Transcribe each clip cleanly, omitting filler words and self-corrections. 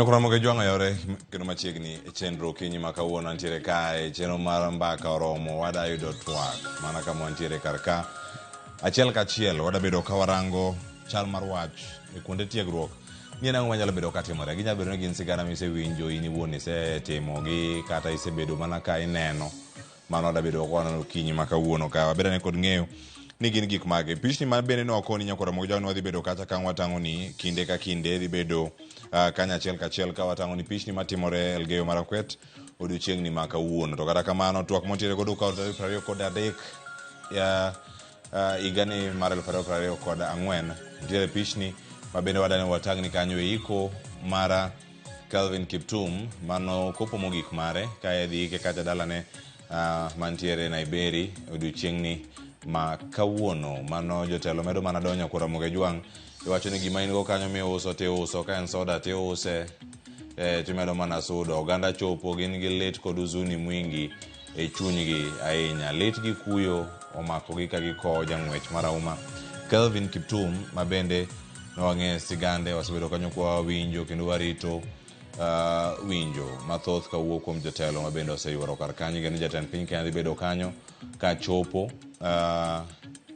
Nyokwar Jwang'o yore kendo machiegni e chenro okinyi ma kawuono antiere kae chenro mar mbaka oromo wada yudo twak mana kama wantiere kar ka achiel kachiel wada bedo ka warango chal mar wach e kuonde tiegruok ni en ang'o manyalo bedo katimore ginyalo bedo ni gin sigana misewinjo in iwuon isetimogi kata isebedo mana ka ineno mano wada bedo ka waneno okinyi ma kawuono ka wabed ane kod ng'eyo ni gin gik mage pichni ma bende ne wakoni nyakwar Ramogi Jwang' ni wadhi bedo kacha ka watang'o ni kinde ka kinde dhi bedo kanyachiel kachiel ka watang'o ni pichni matimore Elgeyo Marakwet odiochieng'ni ma kawuono to kata kamano twak montiere godo kawo tarik 23 higani mar 2024 nitiere pichni ma bende wadani watang'ni kanyo e iko mar Kelvin Kiptum mano kopo mogik mare ka idhi ike kacha dalane mantiere Naiberi odiochieng'ni ma kawuono mano jotelo medo mana donjo kuom Ramogi Jwang' iwacho ni gima in go kanyo miuso tiuso ka en soda tiuse timedo mana sudo oganda chopo gin gi lit kod huzuni mwingi e chunygi ahinya lit gi kuyo omakogi ka gikowo jang'wech marahuma Kelvin Kiptum ma bende nowang'e sigande wasebedo kanyo kwa wawinjo kendo warito winjo mathoth kawuok kuom jotelo ma bende oseyuoro kar kanyo kendo jatend piny Kenya dhi bedo kanyo kachopo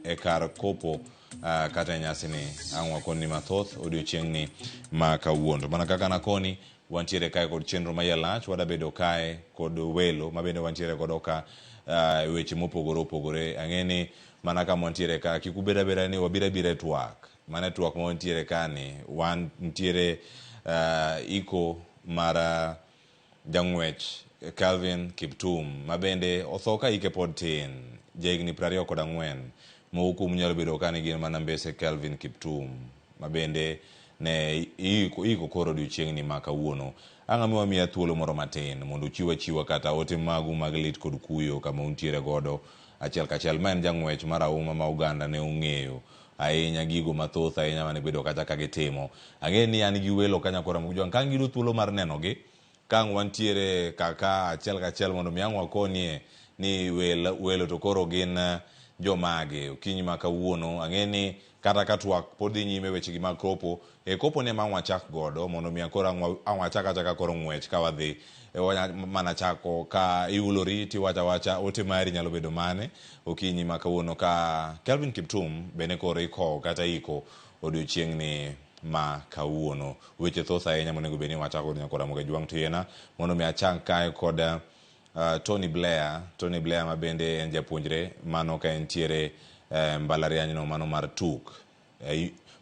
e kar kopo kata e nyasi ni ang' wakoni mathoth odiochieng'ni ma kawuono. Mana kaka nakoni wantiere kae kod chenro ma iye lach wada bedo kae kod welo ma bende wantiere godo ka e weche mopogore opogore. Ang'e ni mana kama wantiere ka kik ubed abeda ni wabiro abira e twak. Mana e twak ma wantiere ka ni wan ntiere iko mar jang'wech Kelvin Kiptum ma bende otho ka hike pod tin, jahigni 24. Moko kuomu nyalo bedo ka ni gin mana mbese Kelvin Kiptum ma bende ne iko koro odiochieng'ni ma kawuono. Ang' wamiya thuolo moro matin mondo uchiw achiwa kata ote magu mag lit kod kuyo kama untiere godo achiel kachiel. Ma en jang'wech marahuma ma oganda ne ong'eyo ahinya gigo mathoth ahinya mane bedo kacha ka gitimo. Ang'e ni an gi welo ka nyakwar Ramogi Jwang' ka ang' giyudo thuolo mar nenogi ka ang' wantiere kaka achiel kachiel mondo mi ang' wakonie ni welo to koro gin jomage okinyi ma kawuono. Ang'e ni kata ka twak pod dhi nyime weche gi mag kopo, e kopo ni ema ang' wachak godo mondo mi koro ang' wachak achaka koro ng'wech ka wadhi mana chako ka iulori tiwacho awacha ote mari nyalo bedo mane okinyi ma kawuono ka Kelvin Kiptum bende koro ikowo kata iko odiochieng'ni ma kawuono. Weche thoth ahinya monego bed ni wachako godo nyakwar Ramogi Jwang' to yiena mondo mi achak kae kod Tony Blair. Tony Blair ma bende en japuonjre mano ka entiere mbalariany no mano mar tuk.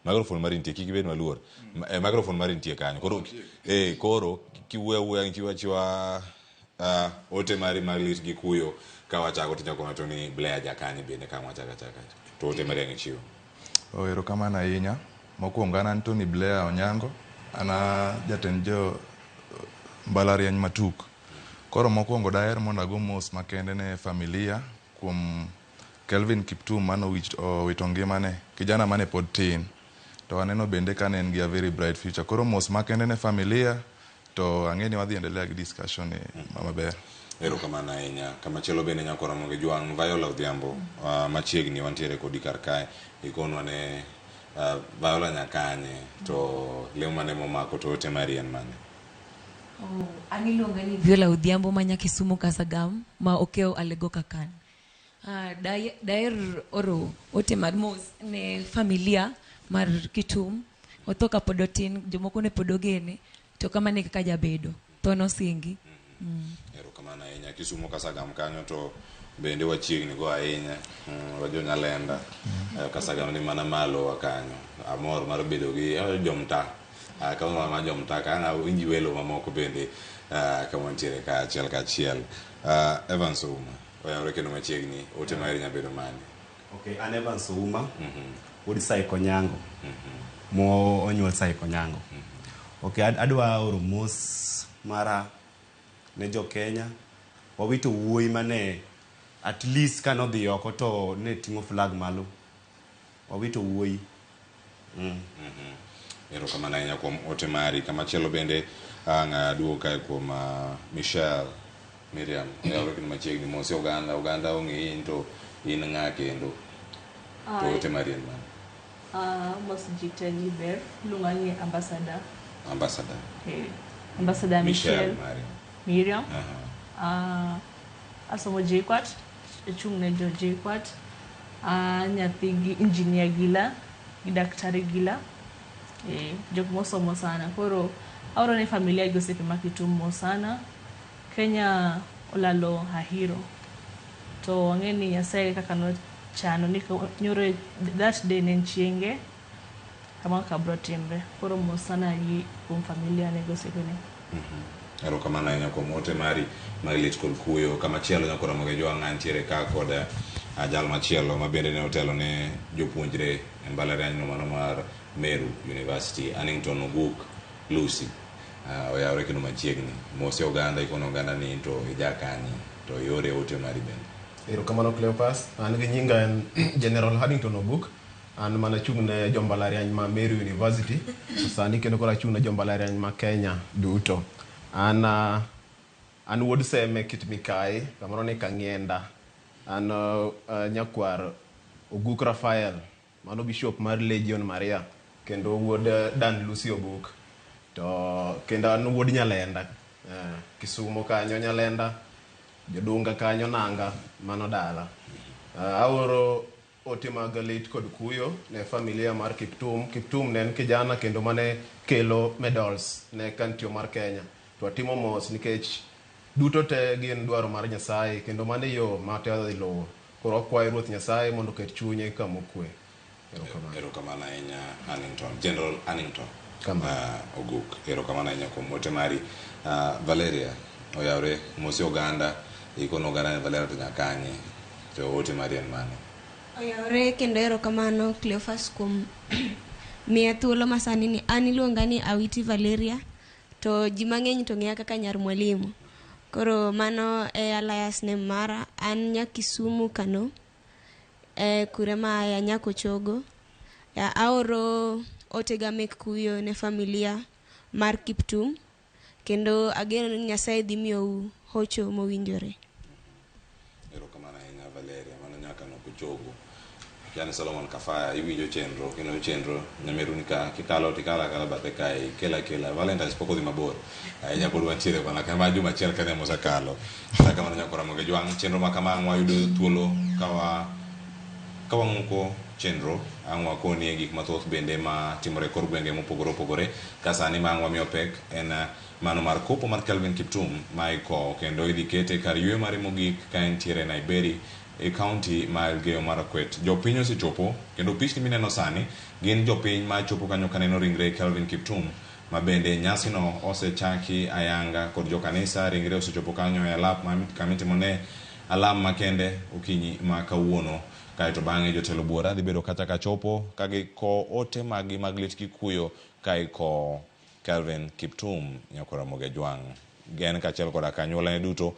Microphone mari nitie kik ibed maluor. Microphone mari nitie kanyo. Koro koro kiwuoyo awuoya chiwa achiwa ote mari mar lit gi kuyo ka wachako to inyalo Tony Blair jakanye bende ka wachako achaka to ote mari ang' ichiwo. Oh, erokamano ahinya. Mokwongo an Tony Blair Onyango, an jatend jo mbalariany ma Tuk. Koro mokwongo daher mondo ago mos makende ne familia kuom Kelvin Kiptum mane owito ngimane, kijana mane pod tin. To waneno bende ka ne en gi a very bright future. Koro mos makende ne familia to ang'e ni wadhi endelea gi discussion ni maber. Erokamano ahinya. Kamachielo bende nyakwar Ramogi Jwang' Viola Odhiambo machiegni wantiere kodi kar kae. Ikonwa ne Viola nyakanye to lemo mane momako to ote mari en mane? Oh, an iluonga ni Viola Odhiambo ma nya Kisumu Kasagam ma okewo Alego Kakan. Daher oro ote mar mos ne familia mar Kitum. Otho kapod otin, jomoko ne pod ogene, to kamano e kaka jabedo. Tho nosingi. Erokamano ahinya. Kisumu Kasagam kanyo to bende wachiegni go ahinya. Wajo Nyalenda. Kasagam ni mana malo wa kanyo. Amor mar bedo gi jomta. Kama ma jomta ka ang' awinj welo mamoko bende kama wantiere ka achiel kachiel. Evans Ouma, oyawore kendo machiegni, ote mari nya bedo mane? Okay, an Evans Ouma, wuod Saiko Onyango, mo onyuol Saiko Onyango. Okay, adwa oro mos mara ne jo Kenya. Wawito wuoyi mane at least kanodhi oko to ne ting'o flag malo. Wawito wuoyi. Erokamano ahinya kuom ote mari. Kamachielo bende ang' aduogo kae kuom Michelle Miriam, oyawore kendo machiegni mosi oganda, oganda ong'eyi in to in ng'a kendo to ote mari en mane? Mos ji te ni ber, iluonga ni Ambassador. Ambassador. Ambassador Michelle Michelle Mari. Miriam. Asomo JKUAT, achung' ne jo JKUAT. Nyathi gi engineer Gila gi daktari Gila. Jok mosomo sana. Koro aoro ne familia gi osiepe ma Kisumu mos sana. Kenya olalo Ahiro. To wang'e ni Nyasaye kaka nochano ni nyoro that day ne en chienge kama kaka bro timre. Koro mos sana gi kuom familia ne gi osiepene. Erokamano ahinya kuom ote mari mag lit kod kuyo. Kamachielo nyakoro Ramogi Jwang' antiere ka kod jal machielo ma bende ne otelo ne jopuonjre e mbalariany no mano mar Meru University, Annington Oguk Lucy. Oyawre kendo machiegni. Mose oganda ikono oganda ni to ija kanye to iore ote mari bende. Erokamano Cleophas, an gi nyinga en General Haddington Oguk. An mana chung' ne jombalariany ma Meru University. To sani kendo koro achung' ne jombalariany ma Kenya duto. An an wuod Seme Kit Mikayi, kamoro ni Kang'ienda. An nyakwar Oguk Raphael, mano bishop mar Legion Maria, kendo wuod Dan Lucy Oguk. To kendo an wuod Nyalenda, Kisumo kanyo Nyalenda, Jodunga kanyo Nanga, mano dala. Aoro ote mag lit kod kuyo ne familia mar Kiptum. Kiptum ne en kijana kendo mane kelo medals ne country mar Kenya. To atimo mos nikech duto te gin dwaro mar Nyasaye kendo mano e yo ma te odhi luwo. Koro wakwayo Ruoth Nyasaye mondo oket chunye kama okwe. Erokamano. Erokamano ahinya Annington, General Annington. Kamano. Oguk. Erokamano ahinya kuom ote mari. Valeria, oyawre mose oganda, ikono oganda ni Valeria to nyakanye. To ote mari en mane? Oyawre kendo erokamano Cleophas kuom miya thuolo masani ni. An iluonga ni Awiti Valeria to ji mang'eny to ng'eya kaka nyar mwalimu. Koro mano e alias name mara. An nya Kisumu Kano. Kure ma aya Nyakochogo. Aoro otega mek kuyo ne familia mar Kiptum kendo ageno ni Nyasaye dhi miyou hocho mowinjore. Erokamano ahinya Valeria, mano nyaka nokochogo. Yani Solomon Kafaya, iwinjo chenro, kendo chenro nyameru ni ka kikalo tikalo akala bathe kae, ikela kela. Valentine's pok odhi mabor. Ahinya pod wantiere mana kama juma achiel kende mosekalo. Kata kamano nyakora Ramogi Jwang', chenro ma kama ang' wayudo thuolo ka wang'uko chenro, ang' wakonie gik mathoth bende ma timore e kor gwenge mopogore opogore. Ka sani ma ang' wamiyo pek en mano mar kopo mar Kelvin Kiptum ma ikowo kendo idhi kete kar yueyo mare mogik ka entiere Naiberi e kaunti ma Elgeyo Marakwet. Jopiny osechopo kendo pichni mineno sani gin jopiny ma chopo kanyo kaneno ringre Kelvin Kiptum ma bende nyasino osechaki ayanga kod jokanisa. Ringre osechopo kanyo e alap kama itimone alam makende okinyi ma kawuono. Kaeto bang'e jotelo buora dhi bedo kacha kachopo ka giko ote maggi mag lit gi kuyo ka ikowo Kelvin Kiptum nyakora Ramogi Ajwang'. Gen kaachiel koda ka anyuolane duto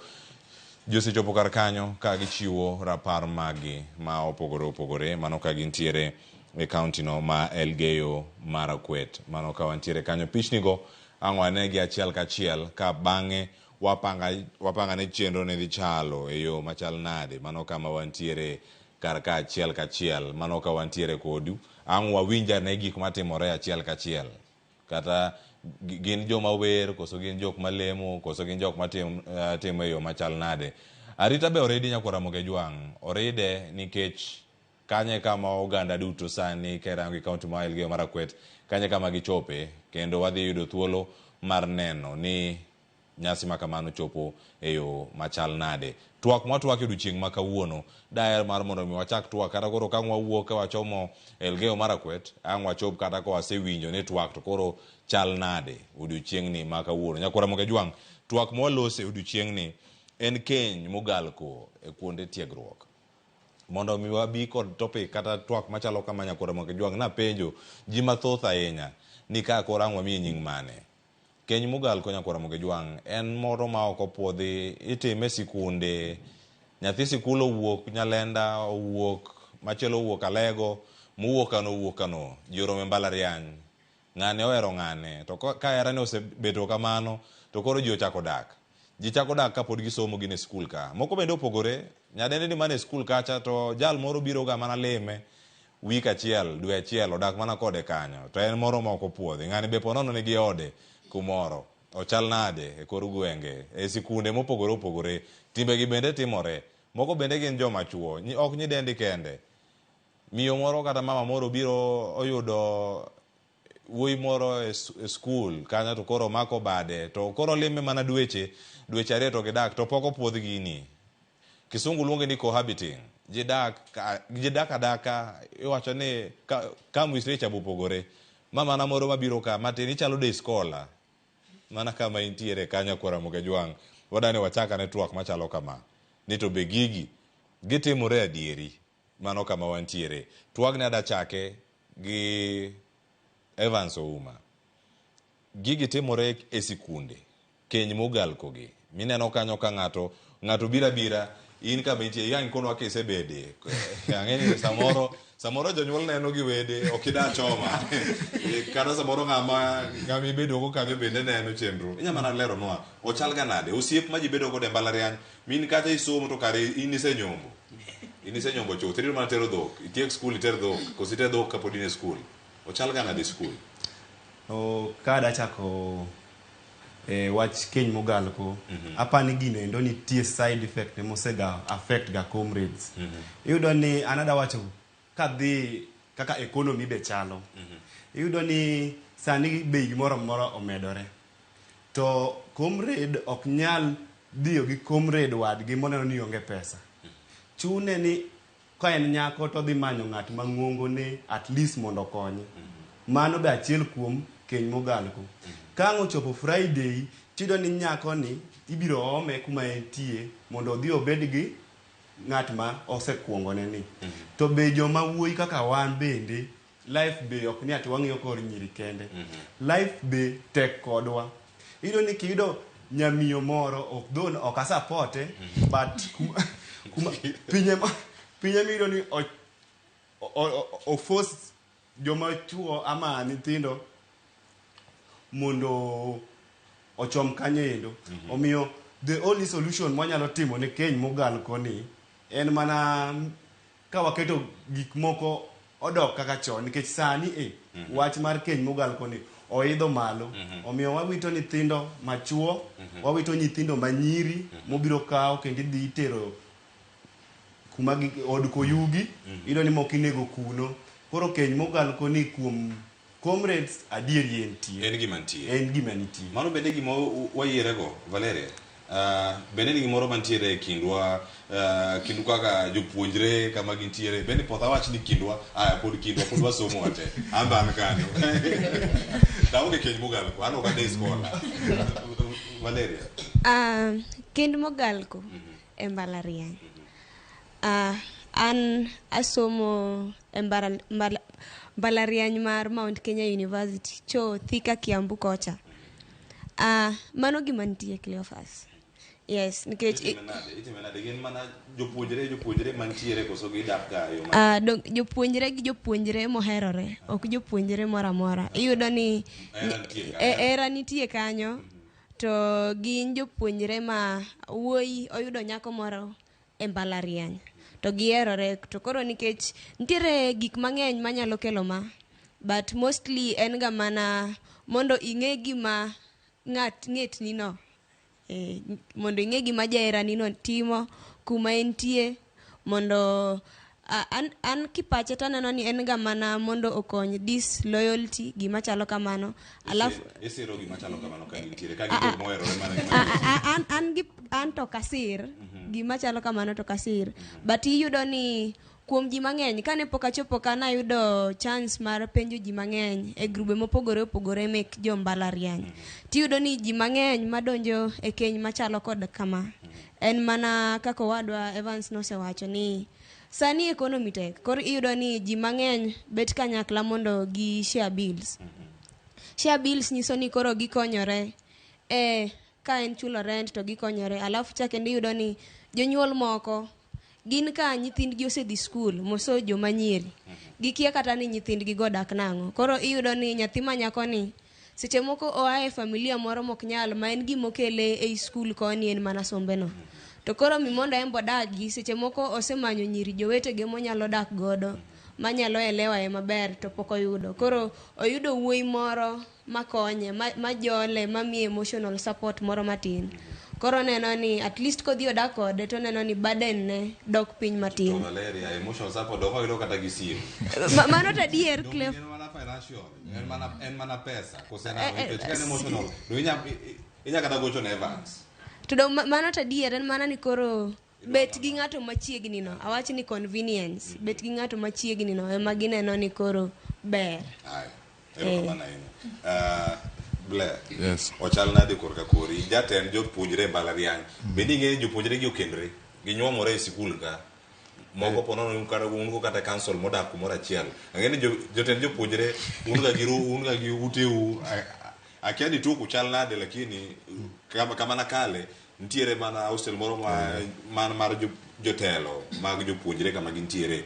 ji osechopo kar kanyo ka gichiwo rapar maggi ma opogore opogore mano ka gintiere e kaunti no ma Elgeyo Marakwet. Mano ka wantiere kanyo pichni go ang' wanegi achiel kachiel ka bang'e wapanga ne chenro ne dhi chalo e yo machal nade. Mano kama wantiere kar ka achiel kachiel, mano ka wantiere kodu ang' wawinj ane gik matimore achiel kachiel. Kata gin joma wer, koso gin jok malemo, koso gin jok matimo e yo machal nade. Arita be oridi nyakwar Ramogi Ajwang', oride nikech kanye kama oganda duto sani kerango gi kaunti ma Elgeyo Marakwet, kanye kama gichope, kendo wadhi yudo thuolo mar neno ni nyasi ma kamano chopo e yo machal nade. Twak mwatwak e odiochieng' ma kawuono, daher mar mondo mi wachak twak kata koro ka wawuok ka wachomo Elgeyo Marakwet, ang' wachop kata ka wasewinjo ni twak to koro chal nade odiochieng'ni ma kawuono. Nyakwar Ramogi Ajwang', twak mwalose odiochieng'ni en keny mogalko e kuonde tiegruok. Mondo mi wabi kod topic kata twak machalo kama nyakwar Ramogi Ajwang', napenjo ji mathoth ahinya ni ka koro ang' wamiye nying mane. Keny mogalko nyakwar Ramogi Ajwang' en moro ma ok opuodhi, itime e sikunde. Nyathi sikul owuok Nyalenda, owuok machielo owuok Alego, mowuok kano owuok kano, ji oromo e mbalariany. Ng'ane ohero ng'ane, to ka herane osebedo kamano, to koro ji ochako dak. Ji chako dak kapod gisomo gin e skul ka. Moko bende opogore, nyadendi ni mana e skul kacha to jal moro biro ga mana lime wik achiel, dwe achiel, odak mana kode kanyo. To en moro ma ok opuodhi. Ng'ani be ponono nigi ode kumoro. Ochal nade e kor gwenge, e sikunde mopogore opogore, timbegi bende timore. Moko bende gin joma chuo, ok nyidendi kende. Miyo moro kata mama moro biro oyudo wuoyi moro e skul kanyo to koro omako bade to koro lime mana dweche dweche ariyo to gidak to pok opuodh gini. Kisungu luonge ni cohabiting. Ji dak ji dak adaka iwacho ni come with richa bopogore. Ma mana moro mabiro ka matin ichalo day scholar. Mana kama intiere kanyo kwara Ramogi Ajwang', wadani wachak ane twak machalo kama. Ni to be gigi gitimore adieri. Mano kama wantiere. Twagni ada chake gi Evans Ouma. Gigi timore e sikunde, keny mogalkogi. Mineno kanyo ka ng'ato ng'ato biro abira in kama intie yang ikonwa kisebede. Ang'e ni samoro samoro jonyuol neno gi wede ok ida choma. Kata samoro ng'ama ng'ama ibedo go kanyo bende neno chenro. Inya mana leronwa ochal ga nade osiep ma ji bedo godo e mbalariany min kata isomo to kare in isenyombo. In isenyombo chuth irito mana tero dhok itiek skul iter dhok koso iter dhok kapod in e skul. Ochal ga nade e skul? To ka adachako e wach keny mogalko apani gino endo nitie side effect ne mosega affect ga comrades. Iyudo ni an ada wacho kadhi kaka economy be chalo. Iyudo ni sani bei gimoro amora omedore. To comrade ok nyal dhiyo gi comrade wadgi moneno ni onge pesa. Chune ni ka en nyako to odhi manyo ng'at mang'ongo ne at least mondo okonye. Mano be achiel kuom keny mogalko. Ka ang' ochopo Friday, tiyudo ni nyako ni ibiro ome kuma entie mondo odhi obed gi ng'at ma osekuongo ne ni. To be joma wuoyi kaka wan bende, life be ok ni ati wang'iyo kor nyiri kende. Life be tek kodwa. Iyudo ni kiyudo nyamiyo moro, ok though ok asapote, but kuma pinye pinye miyudo ni o force joma chuo ama nyithindo mondo ochom kanyo endo. Omiyo the only solution mwanyalo timo ne keny mogal koni en mana ka waketo gik moko odok kaka chon nikech sani e wach mar keny mogal koni oidho malo. Omiyo wawito nyithindo machuo, wawito nyithindo manyiri mobiro kawo kendo idhi itero kuma od koyugi, iyudo ni moko inego kuno. Koro keny mogal koni kuom comrades adieri entie. En gima nitie. En gima nitie. Mano bende gima wayierego, Valeria. Bende ni gimoro mantiere e kindwa, kindu kaka jopuonjre kama gintiere. Bende poth awach ni kindwa, aya pod kindwa, pod wasomo wate. An be an kanyo. To aonge keny mogalko, an ok adhi scholar. Valeria. Kend mogalko e mbalariany. An asomo e mbalariany mar Mount Kenya University, cho Thika Kiambu kocha. Mano gima nitie Cleophas. Yes, nikech Itime nade? Itime nade? Gin mana jopuonjre jopuonjre mantiere koso gidak ga e yo ma Jopuonjre gi jopuonjre moherore, ok jopuonjre moro amora. Iyudo ni Hera nitie kanyo. Hera nitie kanyo, to gin jopuonjre ma wuoyi oyudo nyako moro e mbalariany to giherore. To koro nikech nitiere gik mang'eny manyalo kelo ma, but mostly en ga mana mondo ing'e gima ng'at ng'etni no, mondo ing'e gima jaherani no timo, kuma entie, mondo an kipacha taneno ni en ga mana mondo okony disloyalty, gima chalo kamano. Alafu Isiro gima chalo kamano ka gintiere, ka gin jok moherore mana gima an to kasir, gima chalo kamano to kasir. But iyudo ni kuom ji mang'eny, kane pok achopo ka nayudo chance mar penjo ji mang'eny e grube mopogore opogore mek jo mbalariany. Tiyudo ni ji mang'eny madonjo e keny machalo kod kama, en mana kaka owadwa Evans nosewacho ni sani economy tek. Koro iyudo ni ji mang'eny bet kanyakla mondo gi share bills. Share bills nyiso ni koro gikonyore e ka en chulo rent to gikonyore. Alafu cha kendo iyudo ni jonyuol moko gin ka nyithindgi osedhi skul moso joma nyiri, gikia kata ni nyithindgi go dak nang'o. Koro iyudo ni nyathi ma nyako ni seche moko oa e familia moro mok nyal, ma en gimokele ei skul koni en mana sombe no. To koro mi mondo en bodagi, seche moko osemanyo nyiri jowetege monyalo dak godo manyalo elewa e maber to pok oyudo. Koro oyudo wuoyi moro makonye, majole, mamiye emotional support moro matin. Koro oneno ni at least kodhi odak kode to oneno ni burden ne dok piny To matin. Valeria, emotional support ok oyudo kata gi simu. Mano to adier, Donge Clef. en mana financial, en mana pesa. Kose Eh, nang'o? eh, Nikech ka en emotional, to inya kata gocho ne Evans. To dong mano to adier en mana ni koro bet gi ng'ato machiegni no. Awach ni convenience. Bet gi ng'ato machiegni no ema gineno ni koro ber. Aya, erokamano ahinya. Blair, Yes. ochal nade korka kori? Jatend jopuonjre e mbalariany. Bende ing'eyo ni jopuonjre gi okendre? Ginyuomore e sikul ka. Moko po nono un kata un go kata council modak kumoro achiel. Ang'e ni jotend jopuonjre un ga gi uteu. Akia ni tuku chal nade, lakini kama nakale nitiere mana hostel moro ma man mar jotelo mag jopuonjre kama gintiere.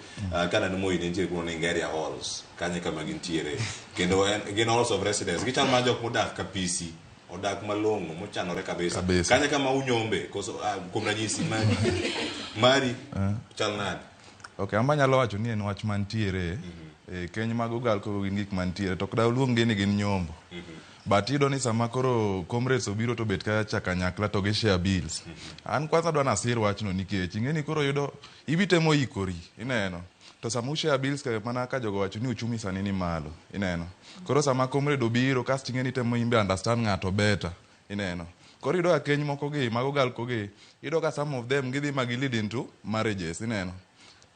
Kaneno Moi ne nitiere kuno ni Ngeria Halls kanyo kama gintiere, kendo gin halls of residence, gichal mana jok modak kapisi, odak malong'o, mochanore kabisa. Kabisa. Kanyo kama unyombe koso, kuom ranyisi mari chal nade? Ok, amba nyalo wacho ni en wach mantiere. Keny mag ogal koro gin gik mantiere to ok da uluong-gi ni gin nyombo. But iyudo ni sama koro comrades obiro to bet kacha kanyakla to gi share bills. An kwanza adwa nasir wachno nikech ing'e ni koro yudo ibi temo ikori, ineno. To sama u share bills ka mana ka jogo wacho ni uchumi sani ni malo, ineno. Koro sama comrade obiro kasto ing'e ni temo imbe understand ng'ato better, ineno. Koro iyudo ka keny moko gi mag ogalko gi, iyudo ka some of them gidhi ma gi lead into marriages, ineno.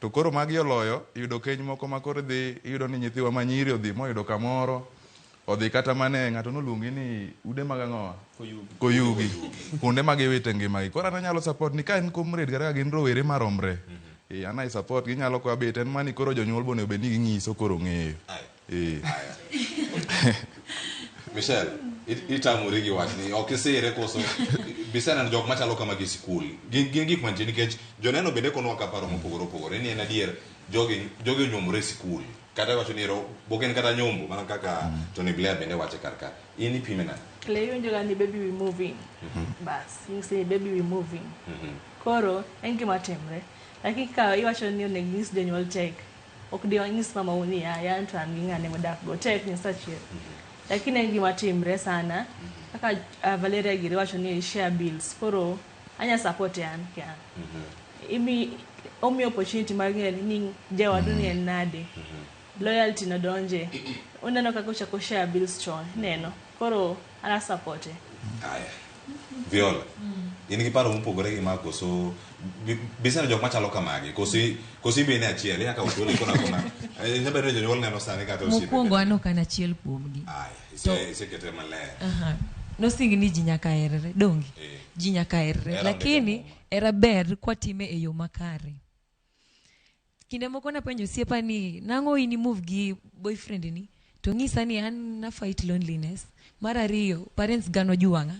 To koro magi oloyo yudo keny moko ma koro dhi iyudo ni nyithiwa ma nyiri odhi moyudo kamoro odhi kata mane ng'ato noluongi ni ude mag ang'owa koyugi kuonde ma giwite ngimagi. Koro an anyalo support ni ka en comrade kata ka gin rowere maromre, an ai support ginyalo kwa bet en mani koro jonyuol bo onego bed ni ging'iso koro ng'eyo. Michelle, itamori gi wachni, ok isire koso biseneno jok machalo kama gi sikul? Gin gik mantie nikech joneno bende konwa ka paro mopogore opogore ni en adier jogi onyuomore e sikul, kata iwacho ni ero bok en kata nyombo mana kaka Tony Blair bende wache kar ka. In ipime nade? Kle iwinjo ga ni baby we moving. Bas, inyisi ni baby we moving. Koro en gima timre. Lakini ka iwacho ni onego inyis jonyuol tek, ok di wanyis mamau ni ya an to an gi ng'ane modak go tek nyis achiel. Lakini en gima timre sana. Kaka Valeria giri wacho ni share bills. Koro anya support an ki an. Imi omiyo opportunity mar ng'eyo ni jawadu ni en nade. Loyalty no donje. Uneno kaka ochako share bills chon, ineno. Koro ana support. Aya. Viola, in gi paro mopogore gi ma koso biseneno jok machalo kamagi koso ibe in achiel inya kawo thuolo ikona kona? Nyalo bedo ni jonyuol neno sani kata osiepe. Mokwongo an ok an achiel kuomgi. Aya, isekete maler. Aha. Nosing ni ji nyaka herre, donge? Eh. Ji nyaka herre, Hera lakini ndiko. Hera ber kwatime e yo makare. Kinde moko napenjo osiepa ni nang'o in move gi boyfriend ni, to ng'isa ni an na fight loneliness. Mar ariyo, parents ga nojuang'a.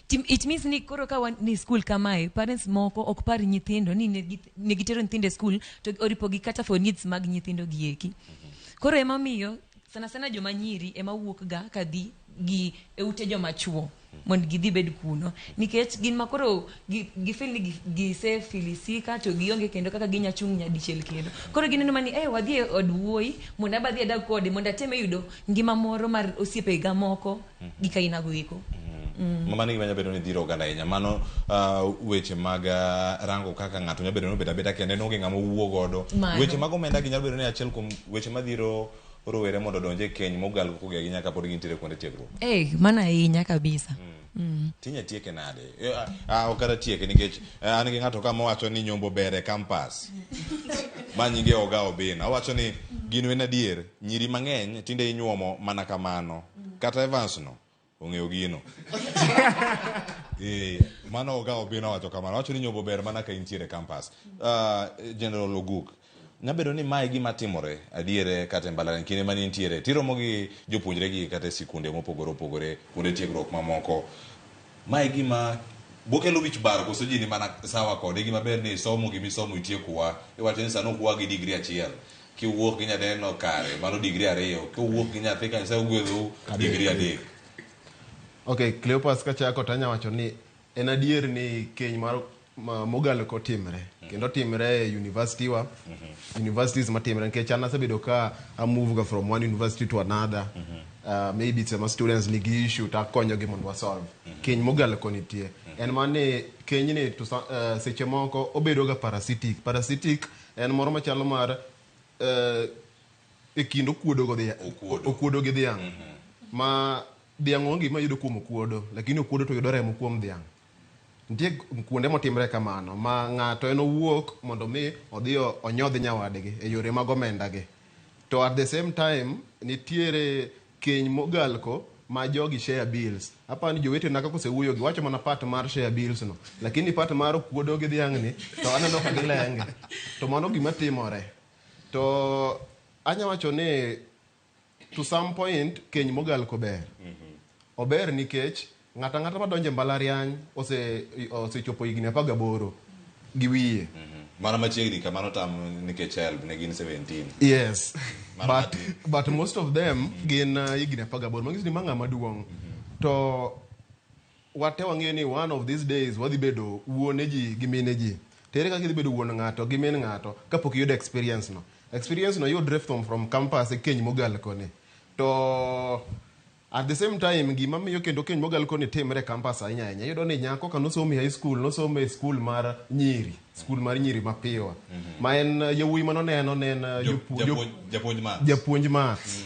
It means ni koro ka wan ni school kamae, parents moko ok par nyithindo ni ne gitero nyithindo e school to oripo gi kata for needs mag nyithindo gieki. Koro ema miyo sana sana joma nyiri ema wuok ga kadhi gi e ute joma chuo mondo gidhi bed kuno, nikech gin ma koro gi feel ni gisefilisika to gionge kendo kaka ginya chung' nyadichiel kendo. Koro gineno mani wadhi e od wuoyi mondo abadhi adag kode mondo ateme yudo ngima moro mar osiepega moko gi kainago eko. Mano gima nyalo bedo ni dhiro oganda ahinya. Mano weche mag rango kaka ng'ato nyalo bedo ni obedo abeda kende, onge ng'ama owuo godo. Mano. Weche mag omenda gi nyalo bedo ni achiel kuom weche madhiro rowere mondo odonj e keny mogal kogi nyaka pod gintiere kuonde tiegruok. Mano ahinya kabisa. Tinya tieke nade? Ok kata tieke nikech an gi ng'ato kama wacho ni nyombo ber e campus. Ma nyinge Oga Obina. Owacho ni gino en adier, nyiri mang'eny tinde inyuomo mana kamano. Kata Evans no ong'eyo gino. Mano Oga Obina owacho kamano. Owacho ni nyombo ber mana ka intiere e campus. General Oguk, nyabedo ni mae gima timore adier kata e mbalariany kinde mane intiere tiromo gi jopuonjre gi kata e sikunde mopogore opogore, kuonde tiegruok mamoko. Mae gima bokelo wich bar koso ji ni mana sawa kode? Gima ber ni isomo gimisomo itiekowa. Iwacho ni sani ok wa gi degree achiel, kiwuok gi nyadenno kare mano degree 2, kiwuok gi nyathi ka Nyasaye ogwedhou degree 3. Ok, Cleopas, kachako to anya wacho ni en adier ni keny mar Mogalko timre kendo timre e university wa, universities matimre, nikech an asebedo ka a move ga from one university to another. Maybe sama students nigi issue to akonyogi mondo wasolve. Keny mogalko nitie en mani kenyni to seche moko obedo ga parasitic. Parasitic en moro machalo mar e kind okuodo go Okuodo. Okuodo gi dhiang', ma dhiang' onge gima yudo kuom okuodo, lakini okuodo to yudo remo kuom dhiang'. Nitie kuonde motimre kamano ma ng'ato en owuok mondo mi odhi onyodh nyawadgi e yore mag omenda gi. To at the same time nitiere keny mogalko ma jogi share bills. Aparo ni jowetena kaka osewuoyo giwacho mana part mar share bills no, lakini part mar okuodo gi dhiang' ni to aneno ka gilenge. To mano gima timore. To anya wacho ni to some point keny mogalko ber. Ober nikech ng'ato ang'ata madonjo e mbalariany osechopo higni 18 gi wiye. Mana machiegni kamano tam nikech HELB ne gin 17. Yes. Mana But, matin. but most of them gin higni 18. Manyiso ni ma ng'ama duong'. To wate wang'eyo ni one of these days wadhi bedo wuone ji gi mine ji. To ere kaka idhi bedo wuon ng'ato gi min ng'ato kapok iyudo experience no? Experience no yudre from campus e keny mogal koni. To at the same time gima miyo kendo keny mogal koni timre e campus ahinya ahinya, iyudo ni nyako ka nosomo e high school, nosomo e school mar nyiri, school mar nyiri mapiwa ma en yawuoyi manoneno ne en Japuonj maths. Japuonj maths.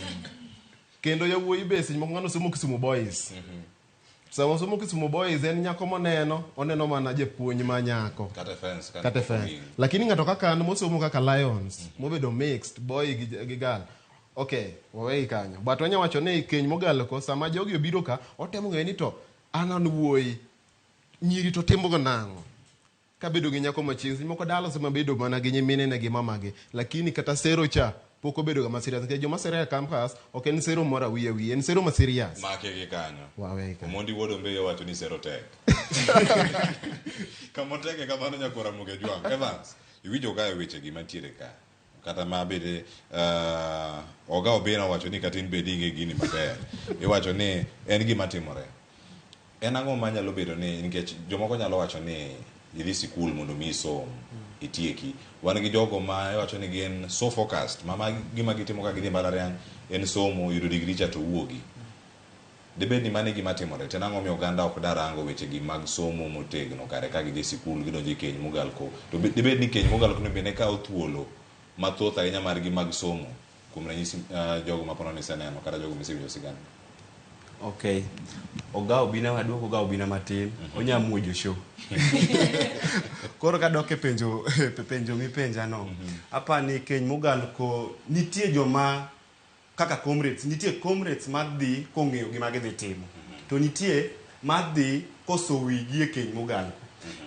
Kendo yawuoyi be seche moko ng'ano somo Kisumu Boys. Sama osomo Kisumu Boys en nyako moneno, oneno mana japuonj ma nyako. Kata fence. Kata fence. Lakini ng'ato kaka an mosomo kaka Lions, mobedo mixed boy gi girl. Okay, wawegi kanyo. But wanya wacho ni keny mogalko sama jogi obiro ka, otemo ng'eyo ni to an wuoyi, nyiri to timo go nang'o? Kabedo gi nyako machiegni, seche moko dala osema bedo mana gi nyiminene gi mamagi, lakini kata sero cha pok obedo ga ma serious, nikech joma sero e campus ok en sero moro awiye awiye, en sero ma serious. Make gi kanyo. Wawegi kanyo. Omondi wuod Ombeyo wacho ni sero tek. Kamoteke kamano nyakora Ramogi Ajwang'. Evans, iwinjo kae weche gi mantiere ka. Kata ma bende Oga Obina owacho ni kata in bende ing'e gini maber. Iwacho ni en gima timore. En ang'o manyalo bedo ni nikech jomoko nyalo wacho ni idhi sikul mondo mi isom itieki. Wan gi jogo ma iwacho ni gin so focused ma gima gitimo ka gidhi e mbalariany en somo, yudo degree cha to wuogi. Dibed ni mano e gima timore, to en ang'o miyo oganda ok da rango wechegi mag somo motegno kare ka gidhi e sikul gidonjo e keny mogalko. To dibed ni keny mogalko ni bende kawo thuolo mathoth ahinya margi mag somo, kuom ranyisi jogo ma pono niseneno kata jogo misewinjo sigana. Okay. Oga Obina waduoko Oga Obina matin. Onya muojo show. Koro kadok e penjo mipenja no. Apani keny mogalko nitie joma kaka comrades, nitie comrades madhi kong'eyo gima gidhi timo. To nitie madhi koso wigi e keny mogalko.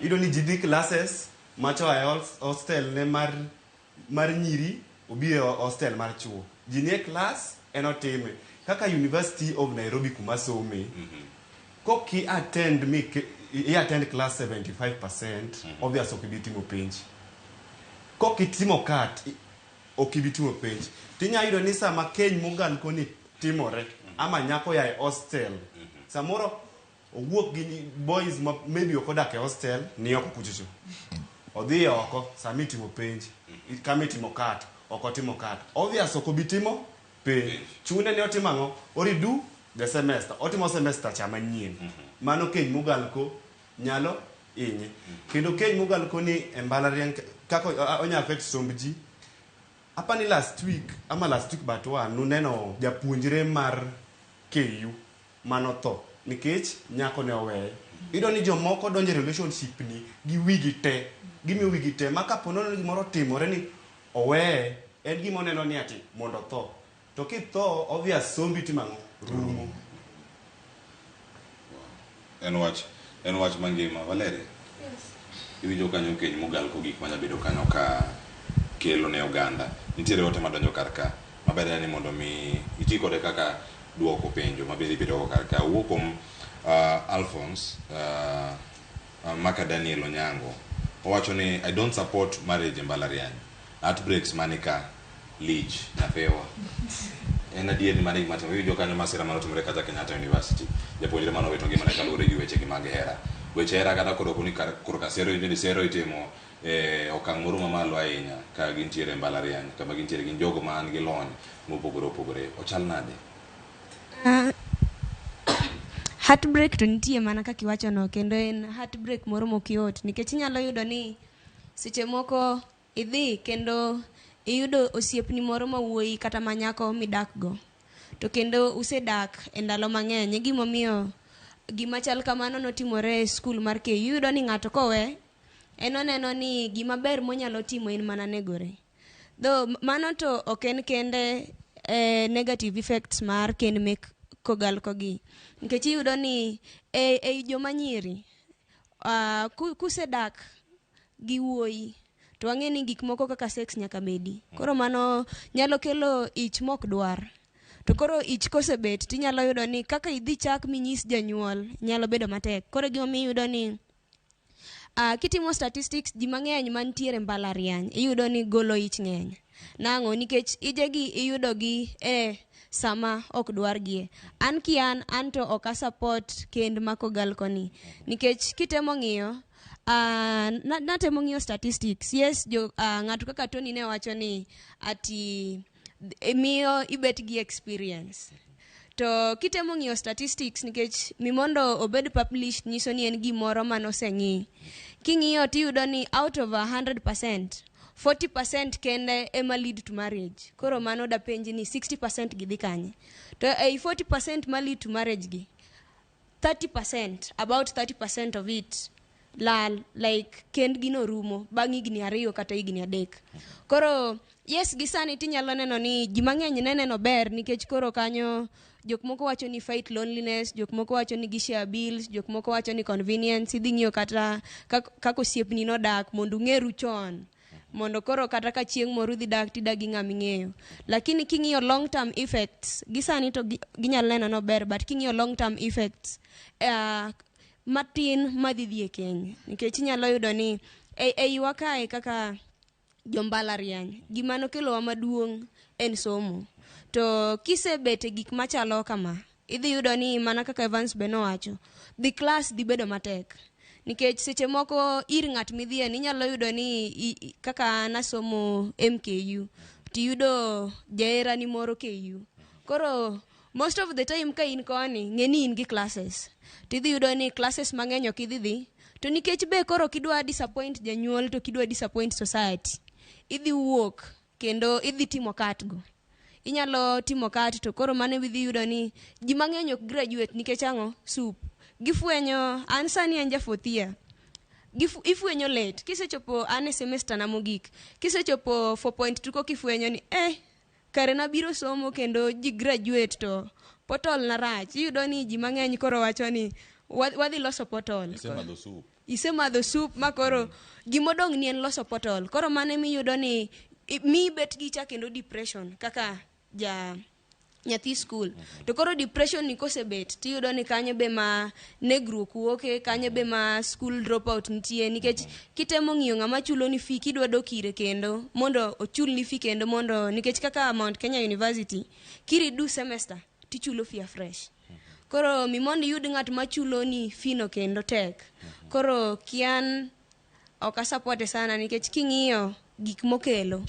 Iyudo ni ji dhi classes macho e hostel ne mar nyiri, obi e hostel mar chuo. Ji nie class en otime. Kaka University of Nairobi kuma some, koki attend mi i attend class 75%, obvious ok ibi timo penj. Koki timo cut, ok ibi timo penj. Tinya yudo ni sama keny mogalko ni timore, ama nyako ya e hostel, samoro owuok gi boys ma maybe ok odak e hostel, ni oko kuchocho. Odhi oko sama itimo penj, kama itimo cut, ok otimo cut. Obvious ok obi timo penj. Chune ni otimo ang'o? O redo the semester. Otimo semester cha manyien. Mano keny mogalko nyalo hinye. Kendo keny mogalko ni e mbalariany kaka onya affect somb ji. Apani last week, ama last week but one, nuneno japuonjre mar KU manotho nikech nyako ne oweye. Iyudo ni jomoko donjo e relationship ni gi wigi te, gimiyo wigi te, ma kapo nono ni gimoro otimore ni oweye, en gima oneno ni ati mondo otho. To kitho, obvious sombi timo ang'o? Rumo. En wach mangima. Valeria? Yes. Iwinjo kanyo keny mogalko gik manya bedo kanyo ka kelo ne oganda. Nitiere ote madonjo kar ka. Maber en ni mondo mi iti kode kaka duoko penjo ma bende ibedo go kar ka. Wuok kuom Alphonse Maka Daniel Onyango. Owacho ni I don't support marriage e mbalariany. Heartbreaks mani ka lich nyathiwa. En adier ni mano e gima timore. Iwinjo kanyo masira mane otimore kata Kenyatta University. Japuonjre mane owito ngimane kaluwore gi weche gi mag hera. Weche hera kata koro koni korka sero ni sero itimo e okang' moro mamalo ahinya ka gintiere e mbalariany kama gintiere gin jogo man gi lony mopogore opogore. Ochal nade? Heartbreak to nitie mana kaka iwachono kendo en heartbreak moro mokyot nikech inyalo yudo ni seche moko idhi kendo iyudo osiepni moro ma wuoyi kata ma nyako midakgo to kendo usedak e ndalo mang'eny e gimomiyo gima chal kamano notimore e skul mar KU. Iyudo ni ng'ato kowe en oneno ni gima ber monyalo timo en mana negore. Though mano to ok en kende negative effects mar kend mek kogalko gi. Nikech iyudo ni ei joma nyiri kusedak gi wuoyi to wang'e ni gik moko kaka sex nyaka bedi. Koro mano nyalo kelo ich mok dwar. To koro ich kosebet tinyalo yudo ni kaka idhi chak minyis janyuol nyalo bedo matek. Koro gimomiyo iyudo ni kitimo statistics ji mang'eny mantiere mbalariany iyudo ni golo ich ng'eny. Nang'o? Nikech ijegi iyudo gi e sama ok dwargie. An kian an to ok a support kend ma kogal koni. Nikech kitemo ng'iyo natemo ng'iyo statistics yes jo ng'ato kaka Tony ne wacho ni ati miyo ibet gi experience to kitemo ng'iyo statistics nikech mimondo obed published nyiso ni en gimoro manoseng'i king'iyo tiyudo ni out of 100% 40% kende ema lead to marriage koro mano dapenji ni 60% gidhi kanye to ei 40% ma lead to marriage gi 30% about 30% of it lal like kendgi no rumo bang' higni 2 kata higni 3 koro yes gi sani tinyalo neno ni ji mang'eny ne neno ber nikech koro kanyo jok moko wacho ni fight loneliness jok moko wacho ni gishare bills jok moko wacho ni convenience idhi ng'iyo kata kaka osiepni nodak mondo ung'eru chon mondo koro kata ka chieng' moro udhi dak tidak gi ng'ama ing'eyo lakini king'iyo long term effects gi sani to ginyalo neno nober but king'iyo long term effects matin madhi dhi e keny nikech inyalo yudo ni eiwa kae kaka jombalariany gima nokelowa maduong' en somo to kisebet e gik machalo kama idhi yudo ni mana kaka Evans be nowacho dhi klas dhi bedo matek nikech seche moko ir ng'at midhiye ni inyalo yudo ni kaka an asomo MKU tiyudo jaherani moro KU koro most of the time ka in koni ng'e ni in gi classes tidhi yudo ni classes mang'eny ok idhi dhi to nikech be koro kidwa disappoint janyuol to kidwa disappoint society idhi wuok kendo idhi timo cut go inyalo timo cut to koro mano idhi yudo ni ji mang'eny ok graduate nikech ang'o sup gifwenyo an sani an ja fourth year ifwenyo late kisechopo an e semester na mogik kisechopo 4.2 kokifwenyo ni kare nabiro somo kendo ji graduate to portal na rach iyudo ni ji mang'eny koro wacho ni wadhi loso portal Isemadho sup. Isemadho sup ma koro gimodong' ni en loso portal koro mano emiyudo ni mi bet gi cha kendo depression kaka ja nyathi skul to koro depression ni kosebet tiyudo ni kanyo be ma negruok wuoke kanyo be ma school dropout nitie nikech kitemo ng'iyo ng'ama chulo ni fee kidwa dok ire kendo mondo ochulni fee kendo mondo nikech kaka Mount Kenya University kiridu semester tichulo fee afresh koro mi mondo iyud ng'at machulo ni fee no kendo tek koro kian ok asapote sana nikech king'iyo gik mokelo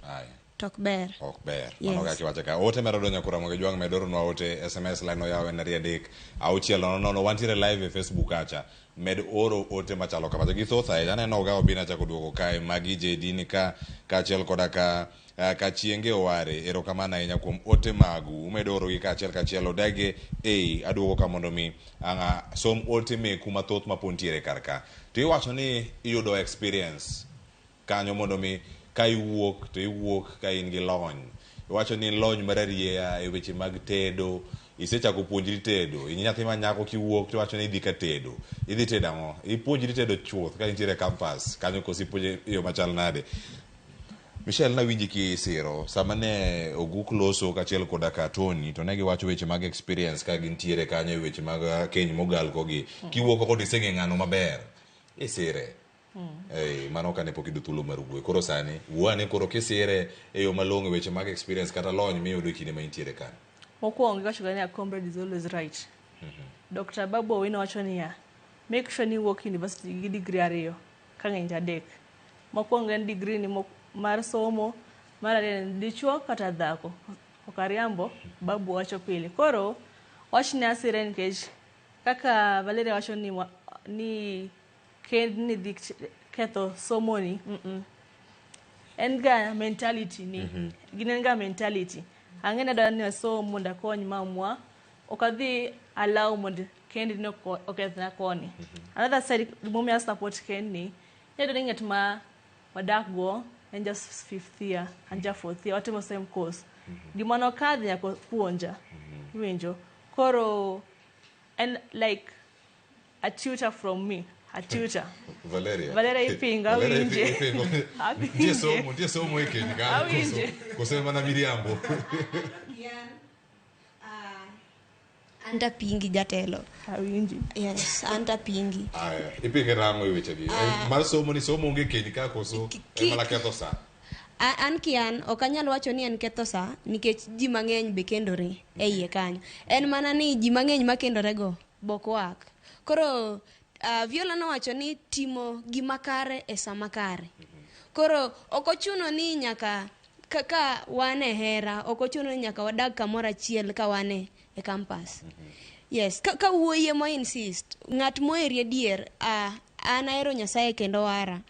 to ok ber. Ok ber. Mano kaka iwacho ka. Ote medo donjo kura mondo jwang' medo ornwa ote SMS line oyaw en 2 3 6 0 0 wantiere live e Facebook kacha. Med oro ote machalo kamacha. Githoth ahinya. Aneno Ogawa Obina chako duogo kae. Magi JD ni ka kaachiel koda ka Kachienge Oware. Erokamano ahinya kuom ote magu. Umedo orogi kaachiel kachiel. Odage ei aduogo ka mondo mi ang' som ote meku mathoth ma pod ntiere kar ka. To iwacho ni iyudo experience kanyo mondo mi ka iwuok to iwuok ka in gi lony. Iwacho ni lony mar arieya e weche mag tedo, isechako puonjri tedo. In nyathi ma nyako kiwuok to iwacho ni idhi ka tedo. Idhi tedo ang'o? Ipuonjri tedo chuth ka intiere e campus kanyo koso ipuonje e yo machal nade? Michelle nawinji kisiro sama ne Oguk loso kaachiel koda ka Tony to ne giwacho weche mag experience ka gintiere kanyo e weche mag keny mogal kogi. Kiwuok oko to iseng'e ng'ano maber. Isire. Mano kane pok iyudo thuolo mar wuoyo. Koro sani, wuo ane koro kisire e yo malong'o e weche mag experience kata lony miyudo e kinde ma intiere kanyo. Mokwongo iwachoga ni a comrade is always right. Dr. Babu Owino wacho niya, Make sure ni iwuok university gi degree ariyo ka ng'eny to adek. Mokwongo en degree ni mar somo, mar ariyo en dichuo kata dhako. Ok ariambo, babu wacho pile. Koro wachni asire nikech kaka Valeria wacho ni, ni kend ni dhi ketho somoni. En ga mentality ni. Gin en ga mentality. Ang'e ni adwa ni asom mondo akony mamwa. Ok adhi allow mondo kend ni okethna koni. Another side gimomiyo a support kend ni, iyudo ni ng'at ma wadak go en just fifth year, an ja fourth year, watimo same course. Gima nokadhe nyaka puonja. Iwinjo? Koro en like a tutor from me, a tutor. Valeria. Valeria ipingo, Valeria awinje. ipingo. Awinje. Nitie somo e keny kanyo. Awinje. Koso mana miriambo. An tapingi jatelo. Awinji. Yes, an tapingi. Aya, ipinge nang'o e wechegi? Mar somo ni somo onge keny ka koso en mana ketho sa. An kian ok anyal wacho ni en ketho sa nikech ji mang'eny be kendore e iye kanyo. En mana ni ji mang'eny makendorego bok wak. Koro Viola nowacho ni timo gima kare e sama kare. Koro ok ochuno ni nyaka kaka wan e hera, ok ochuno ni nyaka wadag kamoro achiel ka wan e campus. Yes, ka wuoyi ema insist, ng'at moheri adier, an ahero Nyasaye kendo wara.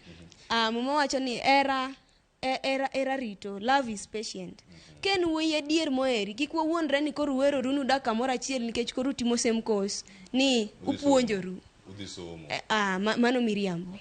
Muma wacho ni hera era rito, love is patient. Ka en wuoyi adier moheri, kik wawuondre ni koro uweroru nudak kamoro achiel nikech koro utimo same course, ni upuonjoru. Udhi somo. Mano miriambo.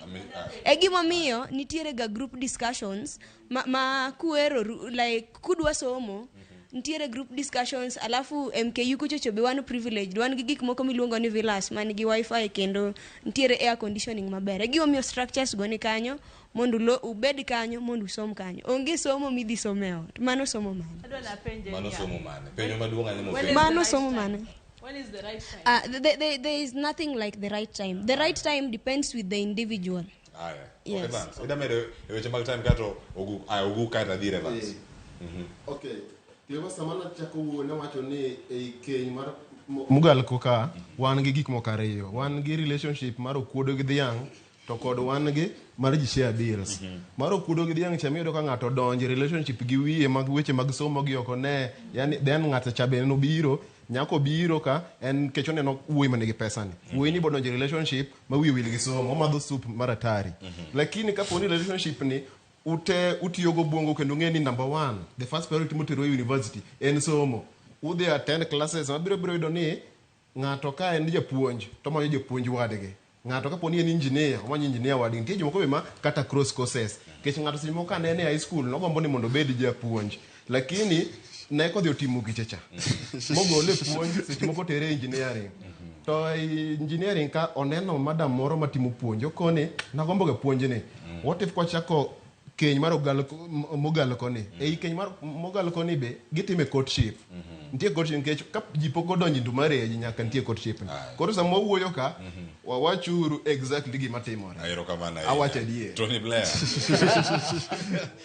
E gimomiyo nitiere ga group discussions ma kuweroru like kudwa somo nitiere group discussions. Alafu MKU kuchocho be wan privileged, wan gi gik moko miluongo ni villas man gi wifi kendo nitiere air conditioning maber. E gimomiyo structures go ni kanyo mondo ubed kanyo mondo usom kanyo. Onge somo midhi somo e ot. Mano somo mane? Adwa napenje Mano niya, somo mane? Penjo maduong' ahinya When is mopenjo. the Mano right somo time? mane? When is the right time? There is nothing like the right time. The right time depends with the individual. Aya. Yes. Evans, ida medo e weche mag time kato Oguk, aya Oguk kaeto adhi ir Evans. Okay. Cleophas, sama nachako wuoyo nawacho ni ei keny mar Mugalko ka wan gi gik moko ariyo. Wan gi relationship mar okuodo gi dhiang' to kod wan gi mar ji share bills. Mar okuodo gi dhiang' cha miyudo ka ng'ato donjo e relationship gi wiye mag weche mag somo gi oko ne yani then ng'ato cha be nobiro nyako biro ka en kech oneno wuoyi manigi pesa ni. Wuoyi ni bodonjo e relationship ma wiye wil gi somo, omadho soup mar hatari. Lakini kapo ni relationship ni ute utiyo go bwongo kendo ng'e ni number one, the first priority motero e university en somo, udhi attend classes mabiro biro yudo ni ng'ato ka en japuonj to omanyo japuonj wadgi, ng'ato kapo ni en engineer omanyo engineer wadgi. Nitie jomoko be ma kata cross courses nikech ng'ato seche moko ka ne en e high school nogombo ni mondo obed japuonj, lakini ne kodhi otimo giche cha mogole e puonj, seche moko tere e engineering, to e engineering ka oneno madam moro matimo puonj okoni nagombo ga puonjni. What if kwachako keny mar ogal mogal koni, ei keny mar mogal koni be gitime courtship? Nitie courtship nikech ka ji pok odonjo into marriage nyaka nitie courtship ni. Koro sama wawuoyo ka wawachuru exactly gima timore. Erokamano ahinya. Awacho adier. Tony Blair.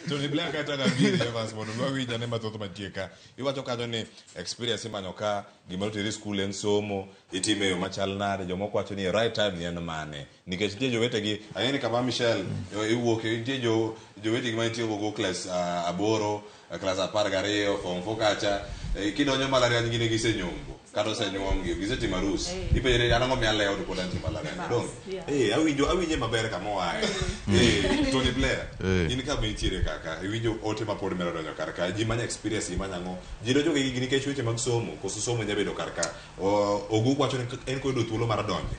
Tony Blair kata ngabiri Evans mondo wawinj ane mathoth mantie ka. Iwacho kanyo ni experience imanyo ka gima oteri skul en somo, itime e yo machal nade, jomoko wacho ni right time ni en mane. Nikech nitie jowetegi, ang'e ni kama Michelle iwuok, nitie jowetegi ma nitie go class 8, class 12, form 4 kacha, kidonjo mbalariany gine gisenyombo kata osenyuomgi, gisetimo arus. Ipenjri an ang'o miya lewo to pod antie mbalariany. Dong'? Awinje maber kama oaye. Tony Blair, in kama intiere kaka, iwinjo ote ma pod medo donjo kar ka, ji manyo experience, ji manyo ang'o? Ji donjo gi gigi nikech weche mag somo, koso somo nyalo bedo kar ka. Oguk wacho ni en koyudo thuolo mar donjo.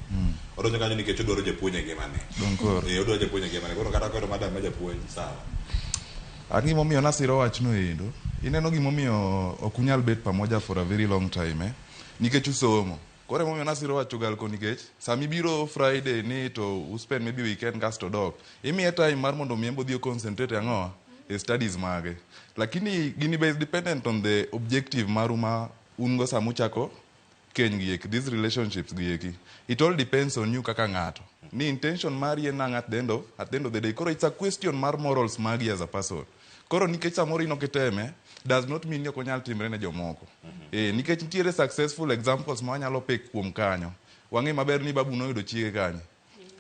Odonjo kanyo nikech odwaro japuonj e ngimane. Dong koro. Odwaro japuonj e ngimane. Koro kata koyudo madam ma japuonj, sawa. An gimomiyo nasiro wachno endo, ineno gimomiyo ok unyal bet pamoja for a very long time, eh? Nikech usomo. Koro emomiyo nasiro wacho galko nikech sama ibiro Friday ni to uspend maybe weekend kasto dok. Imiye time mar mondo mi en be odhi o concentrate e ang'o? E studies mage. Lakini gini be is dependent on the objective maru ma un go sama uchako keny gi eki, these relationships gi eki. It all depends on you kaka ng'ato. Ni intention mari en ang'o at the end of the day. Koro it's a question mar morals magi as a person. Koro nikech samoro in ok iteme, does not mean ni ok onyal timre ne jomoko. Nikech nitiere successful examples ma wanyalo pick kuom kanyo. Wang'e maber ni babu noyudo chiege kanye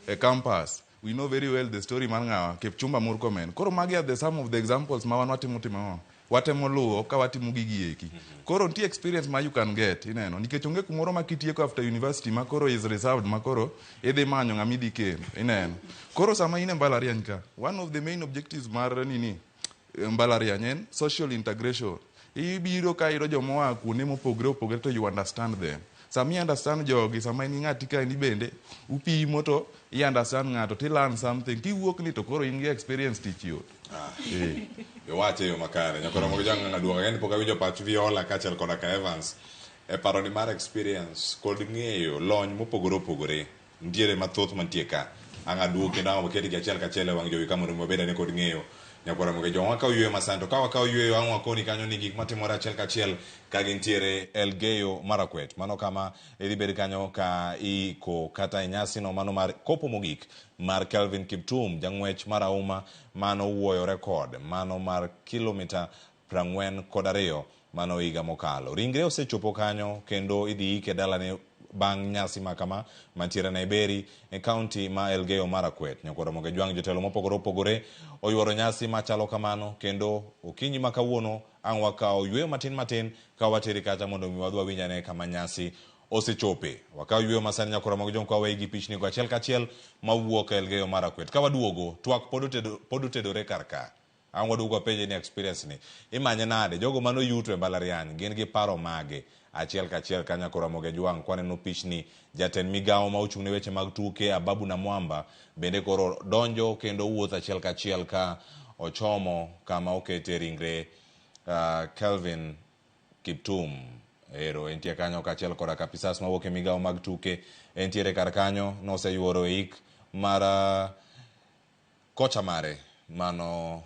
e campus. We know very well the story mar ng'awa Kipchumba Murkomen. Koro magi are the some of the examples ma wan watimo timo ang'o? Watemo luwo ka watimo gigi eki. Koro nitie experience ma you can get, ineno. Nikech onge kumoro ma kitieko after university ma koro is reserved ma koro idhi manyo ng'ama idhi kendo, ineno. Koro sama in e mbalariany ka, one of the main objectives mar nini mbalariany en social integration. Ibiro ka iyudo joma oa kuonde mopogre opogre to you understand them. Sama i understand jogi, sama in gi ng'ati kaendi bende, upimo to i understand ng'ato to i learn something. Kiwuok ni to koro in gi experience tich yot. Eh. Iwache e yo makare. Nyakoro Ramogi Jwang' ng'a duoka ni pok awinjo pach Viola kaachiel koda ka Evans e paro ni mar experience kod ng'eyo lony mopogore opogore nitiere mathoth mantie ka. Ang' aduogi kendo ang' waketgi achiel kachiel e wang' jowi ka mondo mi wabed ane kod ng'eyo. Nyakwar Ramogi Jwang' wakawo yueyo masani to ka wakawo yueyo ang' wakoni kanyo ni gik matimore achiel kachiel ka gintiere Elgeyo Marakwet. Mano kama idhi bed kanyo ka iiko kata e nyasi no mano mar kopo mogik mar Kelvin Kiptum, jang'wech marahuma mano wuoyo rekod mano mar kilomita 42 mano higa mokalo. Ringre osechopo kanyo kendo idhi ike dalane bang' nyasi ma kama mantiere Naiberi e kaunti ma Elgeyo Marakwet. Nyakwar Ramogi Jwang' jotelo mopogore opogore oyuoro nyasi machalo kamano kendo okinyi ma kawuono ang' wakawo yueyo matin matin ka wateri kacha mondo mi wadhi wawinj ane kama nyasi osechope. Wakaw yueyo masani Nyakwar Ramogi Jwang' kwa waweyi gi pichni go achiel kachiel mawuok Elgeyo Marakwet. Ka waduogo, twak pod otedore kar ka. Ang' waduogo wapenje ni experience ni imanye nade? Jogo mano yuto e mbalariany gin gi paro mage? Achiel kachiel ka Nyakwar Ramogi Jwang' kwaneno pichni jatend migawo ma ochung' ne weche mag tuke Ababu Namwamba bende koro donjo kendo wuotho achiel kachiel ka ochomo kama okete ringre Kelvin Kiptum. Ero entie kanyo kaachiel koda kapisas mawuok e migawo mag tuke entiere kar kanyo noseyuoro e ik mar kocha mare mano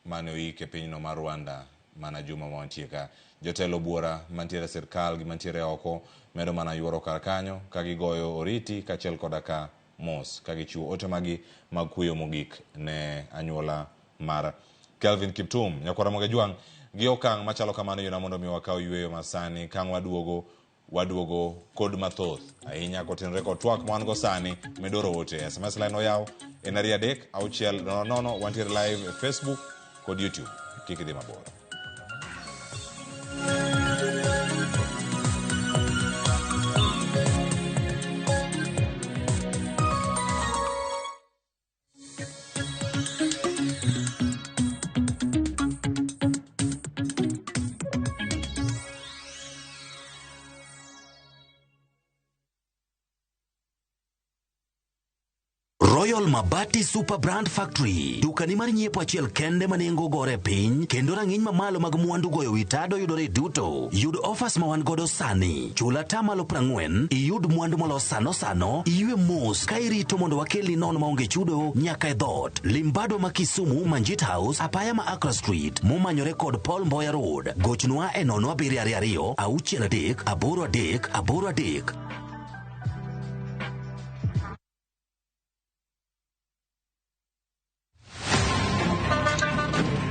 mane oik e pinyno mar Rwanda mana juma ma wantie ka. Jotelo buora mantiere e sirkal gi mantiere oko medo mana yuoro kar kanyo ka gigoyo oriti kaachiel koda ka mos ka gichiwo ote magi mag kuyo mogik ne anyuola mar Kelvin Kiptum. Nyakwar Ramogi Jwang' gi okang' machalo kamano yona mondo mi wakaw yueyo masani kang' waduogo waduogo kod mathoth ahinya kotenore kod twak ma wan go sani midoro ote SMS line oyaw en 2 3 6 0 0 wantiere live e Facebook kod YouTube kik idhi mabor. Royal Mabati Super Brand Factory, dukani mar nyiepo achiel kende ma nengo gore piny kendo rang'iny mamalo mag mwandu goyo wi tado yudore duto. Yud offers ma wan godo sani. Chul atamalo 40, iyud mwandu molos sano sano, iywe mos ka irito mondo wakelni nono maonge chudo nyaka e dhoot. Limbado ma Kisumu, Manjit House, apaya ma Accra Street, momanyore kod Paul Mboya Road. Gochnwa e 0722 63 83 83.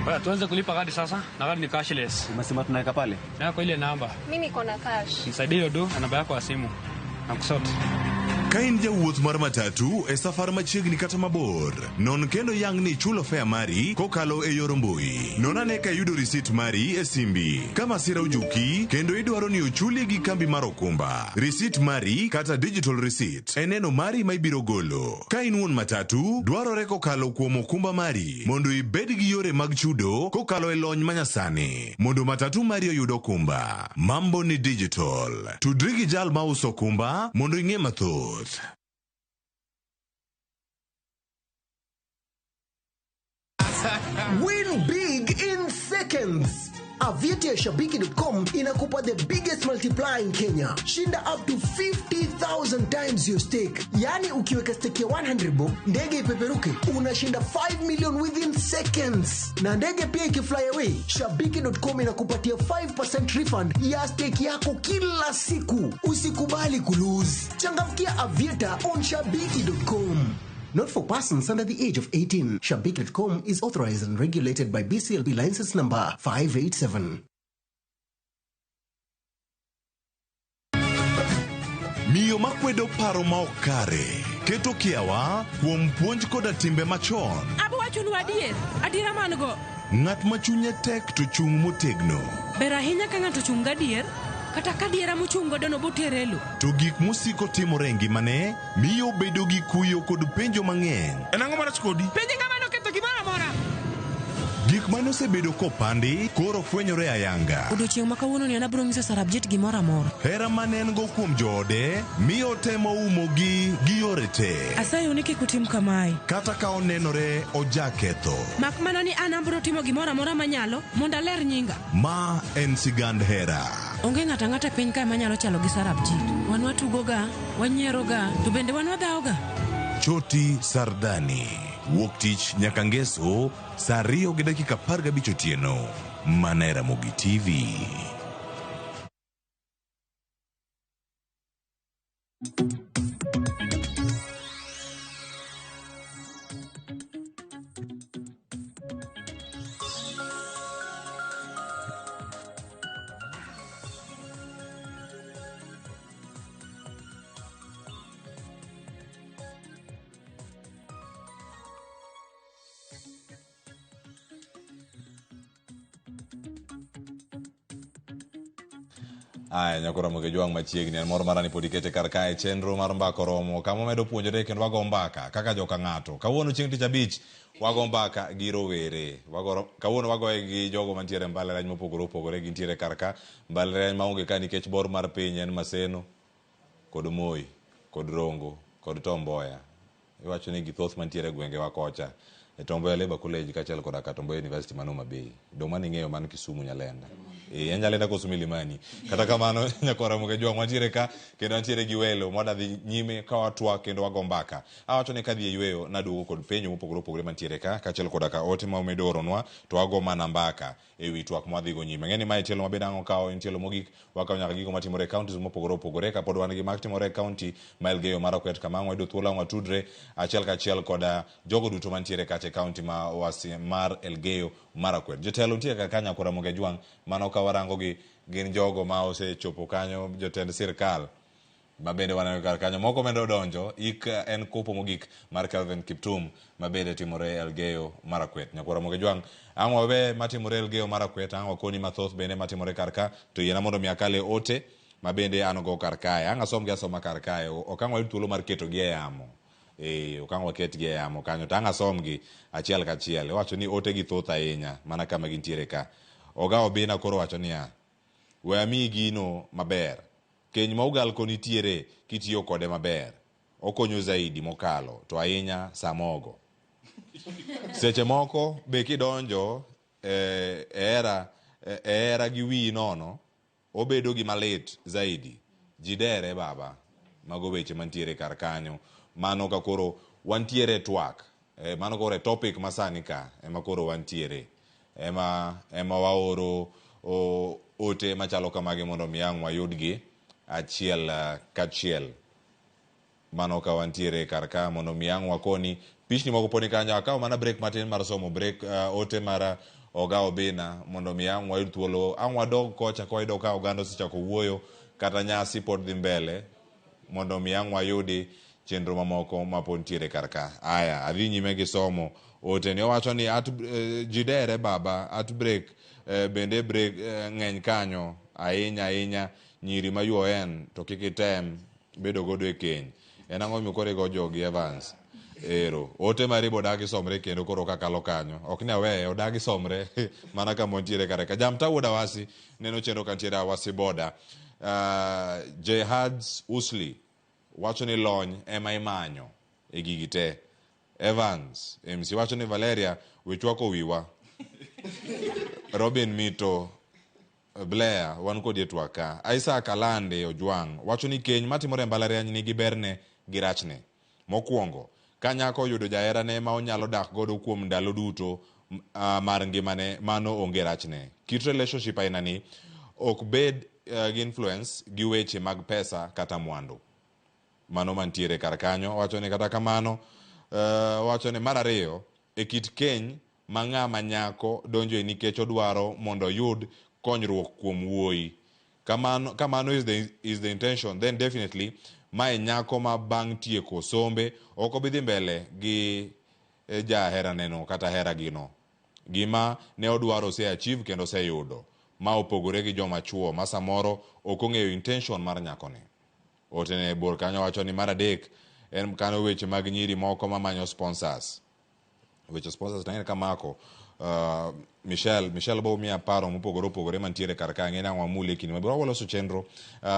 Baya, tuanze kulipa kadi sasa na kadi ni cashless. Umesema tunaweka pale? Yako ile namba. Mi niko na cash. Nisaidie hiyo do na namba yako ya simu. Na kusort. Ka in jawuoth mar matatu e safar machiegni kata mabor, non kendo yang ni ichulo fare mari kokalo e yor mbui. Non ane ka iyudo risit mari e simbi. Ka masira ojuki kendo idwaro ni ochuli gi kambi mar okumba, risit mari kata digital receipt en neno mari ma ibiro golo. Ka in wuon matatu, dwarore kokalo kuom okumba mari mondo ibed gi yore mag chudo kokalo e lony manyasani mondo matatu mari oyud okumba. Mambo ni digital. Tudri gi jal mauso okumba mondo ing'e mathoth. Win big in seconds. Aviator ya Shabiki.com inakupa the biggest multiplier in Kenya. Shinda up to 50,000 times your stake. Yani ukiweka stake ya 100 bob, ndege ipeperuke, unashinda 5 million within seconds. Na ndege pia ikifly away, Shabiki.com inakupatia 5% refund ya stake yako kila siku. Usikubali kulose. Changamkia Aviator on Shabiki.com. Not for persons under the age of 18. Shabiki.com is authorized and regulated by BCLB license number 587. Miyo makwedo paro ma ok kare, keto kiawa kuom puonj koda timbe machon. Abo wachonu adier, adiera man go. Ng'at ma chunye tek to chung' motegno. Ber ahinya ka ng'ato ochung' gadier, kata ka adiera mochung' godo no botere e lo. To gik mosiko timore e ngimane miyo obedo gi kuyo kod penjo mang'eny. En ang'o marach kodi? Penj ng'ama noketho gimoro amora. Gik mane osebedo kopandi koro fwenyore ayanga. Odiochieng' ma kawuononi an abiro nyiso Sarabjit gimoro amora. Hera mane en go kuom joode miyo otemo umogi gi yore te. Asayou ni kik utim kamae. Kata ka onenore ojaketho. Mak mana ni an abiro timo gimoro amora manyalo mondo aler nyinga. Ma en sigand hera. Onge ng'ato ang'ata e piny kae manyalo chalo gi Sarabjit. Wan watugoga, wanyieroga, to bende wan wadhawoga. Choti Sardani. Wuok tich nyaka ngeso saa 2:15 otieno. Mana e Ramogi TV. Aya, nyako Ramogi Jwang' machiegni, en mor mara ni pod ikete kar kae chenro mar mbaka oromo kama wamedo puonjore kendo wago mbaka kaka joka ng'ato. Kawuono chieng' tich abich wago mbaka gi rowere. Kawuono wagoye gi jogo mantiere e mbalariany mopogore opogore gintiere kar ka. Mbalariany maonge ka nikech bor mar piny en Maseno kod Moi kod Rongo kod Tom Mboya. Iwacho ni githoth mantiere e gwengewa kocha e Tom Mboya Labour College kaachiel koda ka Tom Mboya University man Homa Bay. Dong' mano ing'eyo man Kisumu Nyalenda. Eh, en Nyalenda koso Milimani. Kata kamano nyakwar Ramogi Ajwang' wantiere ka kendo wantiere gi welo mwadwa dhi nyime ka watwak kendo wago mbaka. Awacho ni kadhi e yweyo naduogo kod penjo mopogore opogore mantiere ka kaachiel koda ka ote ma umedo oronwa to wago mana mbaka e wi twak mwadhigo nyime. Ang'e ni mae tielo mabende ang' okawo en tielo mogik wakawo nyaka gigo matimore e counties mopogore opogore kapod wan gi mak timore e county ma Elgeyo Marakwet kama ang' wayudo thuolo ang' watudre achiel kachiel koda jogo duto mantiere kacha e county ma wasi mar Elgeyo Marakwet. Jotelo nitie kar kanyo Ramogi Ajwang' mano ka warango gi gin jogo ma osechopo kanyo jotend sirkal ma bende waneno kar kanyo moko medo donjo ik en kopo mogik mar Kelvin Kiptum ma bende timore Elgeyo Marakwet. Nyakwar Ramogi Ajwang' ang' wawe matimore Elgeyo Marakwet ang' wakoni mathoth bende matimore kar ka to yiena mondo mi akale ote ma bende an go kar kae. Ang' asomgi asoma kar kae ok ang' wayud thuolo mar ketogi e yamo. Ok ang' waketgi e yamo kanyo to ang' asomgi achiel kachiel. Iwacho ni ote gi thoth ahinya mana kama gintiere ka. Oga Obina koro wacho niya, we amiyi gino maber. Keny ma ugalko nitiere kitiyo kode maber. Okonyo zaidi mokalo to ahinya samogo. Seche moko be kidonjo e hera gi wiyi nono, obedo gima lit zaidi. Ji dere baba. Mago weche mantiere kar kanyo. Mano ka koro wantiere e twak. Mano koro e topic masani ka ema koro wantiere. Ema waoro ote machalo kamagi mondo mi ang' wayudgi achiel kachiel. Mano ka wantiere kar ka mondo mi ang' wakoni pichni moko poni kanyo. Akawo mana break matin mar somo break ote mar Oga Obina mondo mi ang' wayud thuolo ang' wadog kocha ka wayudo ka oganda osechako wuoyo kata nyasi pod dhi mbele mondo mi ang' wayudi chenro mamoko ma pod nitiere kar ka. Aya, adhi nyime gi somo ote ni owacho ni at ji dere baba at break bende break ng'eny kanyo ahinya ahinya nyiri ma UON to kik item bedo godo e keny. En ang'o momiyo koro igo jogi Evans? Ero, ote mari bodagi somre kendo koro kakalo kanyo. Ok ni aweye, odagi somre mana kama wantiere kare ka. Jamta wuod Awasi neno chenro kantiere Awasi boda. Jehads Usli wacho ni lony ema imanyo e gigi te. Evans MC wacho ni Valeria we chwako wiwa. Robin Mito Blair wan kodi e twak ka. Isaac Alande Ojwang' wacho ni keny matimore e mbalariany nigi berne gi rachne. Mokwongo, ka nyako oyudo jaherane ma onyalo dak godo kuom ndalo duto mar ngimane, mano onge rachne. Kit relationship aina ni ok bed gi influence gi weche mag pesa kata mwandu. Mano mantiere kar kanyo. Owacho ni kata kamano, owacho ni mar ariyo, e kit keny ma ng'ama nyako donjoe nikech odwaro mondo oyud konyruok kuom wuoyi. Kamano is the intention, then definitely Mae nyako ma bang' tieko sombe ok obi dhi mbele gi jaheraneno kata heragino. Gima ne odwaro ose achieve kendo oseyudo. Ma opogore gi joma chuo ma samoro ok ong'eyo intention mar nyakoni. Ote ne bor kanyo wacho ni mar adek en kanyo weche mag nyiri moko mamanyo sponsors. Weche sponsors tang'e kamako Michelle bo miya paro mopogore opogore mantiere kar ka ang'e ni ang' wamule kinde mabiro waloso chenro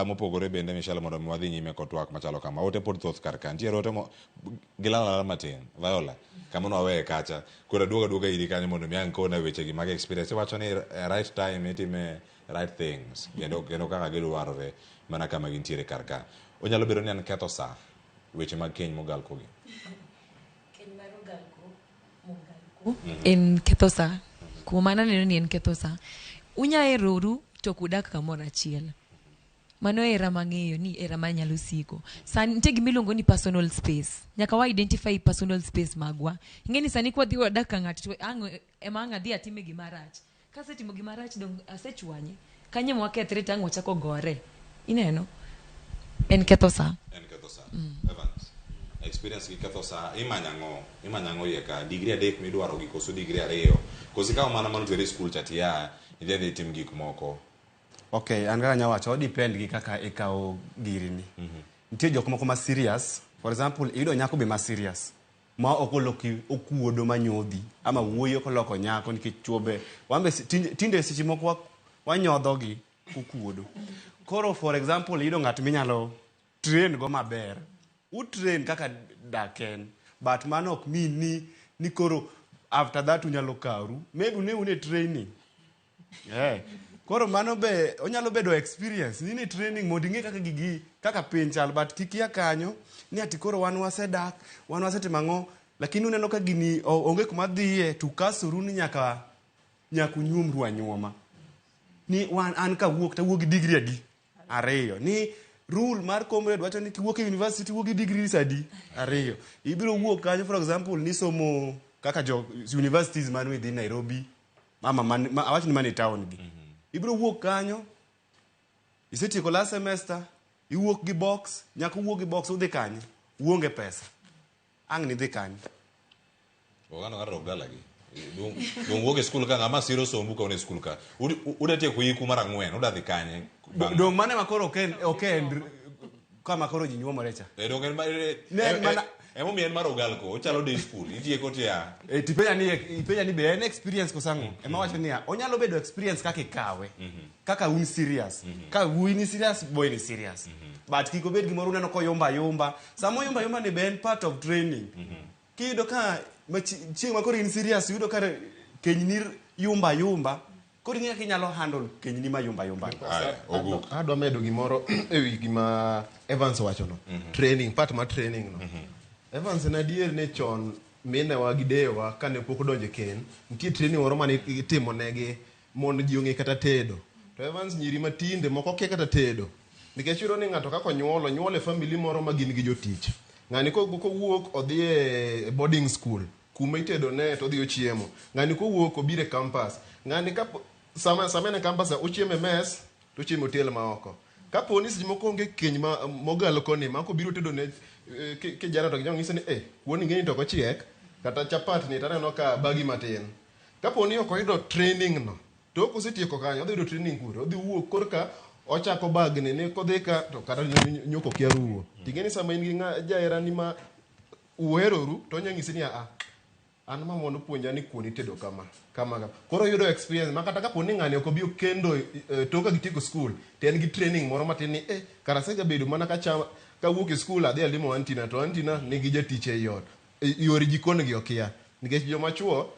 mopogore bende Michelle mondo mi wadhi nyime kod twak machalo kama. Ote pod thoth kar ka. Nitiere ote gilal alala matin. Viola, kamano waweye kacha. Koro aduogo aduoga iri kanyo mondo mi ang' kona weche gi mag experience. Iwacho ni right time itime right things. Kendo kaka gidwarore mana kama gintiere kar ka. Onyalo bedo ni an ketho sa weche mag keny mogal kogi. Keny mar ogalko mogalko en ketho sa. Kuom an aneno ni en ketho sa. Unya heroru to ok udak kamoro achiel. Mano hera mang'eyo ni hera manyalo siko. Sani nitie gima iluongo ni personal space. Nyaka wa identify personal space magwa. Ing'e ni sani kwadhi wadak ka ng'ato to ang' ema ang' adhi atime gima rach. Kasetimo gima rach dong asechwanye. Kanyo ema wakethre to ang' wachako gore. Ineno? En ketho sa. En ketho sa. Evans, experience gi ketho sa imanyo ang'o? Imanyo ang'o iye ka? Degree 3 midwaro gi koso degree 2? Koso ikawo mana mano teri e skul cha tiya idhi adhi itim gik moko. Okay, an kaka anyawacho, o depend gi kaka ikawo girini. Nitie jok moko ma serious, for example, iyudo nyako be ma serious. Ma ok oloki okuodo manyodhi ama wuoyi ok oloko nyako nikech chuo be wan be tinde seche moko wanyodho gi kukuodo. Koro for example iyudo ng'at minyalo train go maber. Utrain kaka dak en. But mano ok mean ni koro after that unyalo karu. Maybe ne un e training. Yeah. Koro mano be onyalo bedo experience ni training mondo ing'e kaka gigi kaka piny chal but kik ia kanyo ni ati koro wan wasedak wan wasetimo ang'o lakini uneno ka gini onge kuma dhiye to kasoru ni nyaka unyuomru anyuoma ni wan an kawuok tawuok gi degree adi 2 ni rule mar comrade wacho ni kiwuok e university wuok gi degrees adi 2 ibiro wuok kanyo for example ni somo kaka jo universities man within Nairobi mama man awach ni man e town gi ibiro wuok kanyo isetieko last semester iwuok gi box nyaka uwuok gi box udhi kanye uonge pesa ang' nidhi kanye Oganda ng'ato ok dalagi. Dong wuok e skul ka ng'ama siro sombu ka un e skul ka. Uda tieko hiku mar 4, uda dhi kanye? Dong mane ma koro ok en kama koro ji nyuomore cha. Dong en mana emomiyo en mar ogalko, ochalo day school, itieko tiya. Tipenja ni be en experience koso ang'o? Ema wacho niya, onyalo bedo experience kaka ikawe. Kaka un serious. Ka wuoyi ni serious, boy ni serious. But kik obed gimoro uneno koyumba yumba. Sama oyumba yumba ni be en part of training. Kiyudo ka chieng' ma koro in serious, iyudo ka kenyni yumba yumba, koro ing'eyo kaka inyalo handle kenyni ma yumba yumba. Adwa medo gimoro ewi gima Evans owachono. Training, part mar training no. Evans en adier ni chon minewa gi deyewa kane pok odonjo e keny, nitie training moro mane itimo negi mondo ji ong'e kata tedo. To Evans nyiri matinde moko kia kata tedo. Nikech iyudo ni ng'ato kaka onyuol, onyuol e family moro ma gin gi jotich. Ng'ani kowuok odhi e boarding school, kuma itedo ne to odhi ochiemo. Ng'ani kowuok obiro e campus. Ng'ani sama en e campus ochiemo e mess to ochiemo e hotel ma oko. Kapo ni seche moko onge keny mogal koni ma kobiro tedo ne kijana to kijana ng'ise ni kuon ing'e ni to ok ochiek kata chapat ni to aneno ka bagi matin. Kapo ni ok oyudo training no to ok osetieko kanyo odhi yudo training kure odhi wuok korka ochako bagni ni kodhi ka to kata nyoko kia ruwo. Ting'e ni sama in gi jaherani ma uheroru to onya nyisi ni a an mama nopuonja ni kuon itedo kama kama kama. Koro oyudo experience ma kata kapo ni ng'ani ok obi okendo tok ka gitieko school to en gi training moro matin ni kara asegabedo mana kawuok e school adhi alimo antina to antina nigi jatich ei ot. Yore jikon gi okia nikech joma chuo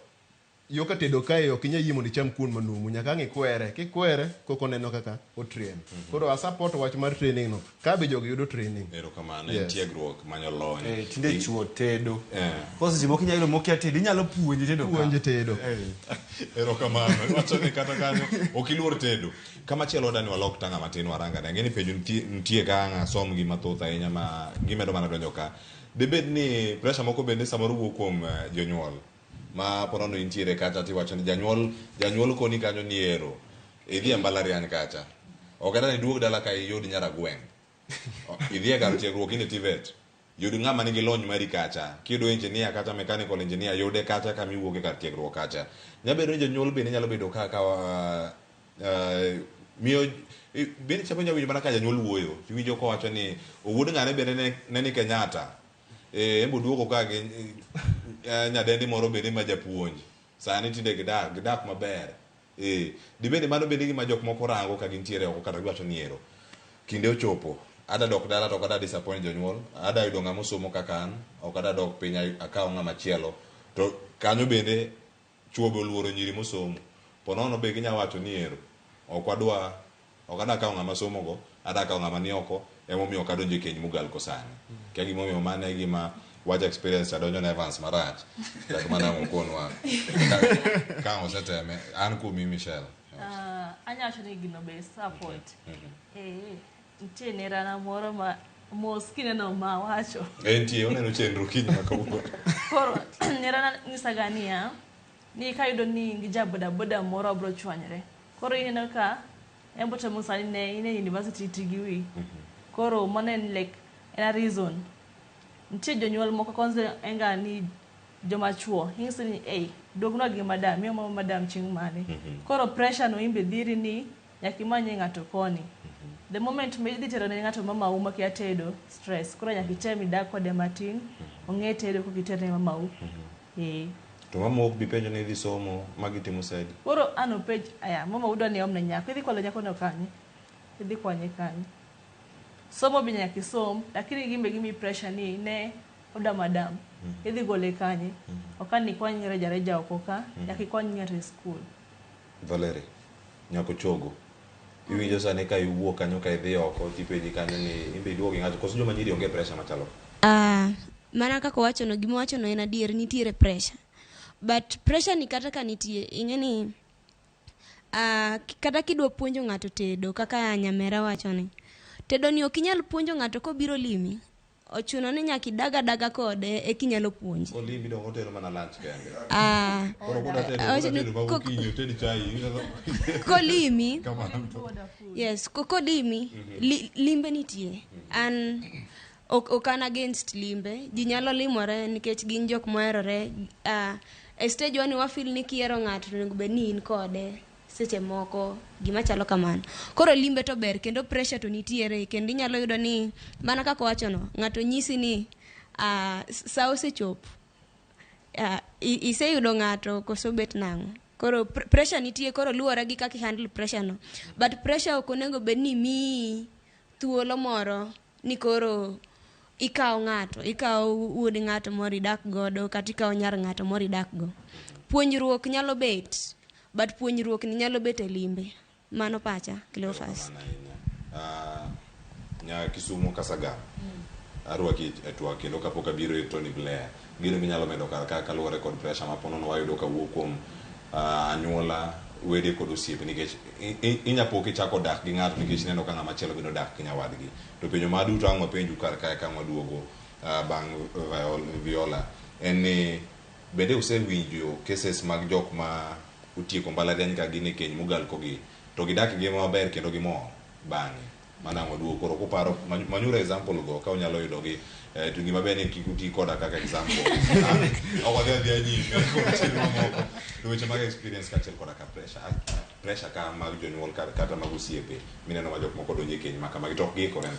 yo ka tedo kae ok inyal yie mondo icham kuon manumu nyaka ang' ikwere kikwere koko oneno kaka otrain. Koro a support wach mar training no ka be jogi yudo training. Erokamano, en tiegruok manyo lony. Tinde chuo tedo. Koro seche moko inyalo yudo mokia tedo, inyalo puonje tedo ka. Puonje tedo. Erokamano. Iwacho ni kata kanyo ok iluor tedo. Kama chielo wadani walok tanga matin waranga. Ang'e ni penjo nitie ka ang' asom gi mathoth ahinya ma gimedo mana donjo ka. Dibed ni pressure moko bende samoro wuok kuom jonyuol. Ma ponono intiere kacha tiwacho ni janyuol koni kanyo ni ero idhi e mbalariany kacha ok adwa ni iduog dala ka iyud nyaragweng'. Idhi e kar tiegruok in e TVET. Yud ng'ama nigi lony mari kacha. Kiyudo engineer kata mechanical engineer, yude kacha kama iwuoke kar tiegruok kacha. Nyalo bedo ni jonyuol bende nyalo bedo kaka miyo bende chako inyalo winjo mana ka janyuol wuoyo. Iwinjo kowacho ni owuod ng'ane bende ne ni Kenyatta. En be oduogo ka gi nyadendi moro bende ma japuonj. Sani tinde gidak maber. Dibende mano bende gima jok moko rango ka gintiere oko kata giwacho ni ero. Kinde ochopo, ada dok dala to ok ada disappoint jonyuol, ada yudo ng'ama osomo kaka an, ok ada dok piny akaw ng'ama chielo. To kanyo bende chuo be oluoro nyiri mosomo. Po nono be ginya wacho ni ero, ok wadwa, ok ada kawo ng'ama somo go, ada kawo ng'ama ni oko, emomiyo ok adonjo e keny mugal ko sani. Kia gimomiyo mano e gima wach experience adonjo ne Evans marach. Chak mana okonwa ka oseteme, an kuomi Michelle. Anya wacho ni gino be support. Nitie nerana moro ma mos kineno ma wacho. Entie, oneno chenro kiny ma kawuono. Koro nerana nyisaga niya, ni kayudo ni gi ja boda boda moro abro chwanyre. Koro ineno ka en bo temo sani ne in e university ti gi wi. Koro mano en like en a reason. Nitie jonyuol moko kwanza enga ni joma chuo ing'iso ni ei duognwa gi madam, miyo mama madam chieng' mane. Koro pressure no imbe dhiri ni nyaka imanye ng'ato koni. The moment ma idhi tero ne ng'ato mamau makia tedo, stress. Koro nyaka item idag kode matin, ong'e tedo koka iter ne mamau. To mama ok bi penjo ni idhi somo, magi timo sedi. Koro an openj, aya, mama udwa ni omne nyako, idhi kwalo nyako no kanye? Idhi kwanye kanye? Somo be nyaka isom, lakini gimbe gimi pressure ni ne oda madam. Idhi gole kanye? Ok an ikwany reja reja oko ka, nyaka ikwany ng'ato e school. Valerie, nyako chogo. Iwinjo sani ka iwuok kanyo ka idhi oko tipenji kanyo ni imbe iduogo gi ng'ato koso joma nyiri onge pressure machalo. Mana kaka owachono, gima owachono en adier, nitiere pressure. But pressure ni kata ka nitie, ing'e ni kata kidwa puonjo ng'ato tedo kaka nyamera wacho ni, tedo ni ok inyal puonjo ng'ato kobiro limi. Ochuno ni nyaka idag adaga kode eka inyalo puonje. Olimi dong otero mana lunch kende. Koro koda tedo, koda tedo ma gokinyi, oted chai. Kolimi. Kamano to. Yes, kolimi, limbe nitie. An ok an against limbe. Ji nyalo limore nikech gin jok moherore. E stage wani wa feel ni kihero ng'ato to onego bed ni in kode seche moko, gima chalo kamano. Koro limbe to ber kendo pressure to nitiere kendo inyalo yudo ni mana kaka owachono, ng'ato nyisi ni sa osechopo. Iseyudo ng'ato koso bet nang'o? Koro pressure nitie, koro luwore gi kaka i handle pressure no. But pressure ok onego bed ni miyi thuolo moro ni koro ikawo ng'ato, ikawo wuod ng'ato moro idak godo, kata ikawo nyar ng'ato moro idak go. Puonjruok nyalo bet, but puonjruok ni nyalo bet e limbe. Mano pacha, Cleophas. Nya Kisumu Kasagam. Arwaki e twak kendo kapok abiro ir Tony Blair. Gino minyalo medo kar ka kaluwore kod pressure ma ponono wayudo kawuok kuom anyuola, wede kod osiepe, nikech inya po kichako dak gi ng'ato nikech ineno ka ng'ama chielo bende odak gi nyawadgi. To penjo ma duto ang' wapenju kar kae ka ang' waduogo bang' Viola en ni bende usewinjo cases mag jok ma otieko mbalariany ka gin e keny mogal kogi to gidak e ngima maber kendo gimor bang'e. Mano ang' waduogo koro kuparo manyuru example go ka unyalo yudogi, to gima ber ni kik uti koda kaka example. Ok wadhi adhiya nyime kod chenro mamoko. To weche mag experience kaachiel koda ka pressure ka mag jonyuol kata mag osiepe mineno ma jok moko donjo e keny ma kamagi to ok giikore.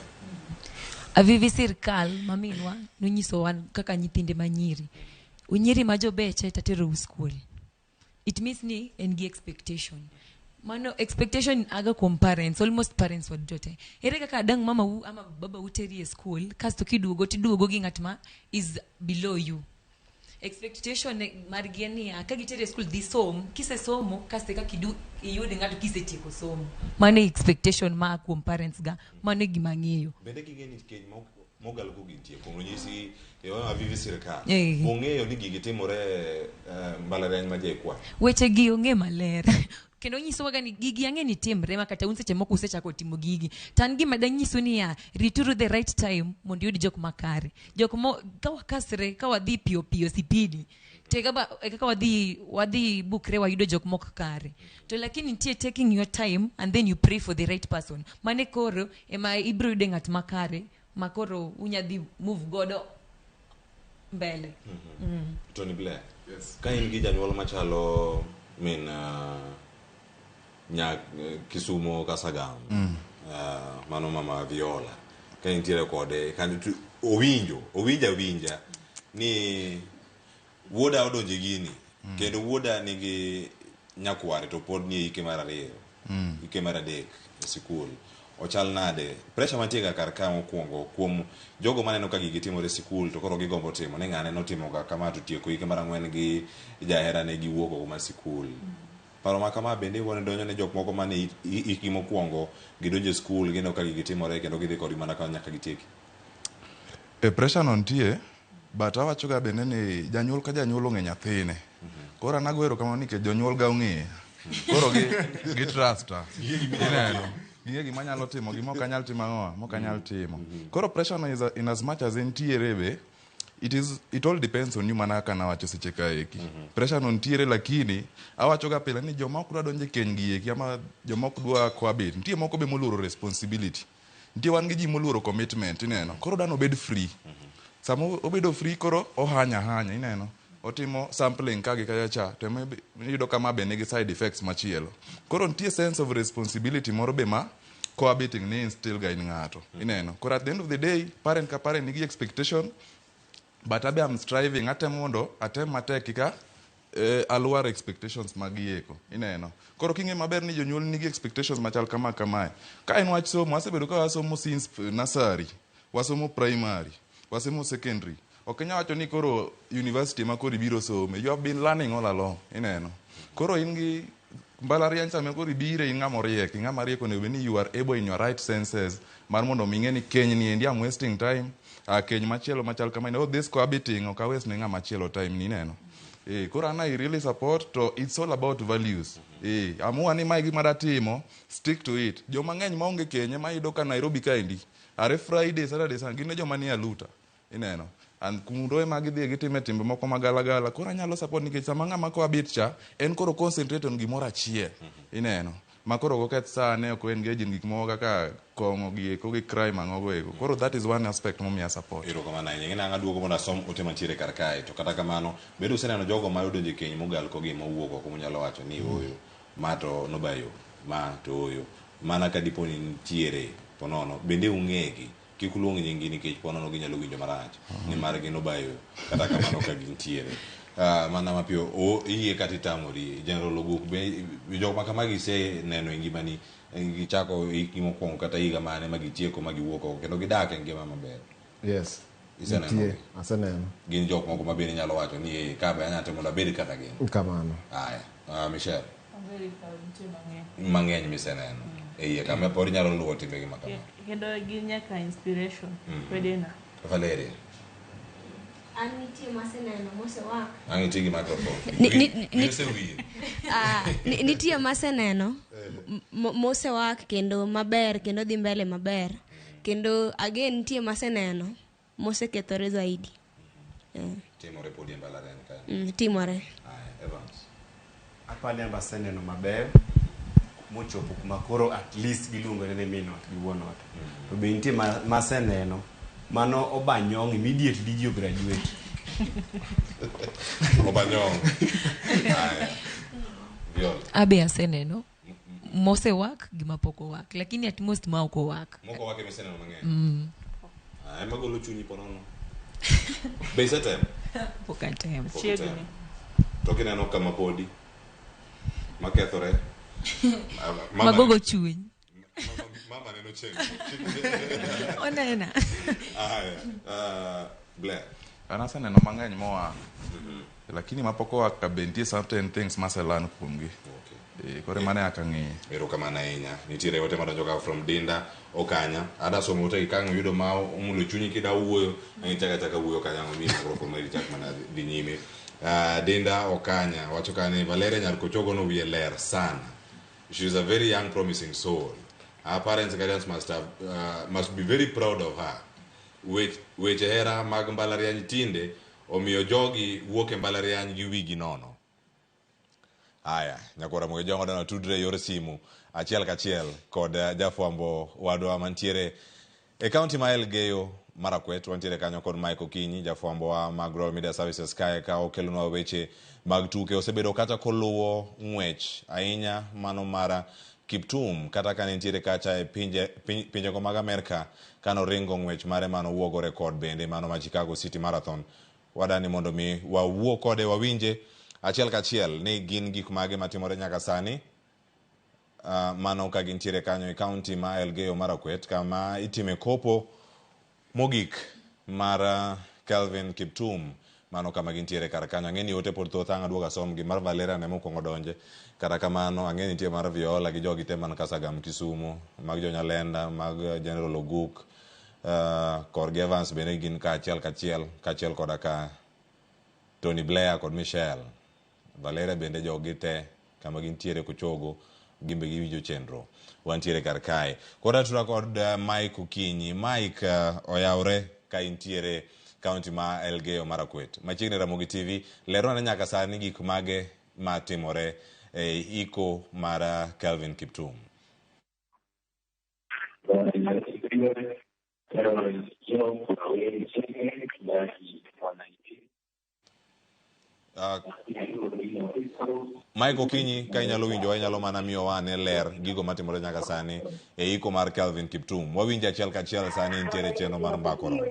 Avivi sirkal maminwa nonyiso wan kaka nyithinde manyiri. Unyiri ma jobeche taterou skul. It means ni en gi expectation. Mano expectation aga kuom parents, almost parents waduto te. Ere kaka dang' mama u ama baba u teri e school, kasto kiduogo tiduogo gi ng'at ma is below you. Expectation margi en niya, ka giteri e school dhi som, kisesomo kasto eka iyud ng'ato kisetieko somo. Mano e expectation ma kuom parents ga, mano e gima ang'eyo. Bende ging'e ni keny mogal go gintie, kuom ranyisi e wang' Avivi sirkal. Ong'eyo ni gigi timore mbalariany ma JKUAT. Weche gi ong'e maler. Kendo nyisowaga ni gigi ang'e ni timre ma kata un seche moko usechako timo gigi. To an gima danyisu niya, rituru the right time mondo iyud jok makare. Jok mo, ka wakasre, ka wadhi piyo piyo sipidi, To e kaka wadhi bukre wayudo jok mok kare. To lakini nitie taking your time and then you pray for the right person. Mane koro ema ibiro yude ng'at makare ma koro unya dhi move godo mbele. Tony Blair. Yes. Ka in gi janyuol machalo min nya Kisumo Kasagam. Mano mama Viola. Ka intiere kode kan owinjo awinja ni wuoda odonje gini. Kendo wuoda nigi nyakware to pod nie hike mar 2. Hike mar 3 e sikul. Ochal nade? Pressure mantie ga kar ka mokwongo kuom jogo maneno ka gigi timore e sikul to koro gigombo timo ni ng'ane notimo ga kama to tieko hike mar 4 gi jaherane giwuok oko mar sikul. Paro ma kama bende iwuone donjo ne jok moko mane hikgi mokwongo gidonjo e skul gineno ka gigi timore kendo gidhi kodgi mana ka nyaka gitieki. E pressure no nitie, but awacho ga bende ni janyuol ka janyuol ong'e nyathine. Koro an ago erokamano nikech jonyuol ga ong'eya. Koro gi trusta. Ineno. Ging'e gima anyalo timo, gima ok anyal timo ang'owa, mok anyal timo. Koro pressure no is in as much as entiere be, it all depends on you mana kaka nawacho seche ka eki. Pressure no nitiere lakini awacho ga pile ni joma ok dwa donjo e keny gi eki ama joma ok dwa cohabit, nitie moko be moluoro responsibility. Nitie wan gi ji moluoro commitment, ineno. Koro dhano obed free. Sama obedo free koro ohanya hanya, ineno. Otimo sampling ka gi kacha cha, to ema iyudo ka ma be nigi side effects machielo. Koro nitie sense of responsibility moro be ma cohabiting ni instill ga in ng'ato, ineno. Koro at the end of the day, parent ka parent nigi expectation, but abe I'm striving, atemo mondo atem matek kika aluar expectations mag gieko, ineno. Koro king'e maber ni jonyuol nigi expectations machal kama kamae. Ka en wach somo, wasebedo ka wasomo since nursery, wasomo primary, wasomo secondary. Ok inyal wacho ni koro university ma koro ibiro some. You have been learning all along, ineno. Koro in gi mbalariany sama koro ibire in ng'ama oriek, ng'ama riek onego bed ni you are able in your right senses mar mondo mi ing'e ni keny ni endi I'm wasting time, keny machielo machal kama, oh this cohabiting ok a waste ne ng'ama chielo time ni, ineno. Koro an I really support to it's all about values. Amua ni mae gima datimo, stick to it. Joma ng'eny maonge keny ema iyudo ka Nairobi kaendi, are Friday, Saturday, Sunday, gin e joma nie aluta, ineno. And kundo ema gidhi gitime timbe moko magalagala. Koro anyalo support nikech sama ng'ama cohabit cha, en koro concentrate on gimoro achiel, ineno. Ma koro ok oketh sane, ok engage in gik moko kaka kong'o gi eko gi crime ang'o go eko. Koro that is one aspect momiya support. Erokamano ahinya. Ing'e nang'o aduogo mondo asom ote mantiere kar kae. To kata kamano, bende useneno jogo ma odonjo e keny mogal kogi mowuok oko munyalo wacho ni ooyo, ma to nobayo, ma to ooyo. Mana ka dipo ni nitiere ponono, bende ung'egi. Kik uluong nyinggi nikech ponono ginyalo winjo marach nimar gin obayo kata kamano ka gintiere. Mana mapiyo iyie kata itamori. General Oguk, be jok ma kamagi iseneno e ngimani, gichako hikgi mokwongo kata higa mane ma gitieko ma giwuok oko kendo gidak e ngima maber. Yes. Iseneno Nitie, gi? aseneno. Gin jok moko ma bende inyalo wacho ni ka be anyalo timo mondo abed kaka gin. Kamano. Aya, Michelle. I'm very proud, nitie mang'eny. Mang'eny miseneno. E iye kama pod inyalo luwo timbegi ma kama. Kendo gin nyaka inspiration wedena. Valeria. An nitie maseneno mosewak. Ang' iti gi microphone. Nitie maseneno mosewak kendo maber kendo dhi mbele maber. Kendo again nitie maseneno mosekethore zaidi. Timore podi e mbalariany kae. Timore. Aya, Evans. Apani amba aseneno maber mochopo kuma koro at least giluongore ni min ot gi wuon ot. To be nitie maseneno mano obanyong immediately ji ograduate. Obanyong. Aya. Viola. Abe aseneno mosewak gi mapok owak, lakini at most ma ok owak. Moko owak ema iseneno mang'eny. Ema golo chunyi ponono. Be isetemo? Pok atemo. Pok itemo. To kineno kama podi makethore. Magogo chuny. Mama neno chieng'. Onena. Aya, Blair. An aseneno mang'eny moa. Lakini mapok owak ka be nitie certain things maselan kuomgi. Koro mano e kaka ang'iye. Erokamano ahinya. Nitiere ote madonjo ka from Dinda Okanya. Ada somo ote gi ka ang' oyudo ma omulo chunyi kida wuoyo, ang' ichako achaka wuoyo kanyo ang' omiyi microphone mari ichak mana dhi nyime. Dinda Okanya wacho ka ni Valeria Nyar Kochogo no wiye ler sana. She is a very young promising soul. Her parents and guardians must be very proud of her. Weche hera mag mbalariany tinde Omiyo jogi wuok e mbalariany gi wigi nono. Haya, nyakwara Ramogi Ojwang' wadwa tudre e yor simu achiel kachiel kod jafwambo wadwa mantiere e kaunti ma Elgeyo Marakwet. Wantiere kanyo kod Mike Okinyi, jafwambo wa mag Royal Media Services kae ka okelonwa weche mag tuke. Osebedo kata koluwo ng'wech ahinya mano mar Kiptum kata ka nitiere kacha e pinjego mag Amerka kanoringo ng'wech mare manowuogo rekod bende mano ma Chicago City Marathon. Wadani mondo mi wawuo kode wawinje achiel kachiel ni gin gik mage matimore nyaka sani. Mano ka gintiere kanyo e kaunti ma Elgeyo Marakwet kama itime kopo mogik mar Kelvin Kiptum. Mano kama gintiere kar kanyo. Ang'e ni ote pod thoth ang' aduogo asom gi mar Valeria ne mokwongo donje. Kata kamano ang'e ni nitie mar Viola gi jogi te man Kasagam Kisumu, mag jo Nyalenda, mag General Oguk, korgi Evans bende gin kaachiel kachiel, kaachiel koda ka Tony Blair kod Michelle. Valeria bende jogi te kama gintiere kochogo gimbe giwinjo chenro. Wantiere kar kae. Koro atura kod Mike Okinyi. Mike oyawre ka intiere kaunti ma Elgeyo Marakwet. Machiegni Ramogi TV, lerona nyaka sani gik mage matimore e iko mar Kelvin Kiptum. Mike Okinyi, ka inyalo winjo, inyalo mana miyowa ane ler gigo matimore nyaka sani e iko mar Kelvin Kiptum. Wawinjo achiel kachiel sani nitiere chenro mar mbako romo.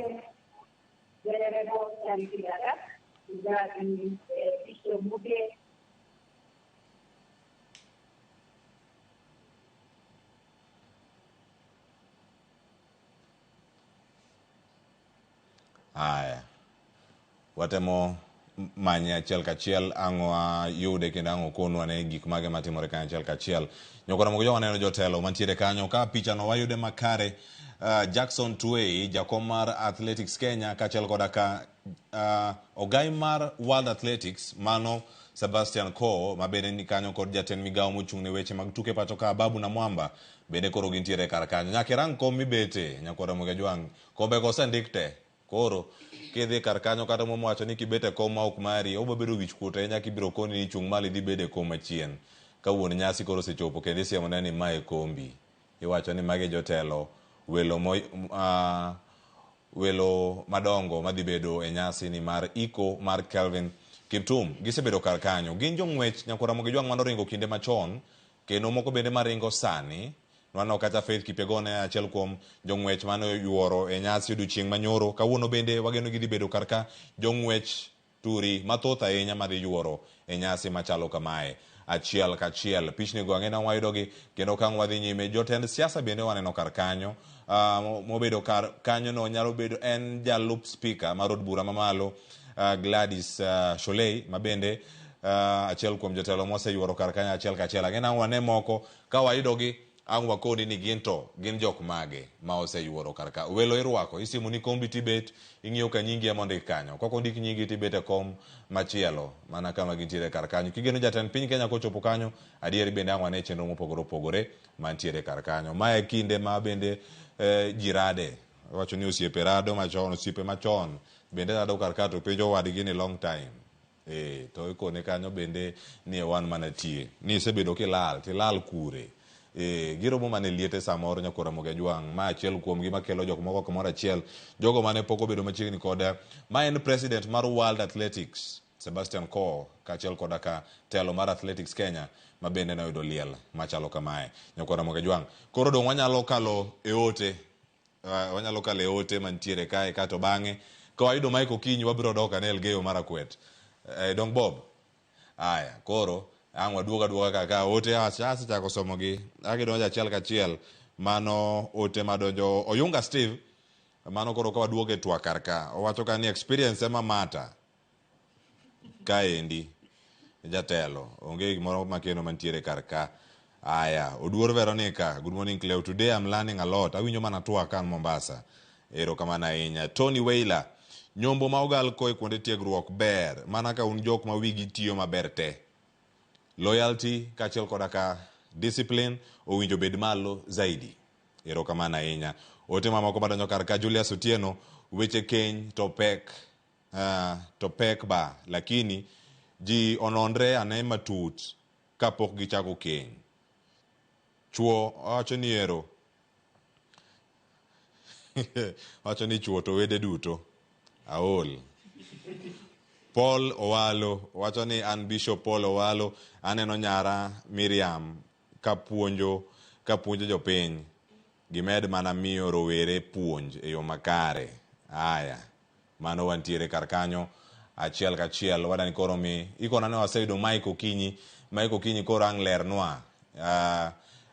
Aya, watemo manye achiel kachiel ang' wayude kendo ang' okonwa ne gik mage matimore kanyo achiel kachiel. Nyokora mogo jowa waneno jotelo mantiere kanyo ka pichano wayude makare. Jackson Tuwei, jakom mar Athletics Kenya, kaachiel koda ka ogai mar World Athletics mano Sebastian Coe ma bende ni kanyo kod jatend migawo mochung' ne weche mag tuke pacho ka Babu Namwamba bende koro gintiere kar kanyo. Nyaka irang kom mibete nyakwara Ramogi Ojwang', kombego osendik te. Koro kidhi kar kanyo kata mowacho ni kibet e kom ma ok mari obiro bedo wich kuot ahinya kibiro koni ni chung' malo idhi bed e kom machien. Ka wuon nyasi koro osechopo kendo isiemone ni mae kombi. Iwacho ni magi jotelo welo welo madongo madhi bedo e nyasi ni mar iko mar Kelvin Kiptum. Gisebedo kar kanyo. Gin jong'wech nyakwar Ramogi Ojwang' manoringo kinde machon kendo moko bende maringo sani. Waneno kata Faith Kipyegon en achiel kuom jong'wech mane oyuoro e nyasi odiochieng' manyoro. Kawuono bende wageno gidhi bedo kar ka jong'wech turi mathoth ahinya madhi yuoro e nyasi machalo kamae. Achiel kachiel pichni go ang'e ni wayudogi kendo ka wadhi nyime. Jotend siasa bende waneno kar kanyo. Mobedo kar kanyo no nyalo bedo en jalup speaker mar od bura mamalo Gladys Sholei ma bende achiel kuom jotelo moseyuoro kar kanyo achiel kachiel. Ang'e ni wane moko ka wayudogi ang' wakoni ni gin to gin jok mage ma oseyuoro kar ka. Welo irwako, isiemo ni kombi tibet, ing'iyo ka nyingi ema ondik kanyo. Kok ondik nyingi tibet e kom machielo mana kama gintiere kar kanyo. Kigeno jatend piny Kenya kochopo kanyo, adieri bende ang' wane chenro mopogore opogore mantiere kar kanyo. Mae kinde ma bende ji rade. Wacho ni osiepe rado machon, osiepe machon bende rado kar ka to penjo wadgi ni long time. To ikone kanyo bende ni wan mana tie. Ni isebedo kilal, tilal kure. Giromo mana e liete samoro nyakwar Ramogi Ojwang'. Ma achiel kuom gi makelo jok moko kamoro achiel. Jogo mane pok obedo machiegni koda. Ma en president mar World Athletics, Sebastian Coe, kaachiel koda ka telo mar Athletics Kenya ma bende noyudo liel machalo kamae. Nyakwar Ramogi Ojwang'. Koro dong' wanyalo kalo e ote. Wanyalo kalo e ote mantiere kae kato bang'e. Ka wayudo Mike Okinyi wabiro dok ane Elgeyo Marakwet. Dong Bob. Aya, koro ang' waduoga aduoga kaka ote asechako somogi. Agidonjo achiel kachiel. Mano ote madonjo Oyunga Steve. Mano koro ka waduogo e twak kar ka. Owacho ka ni experience ema mata. Kaendi jatelo. Onge gimoro makeno mantiere kar ka. Aya, Oduor Veronica, good morning Cleo. Today I'm learning a lot. Awinjo mana twak kan Mombasa. Erokamano ahinya. Tony Wailer, nyombo ma ogal ko e kuonde tiegruok ber. Mana ka un jok ma wigi tiyo maber te. Loyalty kaachiel koda ka discipline owinjo bed malo zaidi. Erokamano ahinya. Ote mamoko madonjo kar ka Julius Otieno, weche keny to pek To pek ba, lakini ji ononre ane matut kapok gichako keny. Chuo wacho ni ero wacho ni chuo to wede duto aol. Paul Owalo wacho ni an Bishop Paul Owalo aneno nyara Miriam kapuonjo jopiny. Gimed mana miyo rowere puonj e yo makare. Aya, mano wantiere kar kanyo achiel kachiel. Wadani koro mi ikona ne waseyudo Mike Okinyi. Mike Okinyi koro ang' lernwa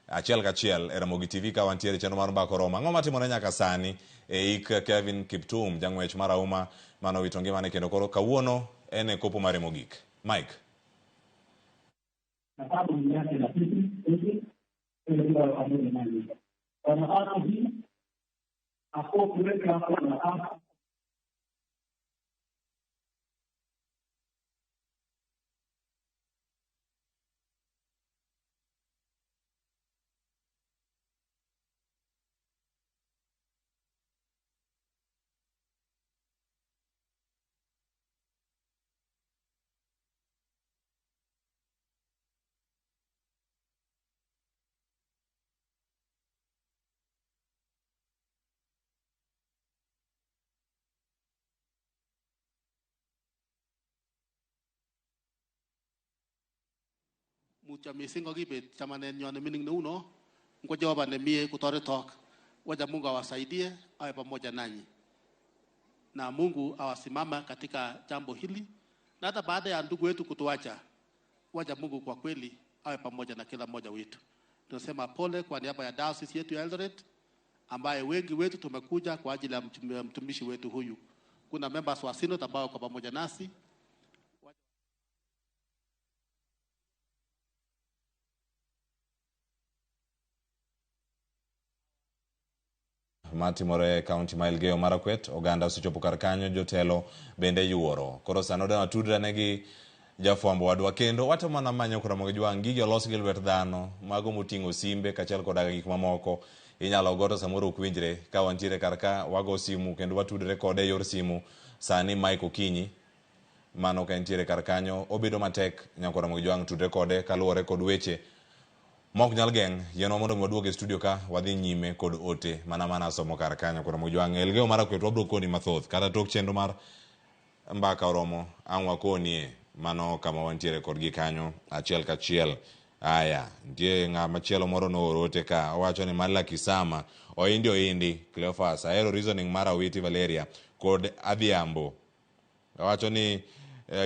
achiel kachiel e Ramogi TV ka wantiere chenro mar Mbaka Oromo. Ang'o matimore nyaka sani e ik Kevin Kiptum, jang'wech marahuma manowito ngimane kendo koro kawuono en e kopo mare mogik. Mike. Mutyo mising kokibet chamanenyon nemining neuno, ngo Jehova nemie kotoretok. Wacha Mungu awasaidie, awe pamoja nanyi. Na Mungu awasimama katika jambo hili. Na hata baada ya ndugu wetu kutuacha, wacha Mungu kwa kweli awe pamoja na kila mmoja wetu. Tunasema pole kwa niaba ya diocese yetu ya Eldoret, ambaye wengi wetu tumekuja kwa ajili ya mtumishi wetu huyu. Kuna members wa synod ambao kwa pamoja nasi. Matimore e kaunti ma Elgeyo Marakwet, oganda osechopo kar kanyo, jotelo bende yuoro. Koro sano da watudre negi jafwambo wadwa kendo watemo mana manyo Ramogi Jwang'. Gigi olos gi lwet dhano, mago moting'o simbe kaachiel koda gik mamoko. Inyalo goto samoro ok winjre ka wantiere kar ka, wago simu kendo watudre kode e yor simu. Sani Mike Okinyi mano ka entiere kar kanyo, obedo matek nyaka Ramogi Jwang' tudre kode kaluwore kod weche mok nyal geng'. Yienwa mondo mi waduog e studio ka wadhi nyime kod ote mana somo kar kanyo. Koro Ramogi Jwang' Elgeyo Marakwet wabro koni mathoth kata tok chenro mar Mbaka Oromo ang' wakonie mano kama wantiere kodgi kanyo achiel kachiel. Aya, nitie ng'ama chielo moro nooro ote ka owacho ni mar Lakisama oindi Cleophas ahero reasoning mar Awiti Valeria kod Adhiambo. Owacho ni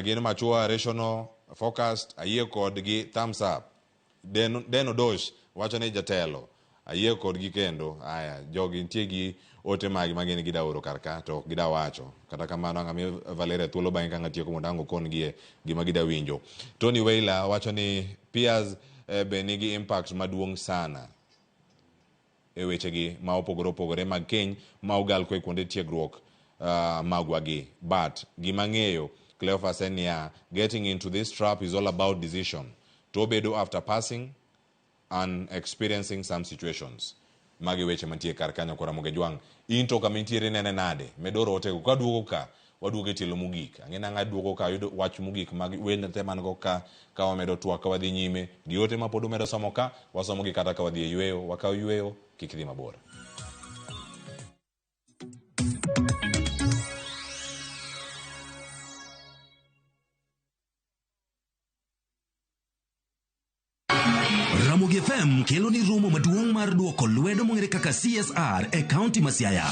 gin mature, rational, focused, ayie kodgi, thumbs up. Den Odosh wacho ni jatelo ayie kodgi kendo. Aya, jogi nitie gi ote magi magin gida oro kar ka to ok gida wacho. Kata kamano ang' amiyo Valeria thuolo bang'e ka ng'atieko mondo ang' okon gie gima gida winjo. Tony Wailer wacho ni peers be nigi impact maduong' sana e wechegi ma opogore opogore mag keny ma ogal e kuonde tiegruok magwa gi. But gima ng'eyo Cleophas en niya, getting into this trap is all about decision. To obedo after passing and experiencing some situations. Magi weche mantie kar kanyo kora Ramogi Jwang'. In to kama intiere nene nade? Medoro otego ka duogo ka waduogo e tielo mogik. Ang'e nang'a duogo ka yudo wach mogik mag wende te man go ka wamedo twak ka wadhi nyime gi ote ma pod umedo somo ka wasomo gi kata ka wadhi e yweyo, wakaw yweyo kik dhi mabor. Ramogi FM kelo ni romo maduong' mar duoko lwedo mong'ere kaka CSR e kaunti ma Siaya.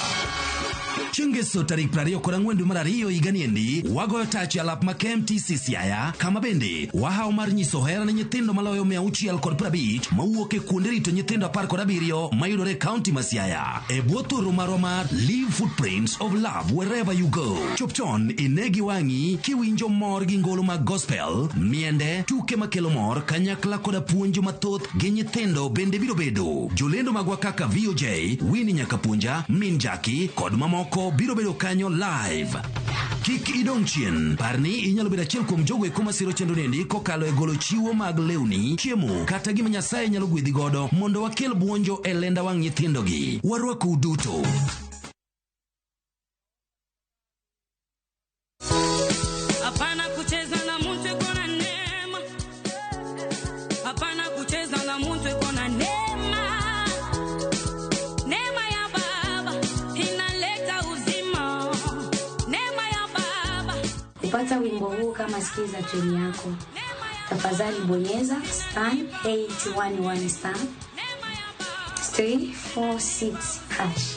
Chieng' Ngeso tarik 24 dwe mar ariyo higani endi, wagoyo tach e alap ma KMTC Siaya, kama bende wahawo mar nyiso hera ne nyithindo maloyo 650 mawuok e kuonde rito nyithindo 17 mayudore e kaunti ma Siaya. E bwo thoro marwa mar Leave Footprints of Love Wherever You Go. Chop chon ine gi wang'i kiwinjo mor gi ngolo mag gospel, miende, tuke makelo mor, kanyakla koda puonjo mathoth gi nyithindo bende biro bedo. Jolendo magwa kaka VOJ, Winnie Nyakapuonja, Min Jackie kod mamoko biro bedo kanyo live. Kik idong' chien, par ni inyalo bedo achiel kuom jogo eko masiro chenro niendi kokalo e golo chiwo mag lewni, chiemo kata gima Nyasaye nyalo gwedhi godo mondo wakel buonjo e lenda wang' nyithindogi. Warwakou duto. Fuata wimbo huu kama Skiza tune yako. Tafadhali bonyeza star 811 star 346 hash.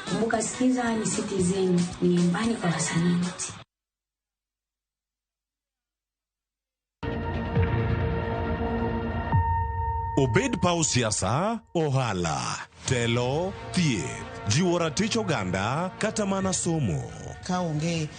Kumbuka Skiza ni Citizen, ni nyumbani kwa wasanii wote. Obed paw siasa, ohala, telo, thieth, jiwo ratich oganda kata mana somo. Ka onge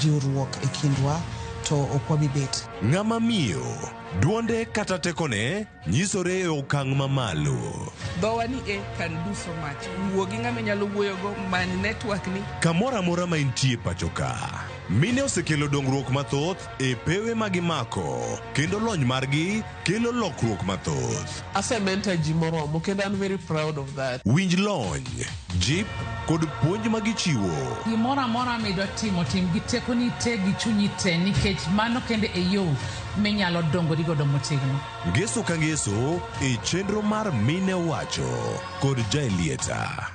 jiwruok e kindwa to ok wabi bet. Ng'ama miyo, duonde kata tekone nyisore e okang' mamalo. Dhowa ni e can do so much. Wuo gi ng'ama inyalo wuoyogo, many network ni. Kamoro amora ma intie pacho ka, mine osekelo dongruok mathoth e pewe ma gimako kendo lony margi kelo lokruok mathoth. Ase mentor ji moromo kendo an very proud of that. Winj lony, jip kod puonj ma gichiwo. Gimoro amora midwa timo, tim gi tekoni te gi chunyi te nikech mano kende e yo minyalo dongori godo motegno. Ngeso ka ngeso e chenro mar Mine Wacho kod Jaelieta.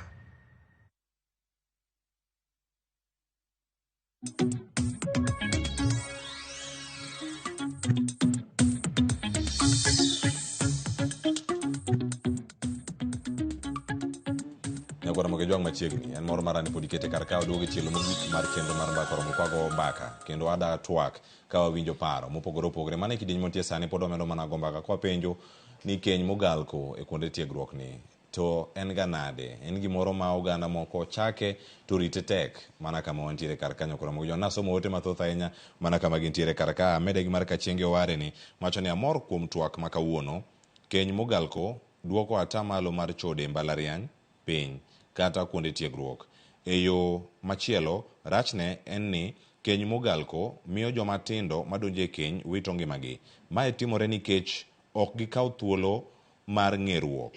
Nyakwara Moke Jwang' machiegni en moro marani pod ikete kar ka oduogo e chielo mogik mar chenro mar mbaka oromo kwago mbaka kendo ada twak ka wawinjo paro mopogore opogore. Mano e kidieny mantie sani pod wamedo mana go mbaka kwapenjo ni keny mogalko e kuonde tiegruok ni to en ga nade? En gimoro ma oganda moko chake to rite tek mana kama wantiere kar ka nyakwara Moke Jwang'. Nasomo ote mathoth ahinya mana kama gintiere kar ka. Amede gi mar Kachienge Oware ni wacho ni amor kuom twak ma kawuono. Keny mogalko duoko atamalo mar chode e mbalariany piny kata kuonde tiegruok. E yo machielo, rachne en ni keny mogalko miyo joma tindo madonjo e keny wito ngimagi. Mae timore nikech ok gikaw thuolo mar ng'eruok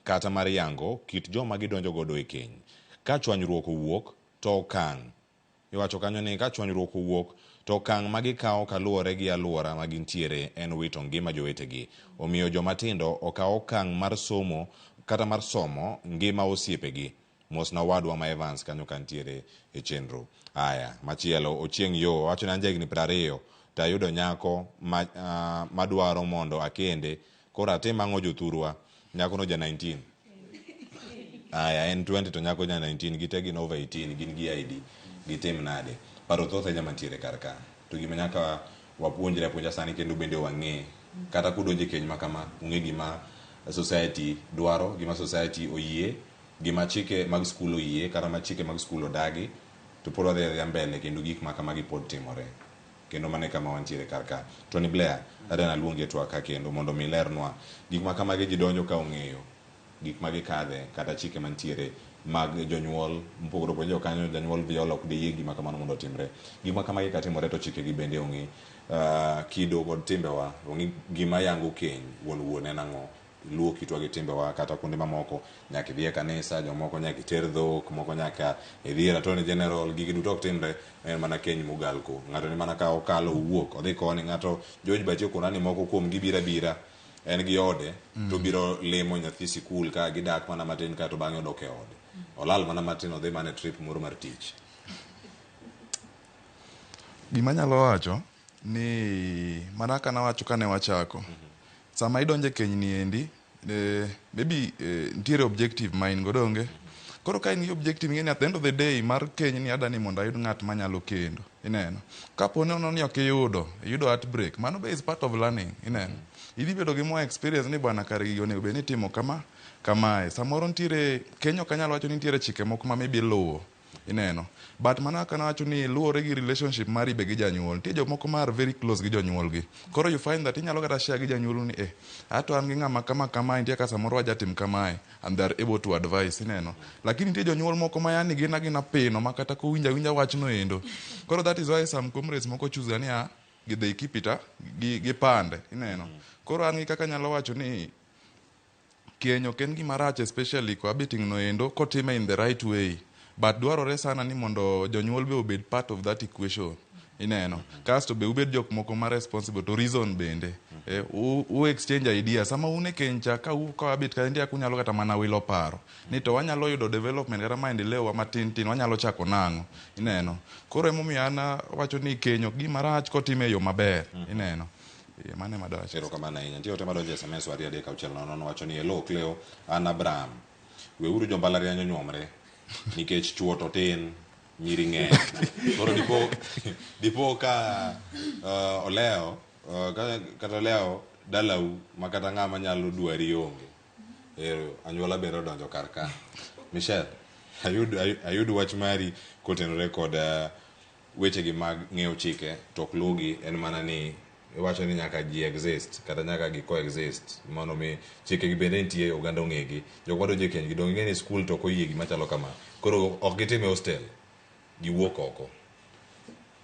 kata mar yango kit joma gidonjo godo e keny. Ka chwanyruok owuok to okang' iwacho kanyo ni ka chwanyruok owuok to okang' ma gikawo kaluwore gi alwora ma gintiere en wito ngima jowetegi. Omiyo joma tindo okaw okang' mar somo kata mar somo ngima osiepegi. Mosna owadwa ma Evans kanyo kantiere e chenro. Aya, machielo Ochieng' Yo wacho ni an jahigni 20 to ayudo nyako madwaro mondo akende. Koro atim ang'o jothurwa? Nyakono ja 19. Aya, en 20 to nyako ja 19, gite gin over 18, gin gi ID. Gitim nade? Paro thoth ahinya mantiere kar ka. To gima nyaka wapuonjre apuonja sani kendo bende wang'e. Kata kudonjo e keny ma kama, ung'e gima society dwaro, gima society oyie, gima chike mag skul oyie, kata ma chike mag skul odagi, to pod wadhi adhiya mbele kendo gik ma kamagi pod timore. Kendo mano e kama wantiere kar ka. Tony Blair, adwa naluongi e twak ka kendo mondo mi ilernwa gik ma kamagi ji donjo ka ong'eyo gik ma gikadhe kata chike mantiere mag jonyuol mopogore opogore. Jokanyo janyuol Viola ok diyie gima kamano mondo otimre. Gik ma kamagi katimore to chike gi bende ong'i. Kido kod timbewa ong'i gima yango keny wuon wuon en ang'o. Luo kitwa gi timbewa kata kuonde mamoko nyaka idhi e kanisa, jomoko nyaka iter dhok, moko nyaka idhi ir attorney general, gigi duto ok timre, en mana keny mogalko. Ng'ato ni mana ka okalo owuok, odhi koni, ng'ato George Bachi okona ni moko kuom gi biro abira, en gi ode, to biro limo nyathi sikul ka gidak mana matin ka to bang'e odok e ode. Olal mana matin odhi mana e trip moro mar tich. Gima anyalo wacho ni mana kaka nawacho kane wachako. Sama idonjo e keny ni endi, maybe nitiere objective ma in go donge? Koro ka in gi objective ing'e ni at the end of the day mar keny ni adwa ni mondo ayud ng'at manyalo kendo. Ineno? Kapo nono ni ok iyudo, iyudo heartbreak, mano be is part of learning. Ineno? Idhi bedo gi more experience ni bwana kare gigi onego bed ni itimo kama, kamae. Samoro nitiere, keny ok anyal wacho ni nitiere chike moko ma maybe iluwo. Ineno? But mana kaka nawacho ni luwore gi relationship mari be gi janyuol. Nitie jomoko ma are very close gi jonyuol gi. Koro you find that inyalo kata share gi janyuol ni ato an gi ng'ama kama kamae nitie kaka samoro wajatim kamae and they are able to advise. Ineno? Lakini nitie jonyuol moko ma yani gin agina pino ma kata kowinjo awinja wachno endo. Koro that is why some comrades moko choose ga ni they keep it gi pande. Ineno? Koro an gi kaka anyalo wacho ni keny ok en gima rach especially cohabiting no endo kotime in the right way. But dwarore sana ni mondo jonyuol be obed part of that equation. Ineno. Kasto be ubed jok moko ma responsible to reason bende. Eh, u, u exchange idea. Sama un e keny cha ka u cohabit ka nitie kunyalo kata mana wilo paro. Ni to wanyalo yudo development kata maendeleo wa matin tin wanyalo chako nang'o. Ineno. Koro emomiyo an awacho ni keny ok gima rach kotime e yo maber. Ineno. Eh, mano ema dawacho. Erokamano ahinya. Nitie ote madonjo e SMS 2 3 6 0 wacho ni hello Cleo, an Abraham. Weuru jo mbalariany onyuomre nikech chuo to tin, nyiri ng'eny. Koro dipo dipo ka olewo kata olewo dalau ma kata ng'ama nyalo dwari onge. Ero anyuola bende odonjo kar ka. Michelle, ayud ayud wach mari kotenore kod wechegi mag ng'eyo chike to ok luwgi en mana ni iwacho ni nyaka ji exist kata nyaka gi coexist mondo mi chikegi bende nitie oganda ong'egi. Jok madonjo e keny gi donge ing'e ni skul to ok oyie gima chalo kama. Koro ok gitim e hostel, giwuok oko.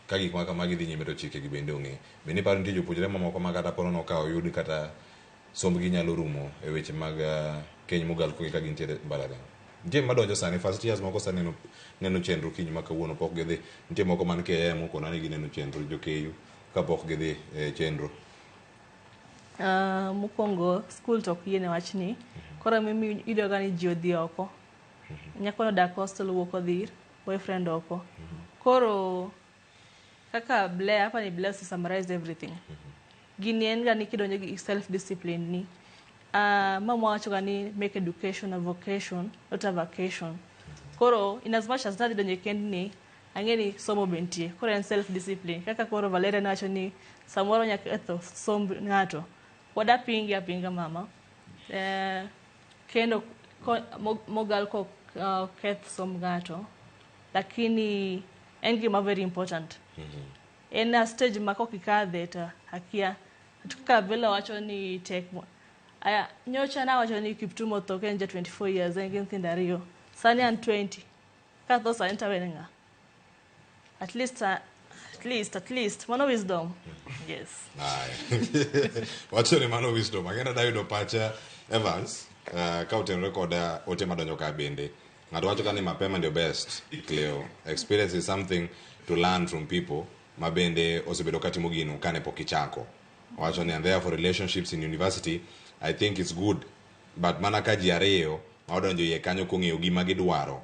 Ka gik ma kamagi dhi nyime to chikegi bende ong'e. Bende iparo nitie jopuonjre mamoko ma kata ponono ka oyud kata sombgi nyalo rumo e weche mag keny mogal kogi ka gintiere e mbalariany. Nitie madonjo sani first years moko sani neno, neno chenro kiny ma kawuono pok gidhi. Nitie moko man KM okona ni gineno chenro jo KU kapok gidhi e chenro. Mokwongo skul to ok yiene wachni. Koro emomiyo iyudo ga ni ji odhi oko. Nyako nodak hostel owuok odhi ir boyfriend oko. Koro kaka Blair, hapa ni Blair summarized everything. Gini en ga ni kidonjo gi self discipline ni. Mama wacho ga ni make education a vocation, not a vacation. Koro in as much as nadhi donjo e kendni, ang'e ni somo be nitie. Koro en self discipline. Kaka koro Valeria ne wacho ni samoro nya ketho somb ng'ato. Pod apingi apinga mama. Kendo mogal kok keth somb ng'ato. Lakini en gima very important. En a stage ma kok ikadhe to akia. To kaka Bella wacho ni tek. Aya, nyocha nawacho ni Kiptum otho ka en ja 24 years, en gi nyithindo ariyo. Sani an 20. Katho sani to awene ng'a? At least, at least, mano wisdom. Yes. Wacho ni mano wisdom. Agenda dayudo pacha Evans, ka otenore kod ote madonjo ka bende. Ng'ato wacho ka ni mapema ndio best, Cleo. Experience is something to learn from people ma bende osebedo katimo gino kane pok ichako. Wacho ni and therefore relationships in university I think it's good but mana ka ji ariyo ma odonjo iye kanyo kong'eyo gima gidwaro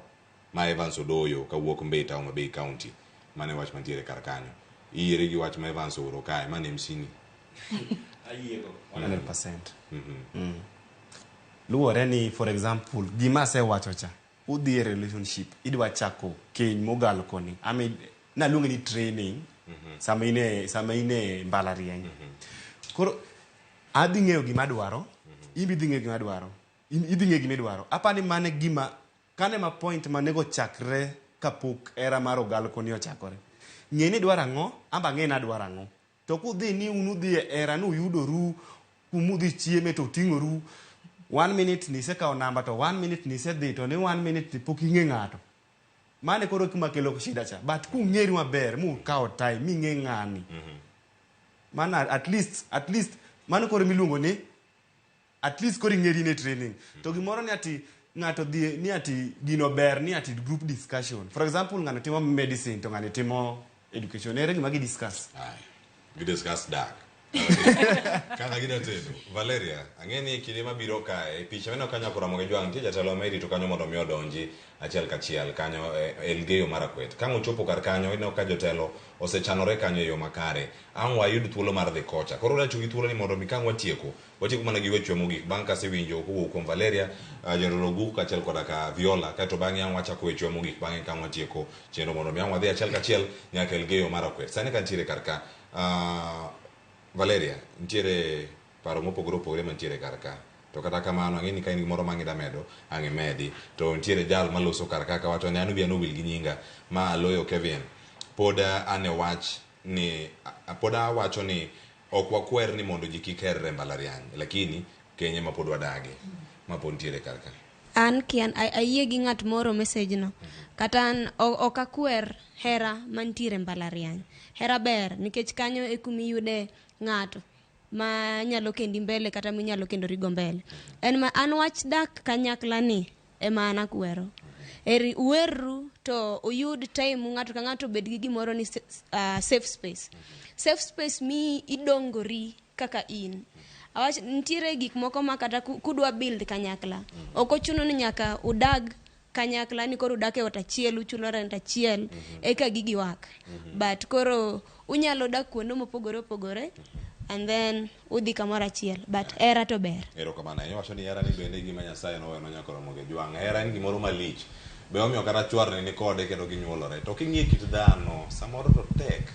ma Evans Odoyo kawuok Mbita Homa Bay County. Mano e wach mantiere kar kanyo. Iyiere gi wach ma Evans ooro kae, mano MC ni. Ayiego 100%. Luwore ni for example gima asewacho cha udhi e relationship idwa chako keny mogal koni ama naluonge ni training sama ine sama ine mbalariany. Koro adhi ng'eyo gima adwaro, in be idhi ng'eyo gima adwaro, in idhi ng'eyo gima idwaro. Apani mano e gima kane ma point manego chakre kapok era mar ogal koni ochakore. Ng'e ni idwaro ang'o, amba ang'e ni adwaro ang'o. To kudhi ni un udhi e era nuyudoru kumudhi chieme to uting'oru 1 minute ni isekawo namba to 1 minute ni isedhi to ni 1 minute ni pok ing'e ng'ato. Mano koro kuma kelo shida cha. But kung'eru maber mukawo time ming'e ng'ani. Mano at least mano koro miluongo ni at least koro ing'eri ne training. To gimoro ni ati ng'ato dhi ni ati gino ber ni ati group discussion. For example ng'ano timo medicine to ng'ani timo education. Ere gima gi discuss? Gi discuss dak. Kata gida tedo. Valeria, ang'e ni kinde mabiro kae, picha mineno kanyo Ramogi Ojwang', nitie jatelo ma irito kanyo mondo mi odonji achiel kachiel kanyo e Elgeyo Marakwet. Ka ang' ochopo kar kanyo, ineno ka jotelo osechanore kanyo e yo makare. Ang' wayud thuolo mar dhi kocha. Koro wadwa tiyo gi thuolo ni mondo mi ka ang' watieko, watieko mana gi wechwa mogik bang' kasewinjo kowuok kuom Valeria, General Ogu kaachiel koda ka Viola. Kaeto bang'e ang' wachako wechwa mogik bang'e ka ang' watieko chenro mondo mi ang' wadhi achiel kachiel nyaka Elgeyo Marakwet. Sani kantiere kar ka, Valeria, nitiere paro mopogore opogore mantiere kar ka. To kata kamano, ang'e ni ka in gi moro ma ang' ida medo, ang' imedi. To nitiere jal maloso kar ka kawacho ni an wiya nowil gi nyinga ma aloyo Kevin. Pod an e wach ni, pod awacho ni ok wakwer ni mondo ji kik herre e mbalariany, lakini keny ema pod wadagi. Ma pod nitiere kar ka. An kian ayie gi ng'at moro message no. Kata an ok akwer hera mantiere mbalariany. Hera ber nikech kanyo e kumiyude ng'ato ma nyalo kendi mbele kata minyalo kendorigo mbele. En ma an wach dak kanyakla ni ema an akwero. Eri uwerru to uyud time ng'ato ka ng'ato obed gi gimoro ni safe space. Safe space mi idongori kaka in. Awach nitiere gik moko ma kata kudwa build kanyakla. Ok ochuno ni nyaka udag kanyakla ni koro udak e ot achiel, uchulo rent achiel, eka gigi work. But koro unyalo dak kuonde mopogore opogore and then udhi kamoro achiel. But hera to ber. Erokamano ahinya. Iwacho ni hera ni bende gima Nyasaye noweyo nyaka Ramogi Ojwang'. Hera en gimoro malich. Be omiyo kata chwarni ni kode kendo ginyuolore. To king'iyo kit dhano, samoro to tek.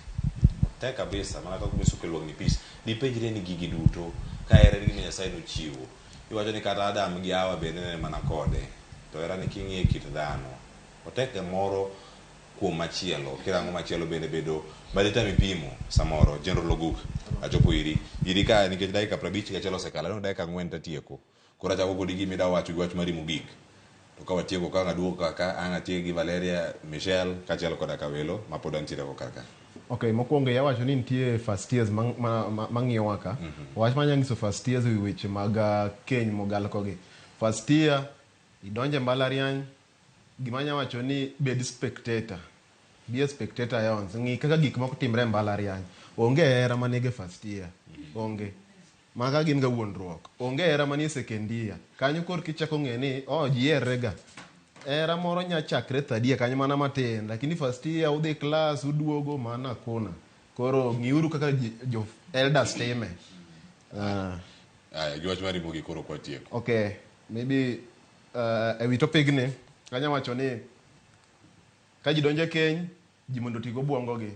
Tek kabisa, mana kaka misuko luong ni peace. Dipenjre ni gigi duto, ka hera en gima Nyasaye nochiwo. Iwacho ni kata Adam gi Hawa bende ne mana kode. To hera ni king'iyo kit dhano, otek moro kuom machielo. Kirango machielo bende bedo madita mipimo samoro. General Oguk, achopo iri. Iri ka nikech dakika 51 osekalo, aneno dakika 4 tatieko. Koro achako kodi gima idwa wacho gi wach mari mogik. To ka watieko ka ang' aduogo kaka ang' atiek gi Valeria, Michelle kaachiel koda Kawelo ma pod antiere go kar ka. Okay, mokwongo iwacho ni nitie first years mang'iyowa ka. Wach manya nyiso first years ewi weche mag keny mogal kogi. First year, idonje mbalariany, gima anya wacho ni bed spectator. Be a spectator yons. Ng'i kaka gik moko timre e mbalariany. Onge hera manige first year. Onge. Maga gin ga wuondruok. Onge hera manie second year. Kanyo kor kichako ng'e ni, oh, ji herre ga. Hera moro nya chakre third year kanyo mana matin, lakini first year udhi class uduogo mana hakuna. Koro ng'iuru kaka jo elders time. Aya, gi wach mari mogik koro kwatieko. Okay, maybe ewi topic ni, anya wacho ni ka ji donjo e keny, ji mondo oti gi obwongo gi.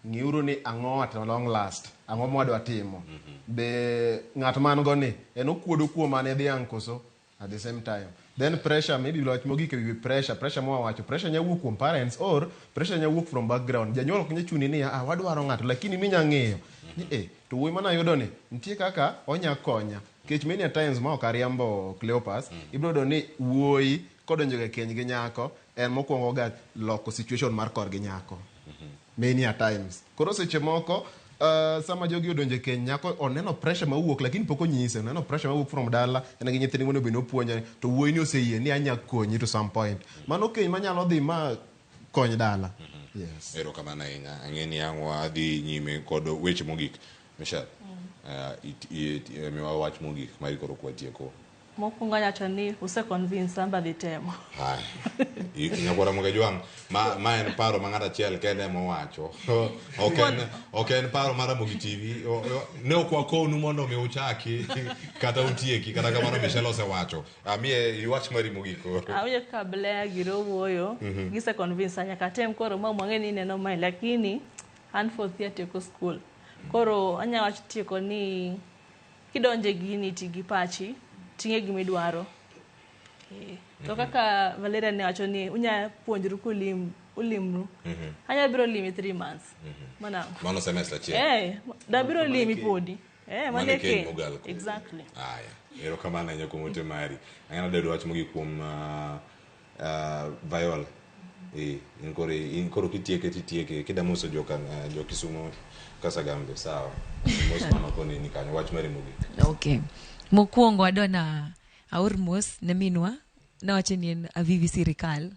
Ng'iuru ni ang'o at long last, ang'o mwadwa timo. Be ng'at man go ni, en okuodo kuom mane dhiang' koso at the same time. Then pressure, maybe wach mogik ewi pressure, pressure mwawacho, pressure nya wuok kuom parents or pressure nya wuok from background. Janyuol ok nya chuni ni ah, wadwaro ng'ato, lakini minya ng'iyo ni to wuoyi mana yudo ni nitie kaka onya konya. Nikech many a times ma ok ariambo Cleopas, ibiro yudo ni wuoyi kodonjo e keny gi nyako, en mokwongo ga loko situation mar korgi nyako. Many a times. Koro seche moko sama jogi odonjo e keny, nyako oneno pressure mawuok, lakini pok onyise, oneno pressure mawuok from dala, en gi nyithinde mondo bende opuonjre, to wuoyi ni oseyie ni anya konyi to some point. Mano keny manyalo dhi ma kony dala. Yes. Erokamano ahinya. Ang'e ni ang' wadhi nyime kod weche mogik. Michelle, miwa wach mogik mari koro kwatieko. Mokwongo anyawacho ni use convince an be adhi temo. Haya. Nyakwara Ramogi Ojwang', ma en paro ma ng'ato achiel kende ema owacho. Ok en paro mar Ramogi TV. Ne ok wakonu mondo mi uchaki kata utieki, kata kamano Michelle osewacho. Amiye iwach mari mogik koro. Awinjo ka Blair giri owuoyo, gise convince nyaka atem koro ma mwang'e ni ineno mae, lakini an fourth year tieko school. Koro anya wacho tieko ni kidonje gini ti gi pachi, ting'e gima idwaro. To kaka Valeria ne wacho ni unya puonjru ulimru. Anya biro limi 3 months. Mana. Mano semester achiel. Da biro limi podi. Mano Mano e keny keny. mogal koro. Exactly. Aya. Erokamano ahinya kuom ote mari. Ang'e nadwa wach mogik kuom Viola. In koro kitieke titieke kida moso jo Kisumo Kasagambe sawa. Mos mano koni ni kanyo wach mari mogik. Okay. Mokwongo adwa na aor mos ne minwa nawacho ni en Avivi Sirikal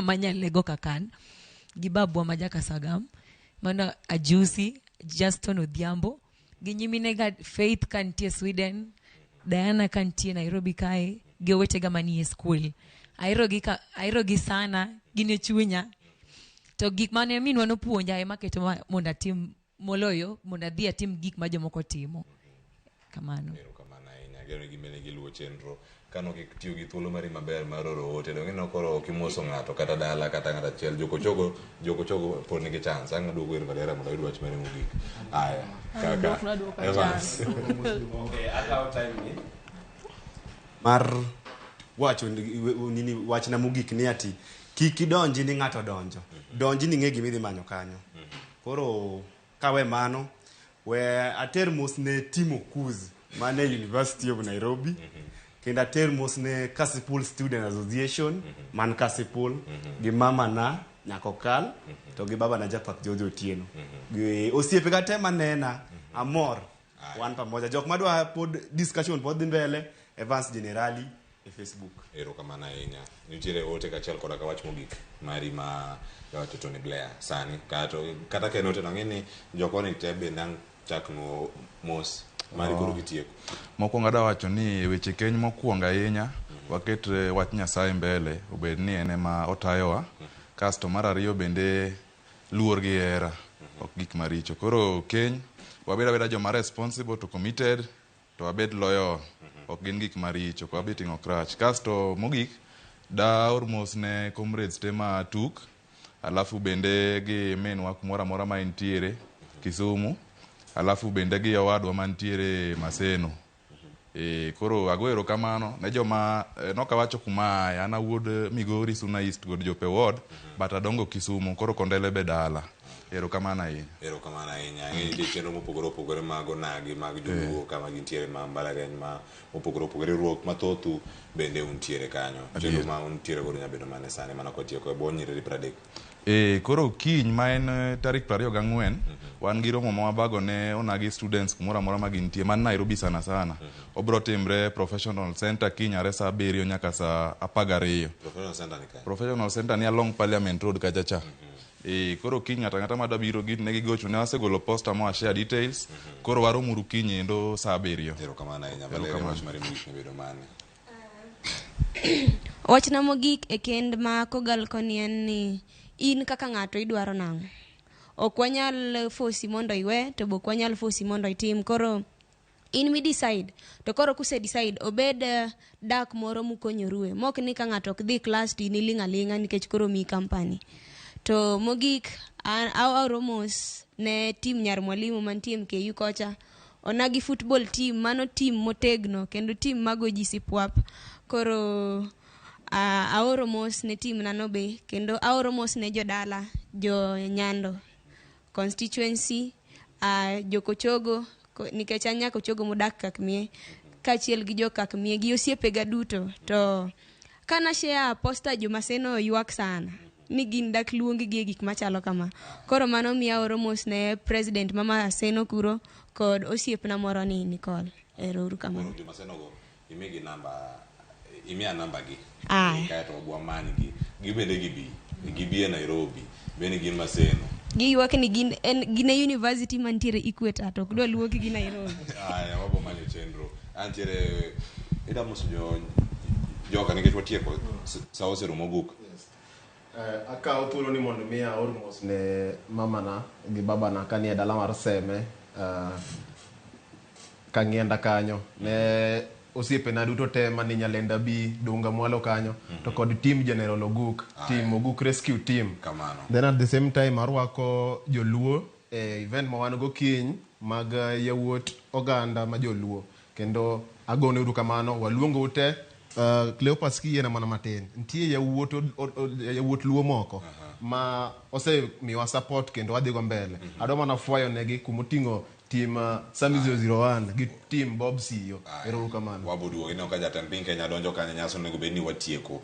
manyalego kakan gi babwa ma Jakasagam mano Ajusi Justin Odhiambo gi nyiminega Faith ka nitie Sweden, Diana ka nitie Nairobi kae gi owetega manie skul. Ahero gi sana, gin e chunya. To gik mane minwa nopuonja ema keto mondo atim moloyo mondo adhi atim gik ma jomoko timo. Kamano. Erokamano ahinya. Ageno ni gimene giluwo chenro. Kano ok itiyo gi thuolo mari maber mar oro ote, donge ineno koro ok imoso ng'ato kata dala kata ng'ato achiel. Jokochogo pod nigi chance. Ang' aduogo ir Valera mondo ayud wach mare mogik. Aya, kaka Duok Evans. chance. Okay, akawo time ni mar wacho nini wachna mogik ni ati kik idonji ni ng'ato donjo. Donji ni ng'e gima idhi manyo kanyo. Koro kawe mano, we ater mos ne Timo Kuz mane University of Nairobi. Kendo ater mos ne Kasipul Student Association man Kasipul gi mama na Nyakokal to gi baba na Japak George Otieno. Gi osiepe ga te manena amor wan pamoja. Jok madwa pod discussion pod dhi mbele Evans Generali e Facebook. Erokamano ahinya. Nitiere ote kaachiel koda ka wach mogik mari ma jawacho Tony Blair sani kato kata ka en ote no ang'e ni jokoni te bende ang' chak nuo mos mari koro kitieko. Mokwongo adwa wacho ni e weche keny mokwongo ahinya waket wach Nyasaye mbele obed ni en ema otayowa. Kasto mar ariyo bende luor gi hera ok gik maricho. Koro keny wabed abeda joma responsible to committed to wabed loyal ok gin gik maricho ok wabi ting'o crutch. Kasto mogik daor mos ne comrades te ma tuk alafu bende gi minwa kumoro amora ma entiere Kisumu alafu bende gi owadwa mantiere Maseno. Koro ago erokamano ne joma nokawacho kuma aye, an awuod Migori Suna East kod Jope Ward but adongo Kisumu koro Kondele be dala. Erokamano ahinya. Erokamano ahinya. Ang'e nitie chenro mopogore opogore mag onagi mag joluo kama gintiere ma mbalariany ma mopogore opogore riwruok mathothu bende untiere kanyo. Chenro ma untiere godo nyalo bedo mane sani mana kwatieko e bwo nyiriri 30. Koro kiny ma en tarik 24 wan gi romo ma wabago ne onagi students kumoro amora ma gintie man Nairobi sana sana. Obro timre Professional Center kiny are saa 7 nyaka saa 12. Professional Center ni kae? Professional Center ni along Parliament Road kacha cha. Koro kiny ng'ato ang'ata madwa biro gin ne gigocho ne wasegolo poster ma share details. Koro waromuru kiny endo saa 7. Erokamano ahinya. Valeria, wach mari mogik ne bedo mane? Wachna mogik e kend ma Kogal koni en ni in kaka ng'ato idwaro nang'o. Ok wanyal fosi mondo iwe to be ok wanyal fosi mondo itim. Koro in mi decide to koro kuse decide obed dak moro mukonyorue mok ni ka ng'ato ok dhi class to in iling' aling'a nikech koro miyi company. To mogik aoro mos ne team nyar mwalimu mantie MKU kocha. Onagi football team, mano team motegno kendo team mago ji sipwap. Koro aoro mos ne team nano be kendo aoro mos ne jodala jo Nyando constituency, jo Kochogo nikech an nyaka Kochogo modak Kakmie kaachiel gi jo Kakmie gi osiepega duto. To kana share poster jo Maseno ywak sana ni gin dak luongi gi e gik machalo kama. Koro mano miyo aoro mos ne president ma Maseno kuro kod osiepna moro ni Nicole. Ero uru kamano. Jo Maseno go imigi namba, imiya namba gi. Aya. Kaeto wabwa manygi. Gibende gibi e Nairobi. Bende gin Maseno. Giywak ni gin en gin e university mantiere Equator to ok dwa luoki gi Nairobi. Aya, wabo manyo chenro. Antiere ida moso jo joka nikech watieko sa oserumo guk. Akawo thuolo ni mondo mi aor mos ne mamana gi babana kanie dala mar Seme kang'ienda kanyo ne osiepena duto te mani Nyalenda B Dunga mwalo kanyo to kod team General Oguk, team Oguk Rescue Team. Kamano. Then at the same time arwako joluo e event ma wan go kiny mag yawuot oganda ma joluo kendo agone uru kamano waluongou te. Cleopas kiyiena mana matin nitie yawuot yawuot luo moko ma osemiwa support kendo wadhi go mbele. Adwa mana fwayo negi kumoting'o team Sami 001 gi team Bob CEO. Ero uru kamano. Wabo duogo ineno ka jatend piny Kenya donjo kanyo nyasi onego bed ni watieko.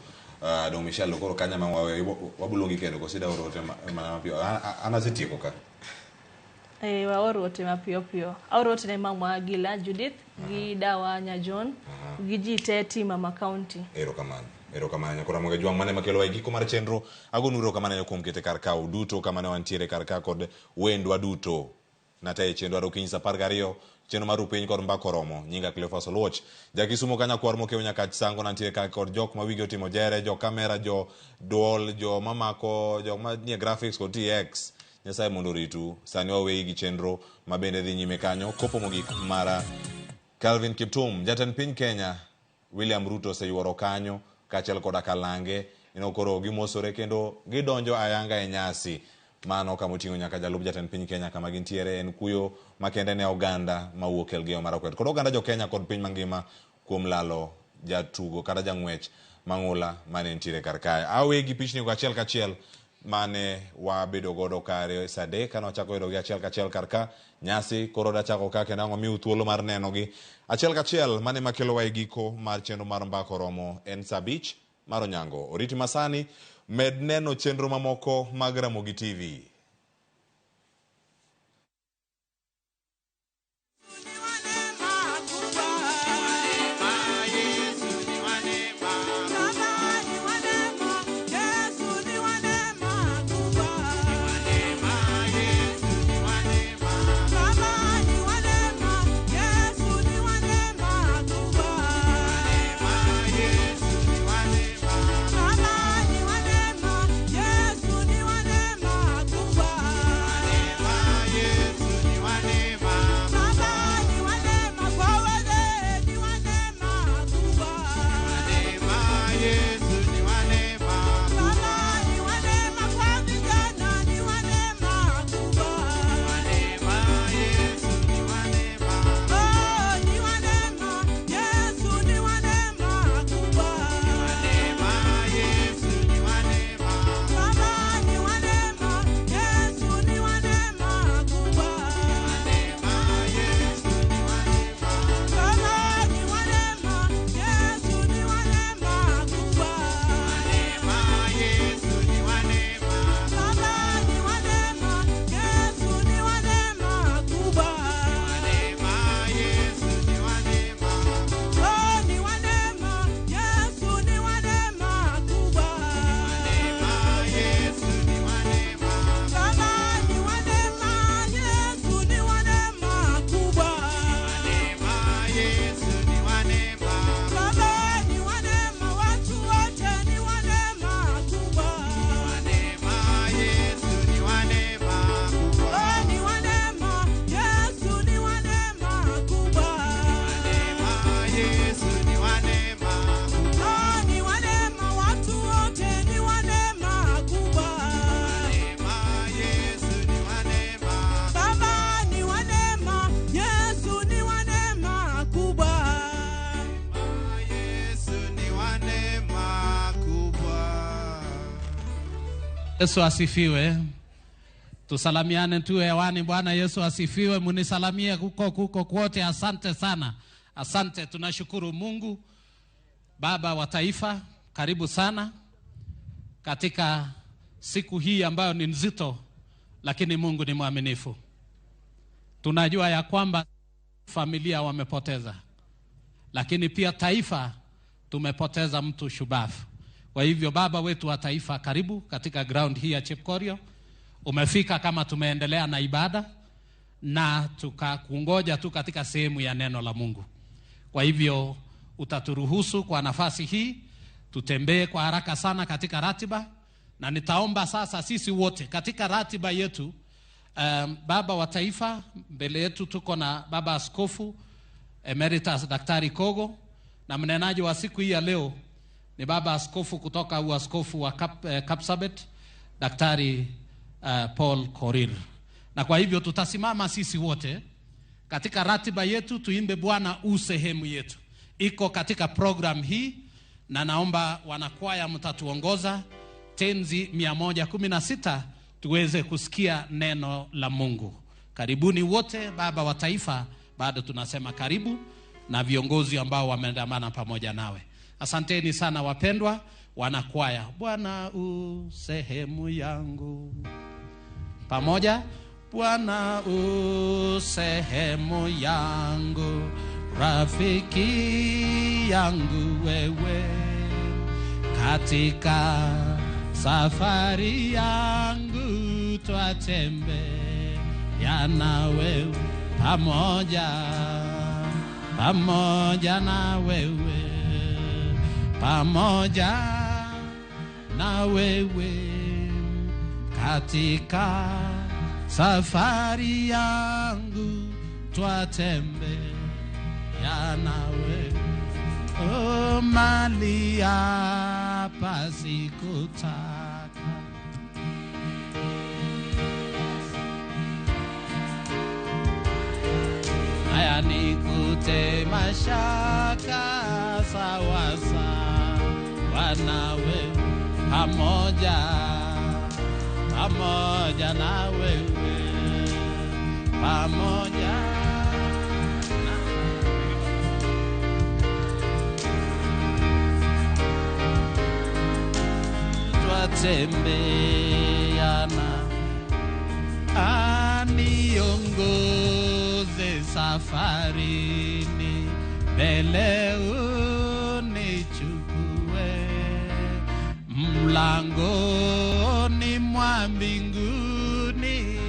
Dong Michelle koro kanya ma wawe wabuluongi kendo koso ida oro ote mana mapiyo. An asetieko ka. Waor ote mapiyo piyo. Aoro ote ne mama Gila Judith gi dawa Nya John gi ji te team Mama County. Erokamano. Erokamano nyakora Moge Jwang' mane makelo e giko mar chenro. Agonu erokamano kuom kete kar ka duto kama ne wantiere kar ka kod wendwa duto. Nataye chenro ar okinyi sa 12 chenro mar piny kod mbaka oromo. Nyinga Cleophas Oluoch. Jakisumo kanya kwar mokew nyaka sango nantiere ka kod jok ma wigi otimo jere, jo kamera, jo duol, jo mamako, jok ma nie graphics kod TX. Nyasaye mondo oritu. Sani waweyi gi chenro ma bende dhi nyime kanyo. Kopo mogik mara Calvin Kiptum, jatend piny Kenya William Ruto oseyuoro kanyo kaachiel koda Kalange. Ineno koro gimosore kendo gidonjo ayanga e nyasi. Mano kama oting'o nyaka jalup jatend piny Kenya kama gintiere en kuyo makende ne oganda mawuok Elgeyo Marakwet kod oganda jo Kenya kod piny mangima kuom lalo jatugo kata jang'wech mang'ula mane nitiere kar kae. Awe gi pichni go achiel kachiel mane wabedo godo kare sa 3 kane wachako yudogi achiel kachiel kar ka. Nyasi koro dachako ka kendo ang' wamiu thuolo mar nenogi achiel kachiel. Mane makelowa e giko mar chenro mar mbaka oromo en sa 5 mar onyango. Oriti masani med neno chenro mamoko mag Ramogi TV. Yesu asifiwe. Tusalamiane tu hewani. Bwana Yesu asifiwe. Munisalamie huko huko kwote. Asante sana, asante. Tunashukuru Mungu Baba wa taifa, karibu sana katika siku hii ambayo ni nzito, lakini Mungu ni mwaminifu. Tunajua ya kwamba familia wamepoteza, lakini pia taifa tumepoteza mtu shubafu. Kwa hivyo baba wetu wa taifa, karibu katika ground hii ya Chepkorio. Umefika kama tumeendelea na ibada na tukakungoja tu katika sehemu ya neno la Mungu. Kwa hivyo utaturuhusu kwa nafasi hii tutembee kwa haraka sana katika ratiba, na nitaomba sasa sisi wote katika ratiba yetu. Baba wa taifa, mbele yetu tuko na baba askofu Emeritus Daktari Kogo, na mnenaji wa siku hii ya leo ni baba askofu kutoka uaskofu wa Kapsabet, Daktari Paul Korir. Na kwa hivyo tutasimama sisi wote katika ratiba yetu tuimbe Bwana u sehemu yetu. Iko katika program hii, na naomba wanakwaya mtatuongoza tenzi 116 tuweze kusikia neno la Mungu. Karibuni wote. Baba wa taifa, bado tunasema karibu, na viongozi ambao wameandamana pamoja nawe. Asanteni sana wapendwa wanakwaya. Bwana u sehemu yangu. Pamoja, Bwana u sehemu yangu, rafiki yangu wewe, katika safari yangu twatembea na wewe, pamoja, pamoja na wewe, pamoja na wewe, katika safari yangu twatembea na wewe. Oh, mali hapa sikutaka, haya nikute mashaka, sawa sawa na wewe, pamoja, pamoja na wewe, pamoja. Twatembeana, aniongoze safarini, mbele unichukue mlangoni mwa mbinguni,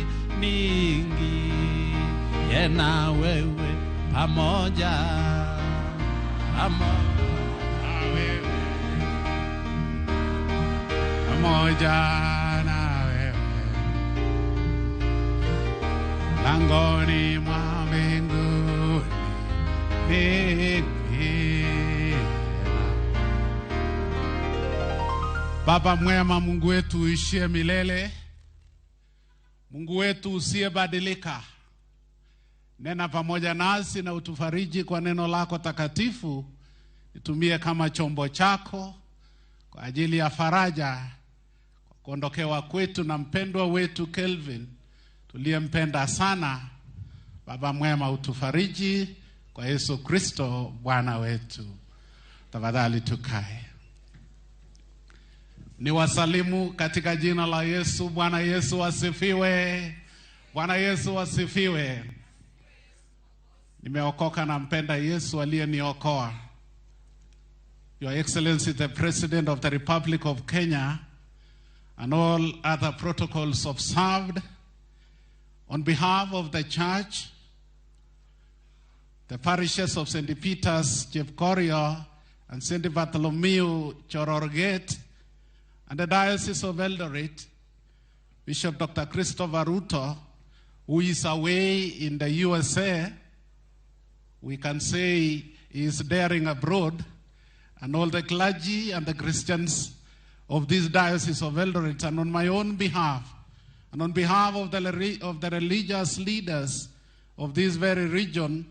niingie na wewe, pamoja, pamoja pamoja na wewe, langoni mwa mbinguni niingie. Baba mwema, Mungu wetu uishie milele, Mungu wetu usiyebadilika, nena pamoja nasi na utufariji kwa neno lako takatifu. Nitumie kama chombo chako kwa ajili ya faraja kwa kuondokewa kwetu na mpendwa wetu Kelvin tuliyempenda sana. Baba mwema, utufariji kwa Yesu Kristo Bwana wetu. Tafadhali tukae. Niwasalimu katika jina la Yesu. Bwana Yesu asifiwe. Bwana Yesu asifiwe. Nimeokoka na mpenda Yesu aliyeniokoa. Your Excellency, the President of the Republic of Kenya, and all other protocols observed, on behalf of the Church, the parishes of St. Peter's, Chepkorio, and St. Bartholomew, Chororgate, and the Diocese of Eldoret, Bishop Dr. Christopher Ruto, who is away in the USA, we can say he is daring abroad, and all the clergy and the Christians of this Diocese of Eldoret, and on my own behalf, and on behalf of the religious leaders of this very region,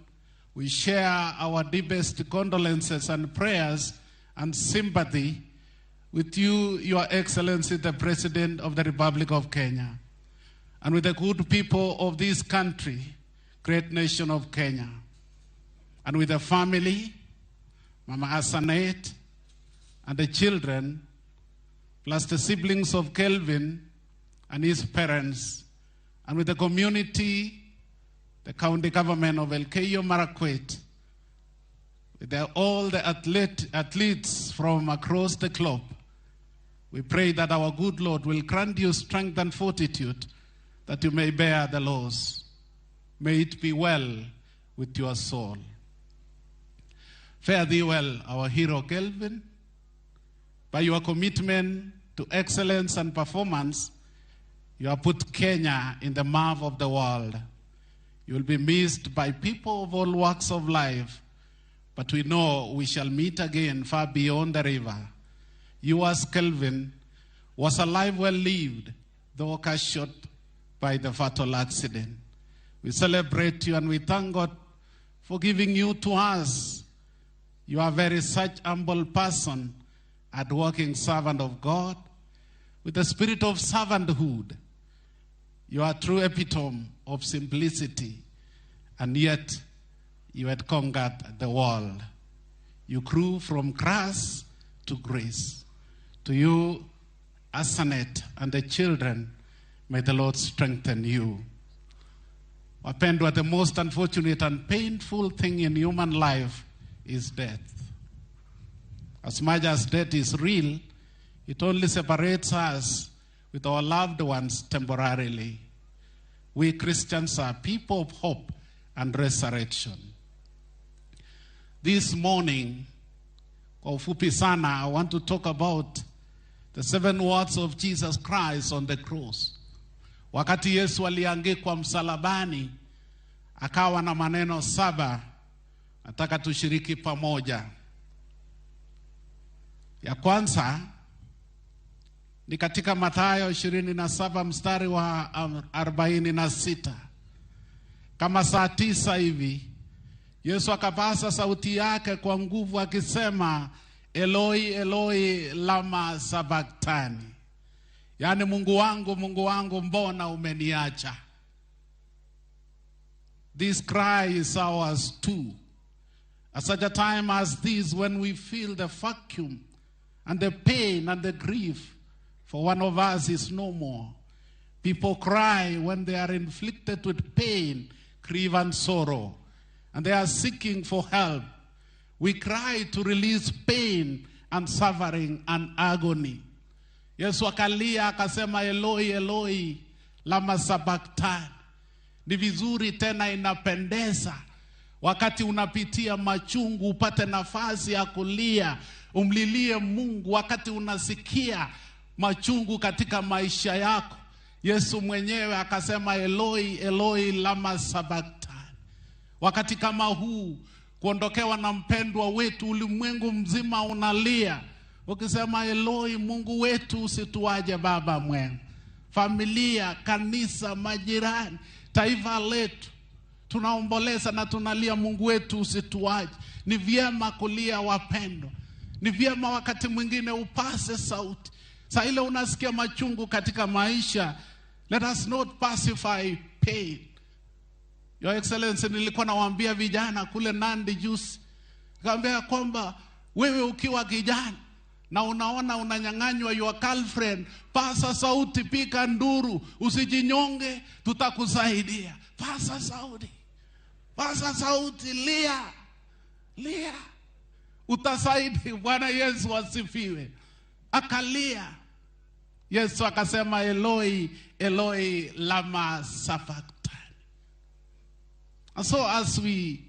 we share our deepest condolences and prayers and sympathy With you, Your Excellency, the President of the Republic of Kenya, and with the good people of this country, great nation of Kenya, and with the family, Mama Asanet, and the children, plus the siblings of Kelvin and his parents, and with the community, the county government of Elgeyo Marakwet, with all the athletes from across the globe. We pray that our good Lord will grant you strength and fortitude that you may bear the loss. May it be well with your soul. Fare thee well, our hero Kelvin. By your commitment to excellence and performance, you have put Kenya in the mouth of the world. You will be missed by people of all walks of life, but we know we shall meet again far beyond the river. You, as Kelvin, was a life well lived, though cut short by the fatal accident. We celebrate you and we thank God for giving you to us. You are very such humble person, hardworking servant of God, with the spirit of servanthood. You are true epitome of simplicity, and yet you had conquered the world. You grew from grass to grace. To you, Asanet, and the children, may the Lord strengthen you. Wapendwa, the most unfortunate and painful thing in human life is death. As much as death is real, it only separates us with our loved ones temporarily. We Christians are people of hope and resurrection. This morning, kwa ufupi sana, I want to talk about the 7 words of Jesus Christ on the cross. Wakati Yesu aliangikwa msalabani, akawa na maneno 7. Nataka tushiriki pamoja. Ya kwanza ni katika Mathayo 27 mstari wa 46. Kama saa 9 hivi, Yesu akapaza sauti yake kwa nguvu akisema, Eloi, Eloi, lama sabachthani. Yaani, Mungu wangu, Mungu wangu, mbona umeniacha? This cry is ours too. At such a time as this, when we feel the vacuum and the pain and the grief, for one of us is no more. People cry when they are inflicted with pain, grief, and sorrow, and they are seeking for help. We cry to release pain and suffering and agony. Yesu akalia akasema, Eloi, Eloi, lama sabachthani. Ni vizuri tena inapendeza wakati unapitia machungu upate nafasi ya kulia, umlilie Mungu wakati unasikia machungu katika maisha yako. Yesu mwenyewe akasema, Eloi, Eloi, lama sabachthani. Wakati kama huu, kuondokewa na mpendwa wetu, ulimwengu mzima unalia ukisema, Eloi, Mungu wetu, usituaje Baba mwema. Familia, kanisa, majirani, taifa letu, tunaomboleza na tunalia, Mungu wetu usituaje. Ni vyema kulia wapendwa. Ni vyema wakati mwingine upase sauti. Saa ile unasikia machungu katika maisha, let us not pacify pain. Your Excellency, nilikuwa nawaambia vijana kule Nandi juzi, nikamwambia kwamba wewe ukiwa kijana na unaona unanyang'anywa your girlfriend, pasa sauti, pika nduru, usijinyonge, tutakusaidia. Pasa sauti, pasa sauti, lia, lia, utasaidia. Bwana Yesu asifiwe. Akalia. Yesu akasema, Eloi, Eloi, lama sabachthani. And so as we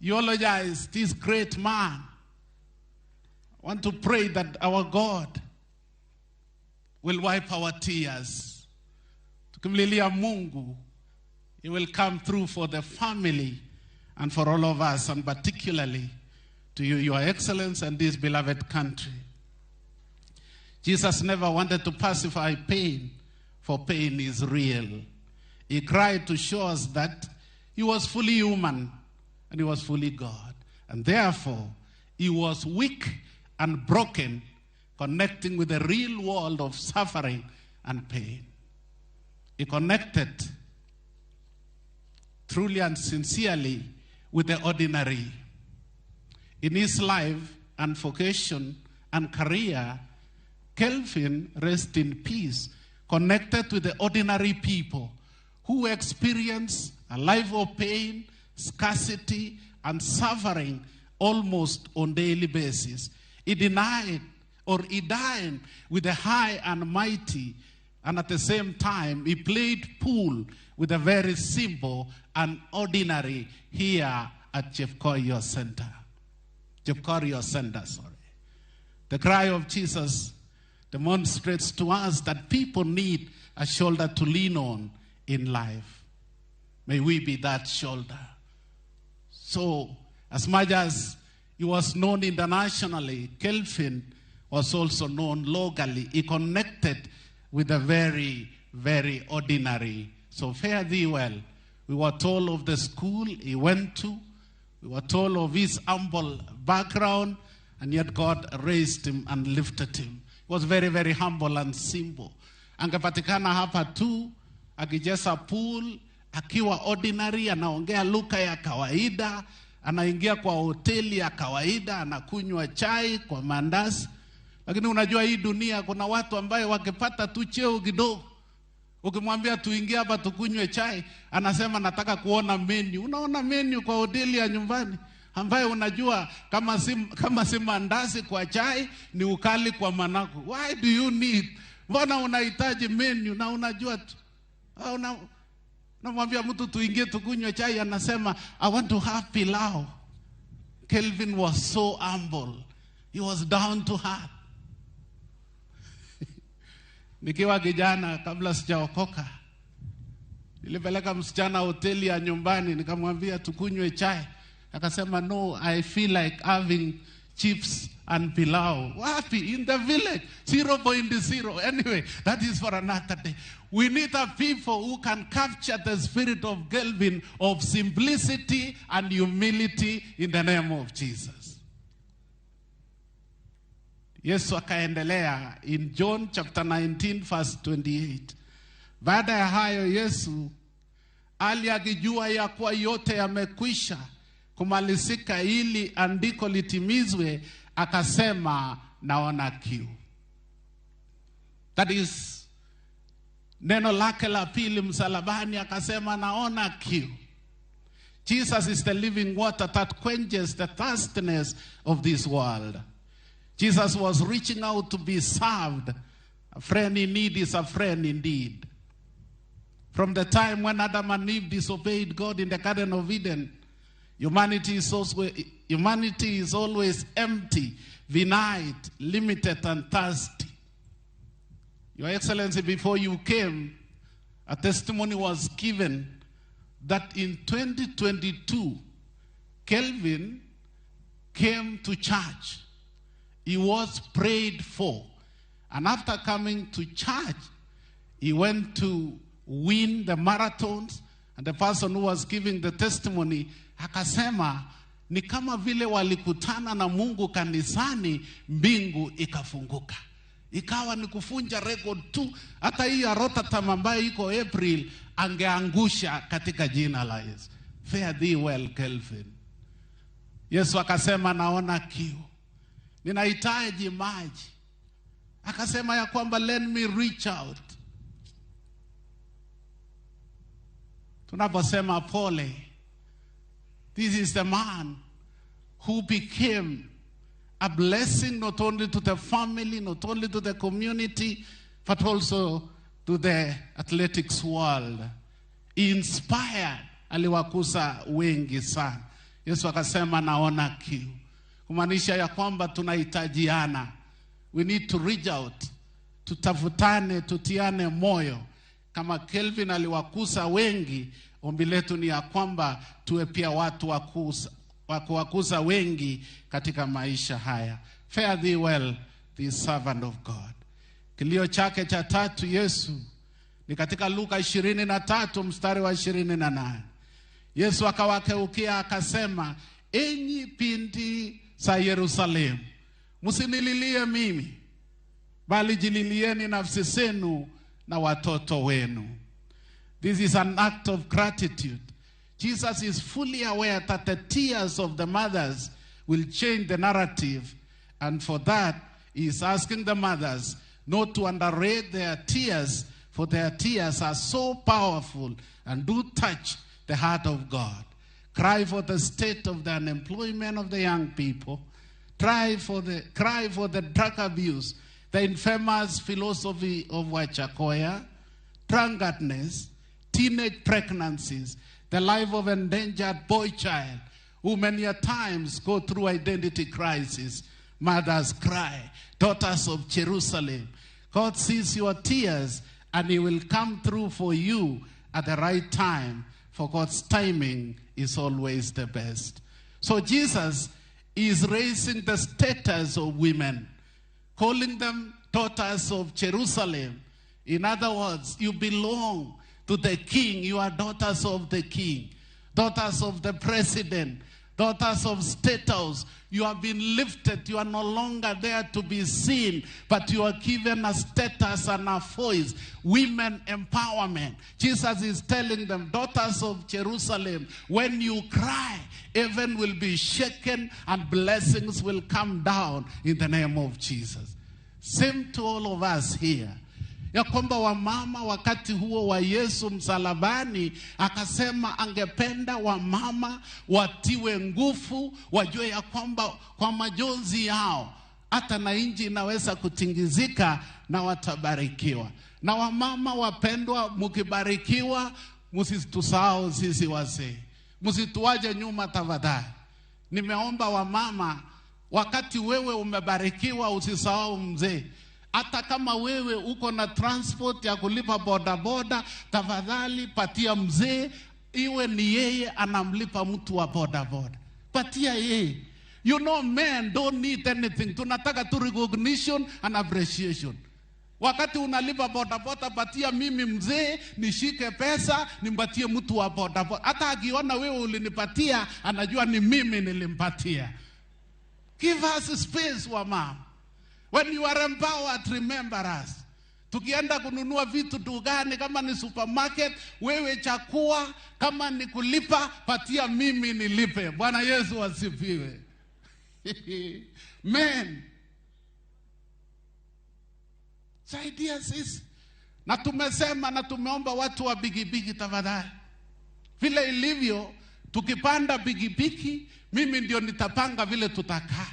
eulogize this great man, I want to pray that our God will wipe our tears. Tukimlilia Mungu, He will come through for the family and for all of us, and particularly to you, Your Excellency, and this beloved country. Jesus never wanted to pacify pain, for pain is real. He cried to show us that he was fully human and he was fully God. And therefore, he was weak and broken connecting with the real world of suffering and pain. He connected truly and sincerely with the ordinary. In his life and vocation and career, Kelvin, rest in peace, connected with the ordinary people who experience a life of pain, scarcity, and suffering almost on daily basis. He denied or he dined with the high and mighty, and at the same time, he played pool with the very simple and ordinary here at Chepkorio Center. Chepkorio Center, sorry. The cry of Jesus demonstrates to us that people need a shoulder to lean on in life. May we be that shoulder. So, as much as he was known internationally, Kelvin was also known locally. He connected with the very, very ordinary. So fare thee well. We were told of the school he went to. We were told of his humble background, and yet God raised him and lifted him. He was very, very humble and simple. Angepatikana hapa tu, akicheza pool, akiwa ordinary, anaongea lugha ya kawaida, anaingia kwa hoteli ya kawaida, anakunywa chai kwa mandazi. Lakini unajua hii dunia kuna watu ambaye wakipata tu cheo kidogo, ukimwambia tuingie hapa tukunywe chai, anasema nataka kuona menu. Unaona menu kwa hoteli ya nyumbani ambaye unajua kama si mandazi kwa chai ni ukali kwa managu. Why do you need? Mbona unahitaji menu na unajua tu? Unamwambia mtu tuingie tukunywe chai, anasema I want to have pilau. Kelvin was so humble. He was down to earth. Nikiwa kijana kabla sijaokoka, nilipeleka msichana hoteli ya nyumbani, nikamwambia tukunywe chai. Akasema no, I feel like having chips and pilau. Wapi? In the village. 0.0. Anyway, that is for another day. We need a people who can capture the spirit of Kelvin, of simplicity and humility in the name of Jesus. Yesu akaendelea in John chapter 19 verse 28. Baada ya hayo Yesu ali akijua ya kuwa yote yamekwisha kumalizika ili andiko litimizwe, akasema naona kiu. That is neno lake la pili msalabani, akasema naona kiu. Jesus is the living water that quenches the thirstiness of this world. Jesus was reaching out to be served. A friend in need is a friend indeed. From the time when Adam and Eve disobeyed God in the Garden of Eden, humanity is always empty, finite, limited, and thirsty. Your Excellency, before you came, a testimony was given that in 2022, Kelvin came to church. He was prayed for. And after coming to church, he went to win the marathons. And the person who was giving the testimony, akasema, ni kama vile walikutana na Mungu kanisani, mbingu ikafunguka. Ikawa ni kufunja record tu. Hata hii ya Rotterdam ambayo iko April, angeangusha katika jina la Yesu. Fare thee well, Kelvin. Yesu akasema naona kiu. Ninahitaji maji. Akasema ya kwamba let me reach out. Tunaposema pole, this is the man who became a blessing not only to the family, not only to the community, but also to the athletics world. He inspired, aliwakusa wengi sana. Yesu akasema naona kiu. Kumaanisha ya kwamba tunahitajiana. We need to reach out. Tutafutane, tutiane moyo. Kama Kelvin aliwakusa wengi, ombi letu ni ya kwamba tuwe pia watu wa kuwakusa wengi katika maisha haya. Fare thee well, the servant of God. Kilio chake cha tatu Yesu ni katika Luka 23 mstari wa 28. Yesu akawakeukia akasema, enyi binti za Yerusalemu, msinililie mimi, bali jililieni nafsi zenu na watoto wenu. This is an act of gratitude. Jesus is fully aware that the tears of the mothers will change the narrative, and for that, he is asking the mothers not to underrate their tears, for their tears are so powerful and do touch the heart of God. Cry for the state of the unemployment of the young people. Cry for the drug abuse, the infamous philosophy of Wachakoya, drunkenness, teenage pregnancies, the life of endangered boy child who many a times go through identity crisis. Mothers cry, daughters of Jerusalem. God sees your tears and he will come through for you at the right time, for God's timing is always the best. So Jesus is raising the status of women, calling them daughters of Jerusalem. In other words, you belong to the king. You are daughters of the king, daughters of the president, daughters of state house. You have been lifted. You are no longer there to be seen, but you are given a status and a voice. Women empowerment. Jesus is telling them, daughters of Jerusalem, when you cry, heaven will be shaken and blessings will come down in the name of Jesus. Same to all of us here. Ya kwamba wamama wakati huo wa Yesu msalabani akasema angependa wamama watiwe nguvu, wajue ya kwamba kwa majonzi yao hata na inji inaweza kutingizika na watabarikiwa. Na wamama wapendwa, mukibarikiwa msitusahau sisi wazee, msituaje nyuma tafadhali. Nimeomba wamama, wakati wewe umebarikiwa usisahau mzee. Hata kama wewe uko na transport ya kulipa boda boda, tafadhali patia mzee, iwe ni yeye anamlipa mtu wa boda boda. Patia yeye. You know, men don't need anything. Tunataka tu recognition and appreciation. Wakati unalipa boda boda, patia mimi mzee, nishike pesa, nimpatie mtu wa boda boda. Hata akiona wewe ulinipatia, anajua ni mimi nilimpatia. Give us space, wamama. When you are empowered, remember us. Tukienda kununua vitu dukani, kama ni supermarket, wewe chakua, kama ni kulipa, patia mimi nilipe. Bwana Yesu asifiwe. Men, saidia sisi. Na tumesema na tumeomba watu wa bigibigi tafadhali. Vile ilivyo, tukipanda bigibigi, mimi ndio nitapanga vile tutakaa.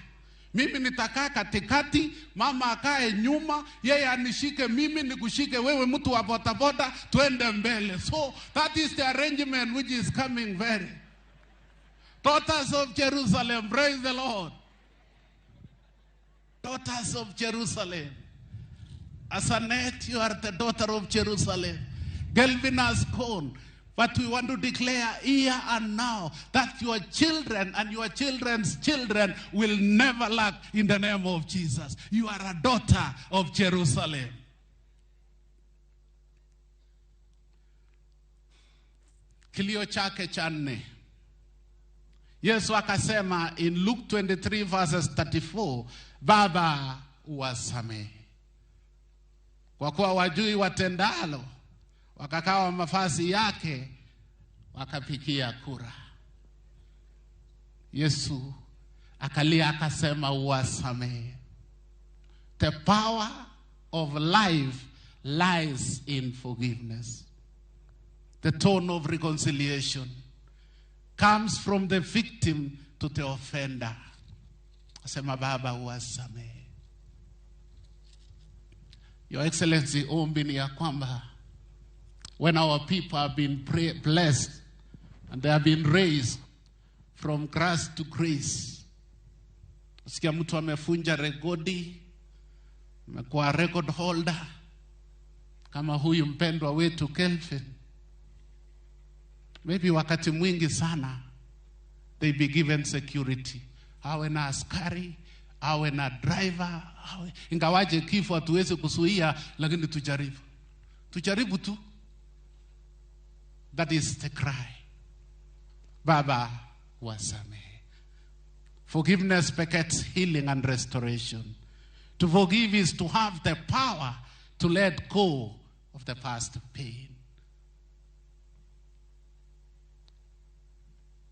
Mimi nitakaa katikati, mama akae nyuma, yeye anishike mimi, nikushike wewe mtu wa boda boda, tuende mbele. So that is the arrangement which is coming very. Daughters of Jerusalem, praise the Lord. Daughters of Jerusalem. Asanet, you are the daughter of Jerusalem. Gelvin has gone. But we want to declare here and now that your children and your children's children will never lack in the name of Jesus. You are a daughter of Jerusalem. Kilio chake cha nne. Yesu akasema in Luke 23 verses 34, Baba uwasamehe, kwa kuwa wajui watendalo. Wakakawa mafasi yake, wakapikia kura. Yesu akalia akasema uwasamehe. The power of life lies in forgiveness. The tone of reconciliation comes from the victim to the offender. Asema Baba uwasamehe. Your Excellency, ombi ni ya kwamba when our people have been blessed and they have been raised from grass to grace. Sikia mtu amefunja rekodi, amekuwa record holder kama huyu mpendwa wetu Kelvin. Maybe wakati mwingi sana they be given security. Awe na askari, awe na driver, awe. Ingawaje kifo hatuwezi kuzuia, lakini tujaribu. Tujaribu tu. That is the cry. Baba wasamehe. Forgiveness begets healing and restoration. To forgive is to have the power to let go of the past pain.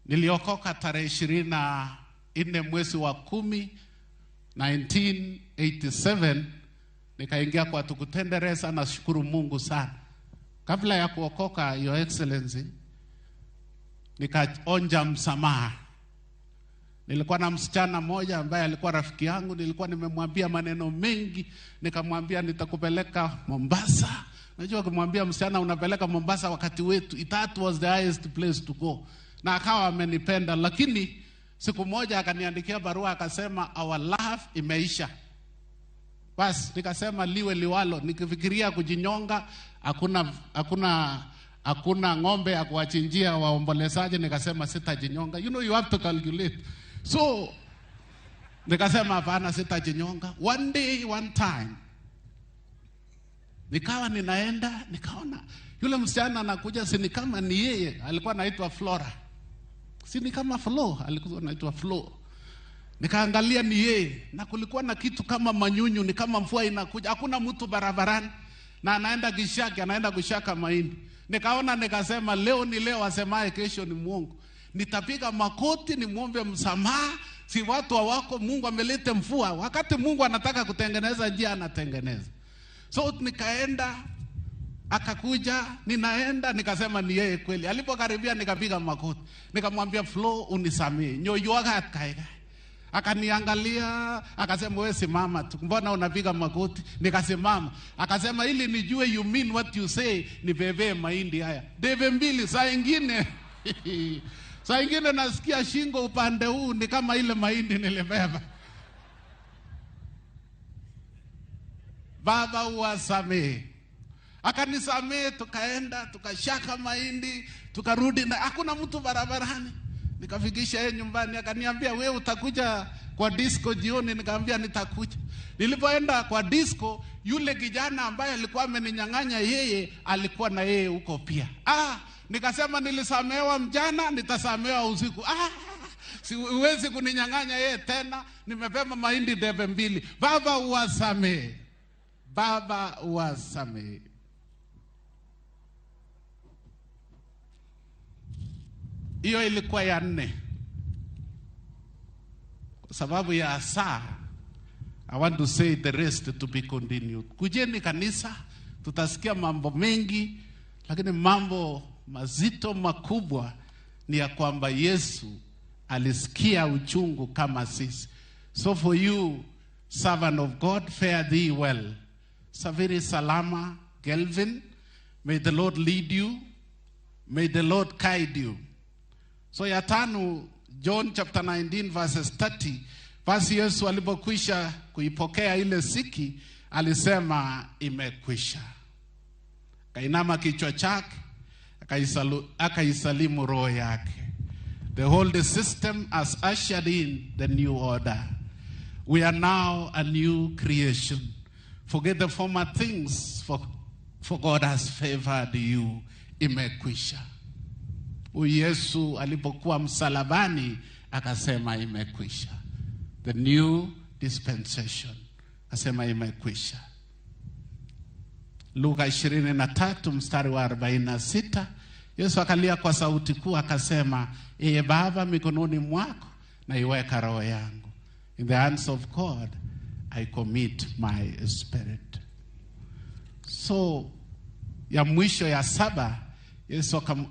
Niliokoka tarehe 24 mwezi wa 10 1987, nikaingia kwa Tukutendereza. Nashukuru Mungu sana. Kabla ya kuokoka, Your Excellency, nikaonja msamaha. Nilikuwa na msichana mmoja ambaye alikuwa rafiki yangu, nilikuwa nimemwambia maneno mengi, nikamwambia nitakupeleka Mombasa. Najua kumwambia msichana unapeleka Mombasa wakati wetu, that was the highest place to go. Na akawa amenipenda, lakini siku moja akaniandikia barua akasema our love imeisha. Bas, nikasema liwe liwalo, nikifikiria kujinyonga, hakuna ng'ombe ya kuwachinjia waombolezaji, nikasema sitajinyonga. You know you have to calculate. So nikasema hapana, sitajinyonga. One day, one time, nikawa ninaenda, nikaona yule msichana anakuja, si ni kama ni yeye, alikuwa anaitwa Flora. Si ni kama Flo, alikuwa anaitwa Flo. Nikaangalia ni yeye, na kulikuwa na kitu kama manyunyu, ni kama mvua inakuja, hakuna mtu barabarani, na anaenda kishaki, anaenda kushaka mahindi. Nikaona nikasema leo ni leo, asemaye kesho ni muongo. Nitapiga makoti nimuombe msamaha, si watu hawako, Mungu ameleta mvua. Wakati Mungu anataka kutengeneza njia anatengeneza. So nikaenda, akakuja, ninaenda, nikasema ni yeye kweli. Alipokaribia nikapiga makoti. Nikamwambia Flo, unisamee. Nyoyuaga kaega. Akaniangalia, akasema wewe simama tu. Mbona unapiga makoti? Nikasimama. Akasema ili nijue you mean what you say, nibebe mahindi haya. Debe mbili, saa ingine. Saa ingine nasikia shingo upande huu ni kama ile mahindi nilibeba. Baba uwasamehe. Akanisamehe, tukaenda, tukashaka mahindi, tukarudi na hakuna mtu barabarani. Nikafikisha yeye nyumbani, akaniambia wewe utakuja kwa disco jioni? Nikamwambia nitakuja. Nilipoenda kwa disco, yule kijana ambaye alikuwa ameninyang'anya yeye alikuwa na yeye huko pia. Nikasema nilisamehewa mchana, nitasamehewa usiku. Siwezi kuninyang'anya yeye tena, nimebeba mahindi debe mbili. Baba uwasamehe. Baba uwasamehe. Hiyo ilikuwa ya 4. Kwa sababu ya saa, I want to say the rest to be continued. Kujeni kanisa, tutasikia mambo mengi, lakini mambo mazito makubwa ni ya kwamba Yesu alisikia uchungu kama sisi. So for you, servant of God, fare thee well. Safiri salama, Kelvin. May the Lord lead you. May the Lord guide you. So ya 5, John chapter 19 verses 30. Basi Yesu alipokwisha kuipokea ile siki, alisema imekwisha. Kainama kichwa chake, akaisalimu roho yake. The whole system has ushered in the new order. We are now a new creation. Forget the former things, for God has favored you. Imekwisha. Yesu alipokuwa msalabani akasema imekwisha. The new dispensation. Akasema imekwisha. Luka 23 mstari wa 46, Yesu akalia kwa sauti kuu akasema, Ee Baba, mikononi mwako naiweka roho yangu. In the hands of God I commit my spirit. So ya mwisho ya 7, Yesu